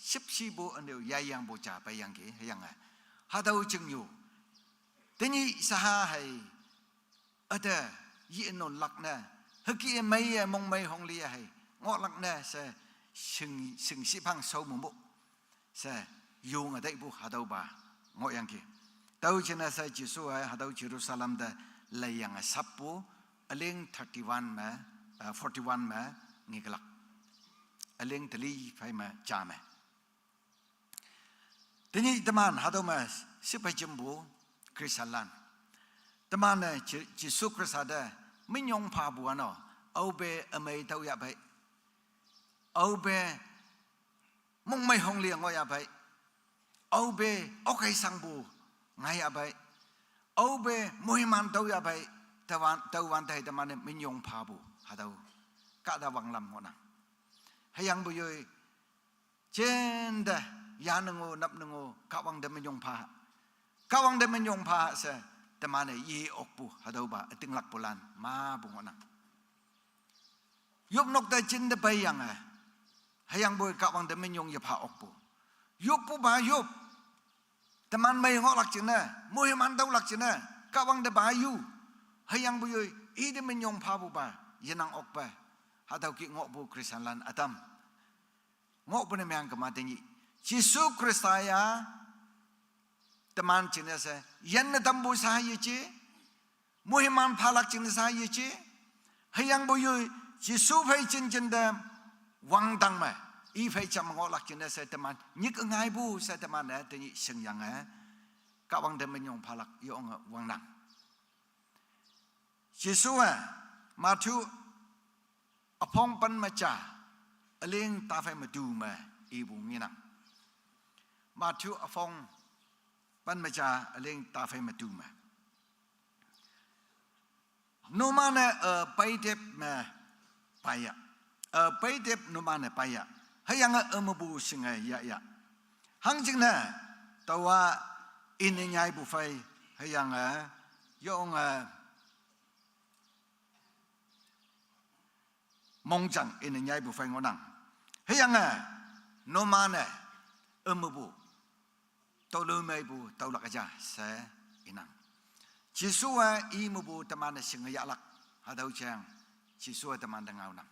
shüpshipu ünyu yaiyangpu ja peiyangki, hüyange. Hatüo chingnyu. Tenyih shaha hei. Üte, yi-e nonlak ne. Hüke meiye mongmei hongliye hei. Ngohlak ne she shing, shing shiphang shao mumu. She, yonge taipu hatüopa ngohyangki. Tüo jingne she Jesu-e hatüo Jerusalem te leiyange sappu, üling thirty-one me, eh, forty-one me ngekelak. Üling teli phei me ja me. Tenyih teman hatüo me shiphei jempu Christianlan. Teman-e Je-, Jesu Khrista te minyong phapu-a no, aope ümei tüoyahpei. Aope mongmei hongli ngohyahpei. Aope okhei shangpu ngaiyahpei. Aope moiman tüoyahpei. Tüowan, tüowan te teman-e minyong phapu. Hatüo. Kahta wanglam ngohnang. Hüyangpu yoi. Jinte, yanengo, napnengo, Kahwang te minyong pha. Kahwang te minyong pha she, teman-e ye okpu, hatüopa, ütinglakpulan, mapu ngohnang. Yopnok te jinte peiyange. Hüyangpoi Kahwang te minyong yepha okpu. Yoppupa yop. Teman mei ngohlak jingne, moiman tüolak jingne, Kahwang te pa yu. Hüyangpu yoi, ite minyong phapupa, yenang okpe. Hatüo ki ngohpu Christianlan ütam. Ngohpu ne meang kema tenyih. Jesu Khrista ya, teman jingne she, yanne tampu sha yeje, moiman phalak jingne sha yeje, Hüyangpoi Jesu phei jinjinte wangdang me, i phei jam ngohlak jingne she teman nyik üngaipu she teman-e tenyih shingyange, Kahwang te minyong phalak yonge wangnang. Jesuwe Matthew üpong pen me ja, üling taphei me tu me ipu ngenang. Matthew üpong pen me ja, üling taphei me tu me. Numan-e, eh, peitep me paiya. Eh, peitep numan-e paiya. Hüyange ümepu shinge yahya. Hangjingne, taowa ine nyaipu phei, hüyange, yonge, mongjang ine nyaipu phei ngohnang. Hüyange, numan-e, ümepu, toloimeipu, tüolak üja she inang. Jesuwe i mepu teman-e shinge yahlak, hatüo jeng, Jesuwe temante ngaonang.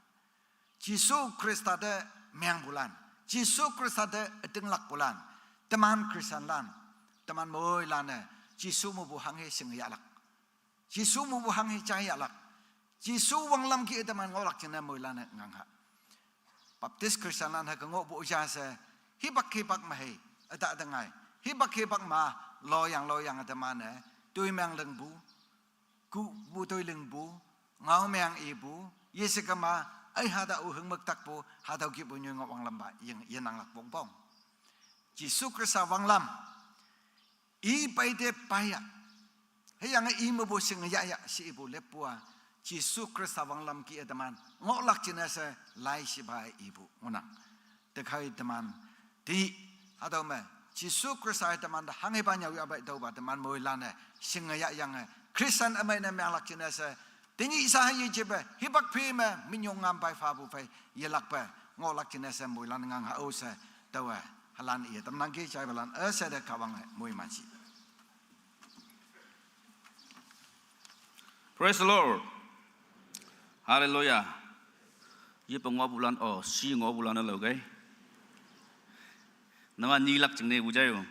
Jesu Khrista te mengpulan, Jesu Khrista te ütinglakpulan, teman Christianlan, teman moilan-e, Jesu mepu hanghe shinge yahlak. Jesu mepu hanghe jai yahlak. Jesu wanglam kih-e teman ngohlak jingne moilan-e ngangha. Baptist Christianlan hüke ngohpu ja she, hipak hipak me hei, üta te ngai. Hipak hipak me, loyang loyang teman-e, toimeng lingpu, kuhpu toi lingpu, ngaomeng ipu, yeshekema, ei hatüo hüngmük takpu, hatüo kihpu nyoi ngoh wanglam pa, yeng, yenanglak pongpong. Jesu Khrista wanglam, i peitep paiya. Hüyange i mepu shinge yahya she ipu leppu-a, Jesu Khrista wanglam kih-e teman ngohlak jingne she laishipa ipu ngohnang. Tekhei teman, ti, hatüo me, Jesu Khrista-e temante hanghepa nyüo yahpei tüopa teman moilan-e shinge yahyange, Christian ümei ne menglak jingne she, tenyih sha yejepe, hipak phi me minyong ngam pei phapu phei yelakpe, ngohlak jingne she moilan ngangha-o she, taowe, halan iye tamnangki jaipalan üshei te Kahwange moiman shi. Praise the Lord. Hallelujah. Yepe ngohpulan, oh, shi ngohpulan-e laokei. Nanga nyilak jingne pu jai-o.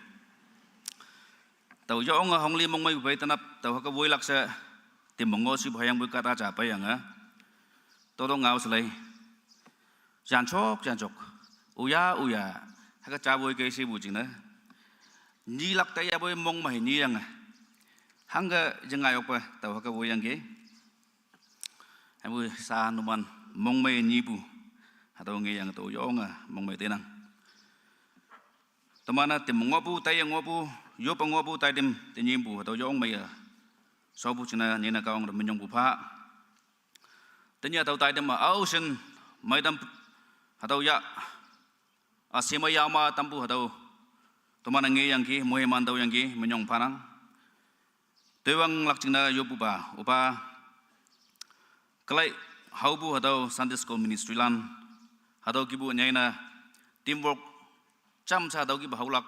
Tao yonge hongli mongmeipu phei tenap, tao hüke woilak she, teme ngoh shipu hüyangpoi kahta ja peiyange. Toto ngao shelei. Yanjok, yanjok. Oya, oya. Hüke ja woi kei shepu jingne. Nyilak te yapoi mong me hei nyiyange. Hangke yengai okpe tao hüke woiyangki. Hüpoi sha numan mongmei nyipu. Hatüo ngeyange tao yonge mongmei tenang. Teman-e teme ngohpu, taiye ngohpu, yoppe ngohpu, taitem, tenyimpu, hatüo yong meiye shopu jingne nyine Kahwang te minyongpu pha. Tenyih hatüo taitem me aoshin, meitam, hatüo ya, a, shemei yama tampu hatüo. Teman-e ngeyangki, moiman tüoyangki, minyong phanang. Tüowanglak jingne yoppupa, opa, kelai haopu hatüo Sunday School Ministry lan, hatüo kihpu nyei ne teamwork jamshe hatüo kihpu haolak,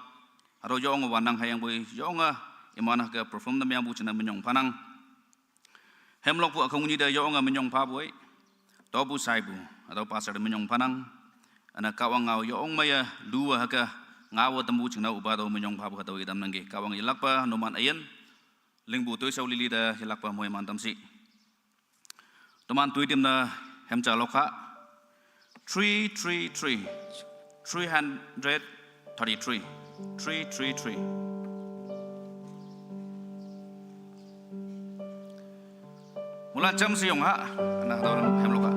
hatüo yonge wannang hüyangpoi yonge iman-e hüke perform ne mengpu jingne minyong phanang. Hemlokpu ükhong nyi te yonge minyong phapoi, topu shaipu, hatüo pastor te minyong phanang. Üne Kahwang ngao yong meiye luwe hüke ngaowe tampu jingne opa tüo minyong phapu hatüo itamnangki Kahwang yelakpa numan üyin. Lingpu toishao lili te yelakpa moiman tamshi. Toman toitem ne hemja lokha. Three three three. Three hundred thirty-three. Three three three. Moilan jamshe yongha. Üne hatüo hemlokha.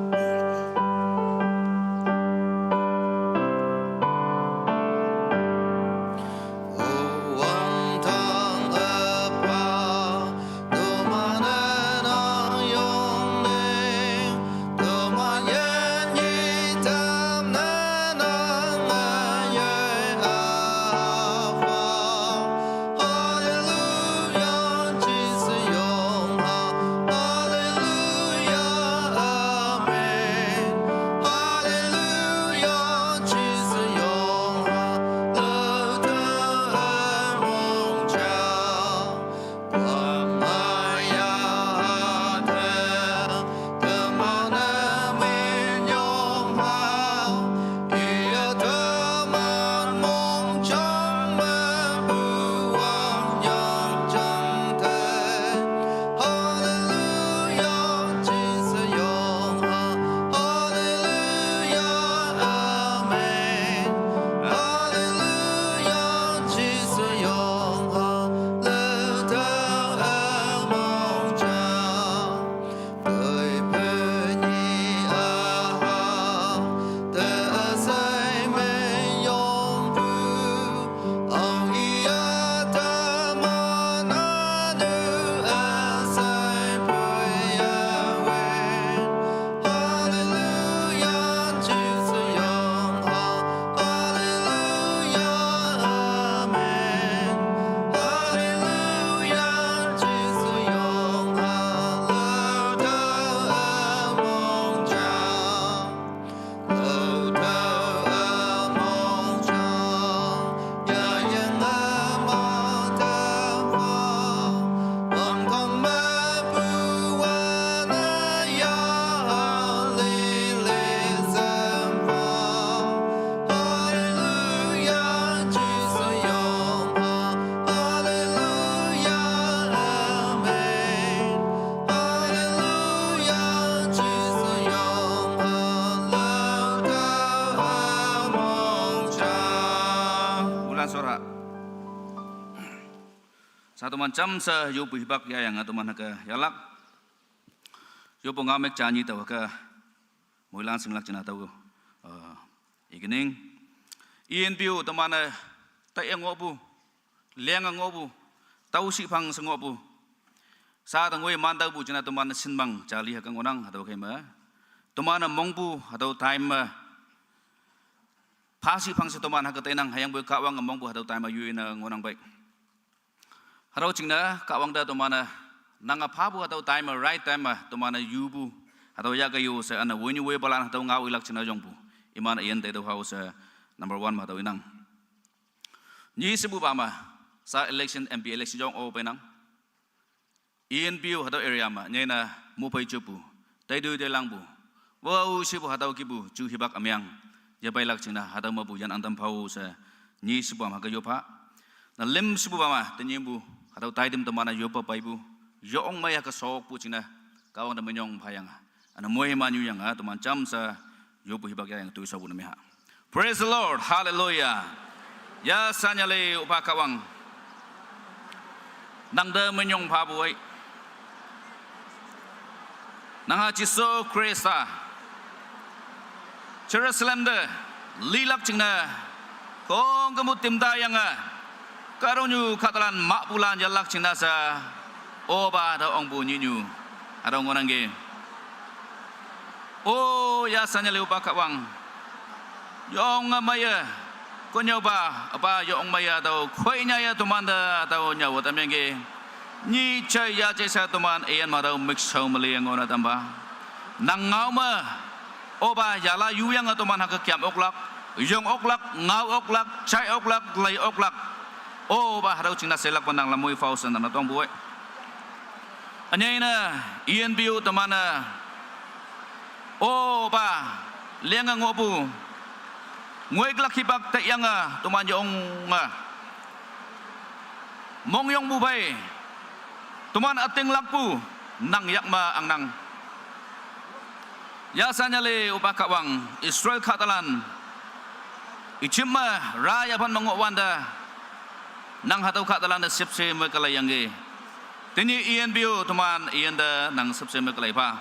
Sora. Sa teman cham sa yopu hibak ya yang teman haka yalak. Yopu ngamek chani tau haka muilan singlak china tau. Uh, evening. Ian piu teman eh, tak yang ngopu, liang ngopu, tau si pang sengopu. Sa tengwe mantau bu china teman sinbang jali haka ngonang hatau kema. Teman mongpu hatau time ma. Phasi phangsi teman haka tenang hayang bui kawang mongpu hatau time ma yui na ngonang baik. Hatau chingna kawang da teman nanga phapu hatau time ma, right time ma teman yupu. Hatau ya kayu se ana wini we balan hatau ngau ilak chingna jongpu. Iman ian te do hau se number one ma hatau inang. Nyi sibu ba ma sa election, M P election jong o penang. Ian piu hatau area ma nyena mupai chupu. Tai dui tai langpu. Wau sipu hatau kipu chu hibak amiang. Ya pai lak chingna hatau mapu yan antam phau sa. Nyi sipu ama ka yopa. Na lim sipu ama tenyimpu. Hatau tai dim temana yopa paipu. Yong maya ka sok pu chingna. Kawang da menyong phayang. Ana moi manyu yang ha teman cham sa yopu hibak ya yang tu sabu na meha. Praise the Lord. Hallelujah. Ya sanyale upa kawang. Nang da menyong pha buai. Nang ha Jisu Krista. Jerusalem da lilak chingna. Kong kemut timda yang ha. Karunyu katalan mak bulan yalak chingna sa. O ba da ong bu nyinyu. Ada ngonang ge. O ya sanya leu ba kawang. Yong maya. Konyo ba, apa yong maya tau koi nya ya tumanda tau nya wa tamyang ge. Nyi chai ya chai sa tuman ian ma tau mik sau mali yang ngona tamba. Nang ngau ma. O ba ya la yu yang tuman haka kiam oklak, yong oklak, ngau oklak, chai oklak, lai oklak. O ba harau chingna selak pandang lamui fau sa nana tong buai. Anyai na, ian biu temana. O ba, liang ang opu. Nguai glak hibak te yang a, tuman yong a. Mong yong bu bai. Tuman ating lakpu, nang yak ma ang nang. Ya sanya le upa kawang, Israel katalan. Ichim ma, ra ya pan mango wanda. Nang hatau katalan da sipse me kalai yang ge. Tini ian biu tuman ian da nang sipse me kalai pa.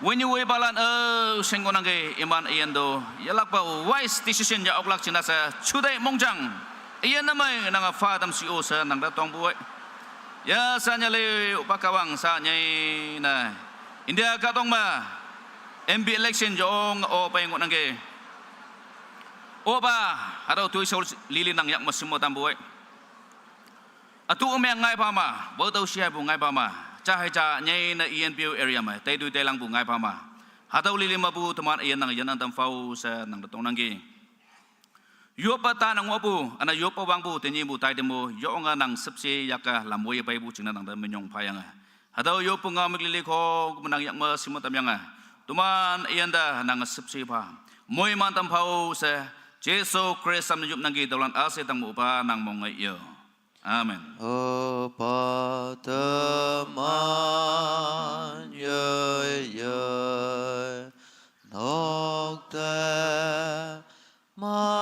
When you way balan eh sengko nang ge iman ian do. Yalak pa wise decision ya oklak chingna sa chudai mongjang. Ian namai nang a fa tam si o sa nang da tong buai. Ya sanya le upa kawang sanya na. India katong ma. M P election jong o pa yang nang ge. O ba, harau tui saul lili nang yak ma simo tam buai. Atu ome ngai pa ma, bau tau siai bu ngai pa ma. Cha hai cha nyai na ian piu area ma, tai dui tai lang bu ngai pa ma. Hatau lili ma bu teman ian nang ian antam fau sa nang datong nang ge. Yopa ta nang wapu, ana yopa wangpu, tenyi bu tai demo, yonga nang sepse yaka lamwe pai bu chingna nang da menyong phayanga. Hatau yopu nga miklili ko menang yak ma sima tam yanga. Tuman ianda nang sepse pa. Moi man tam phau se, Jesu Kristus yup nang ki daulan ase tang mu pa nang mong ngai yo. Amen. Opa teman ye ye nok te ma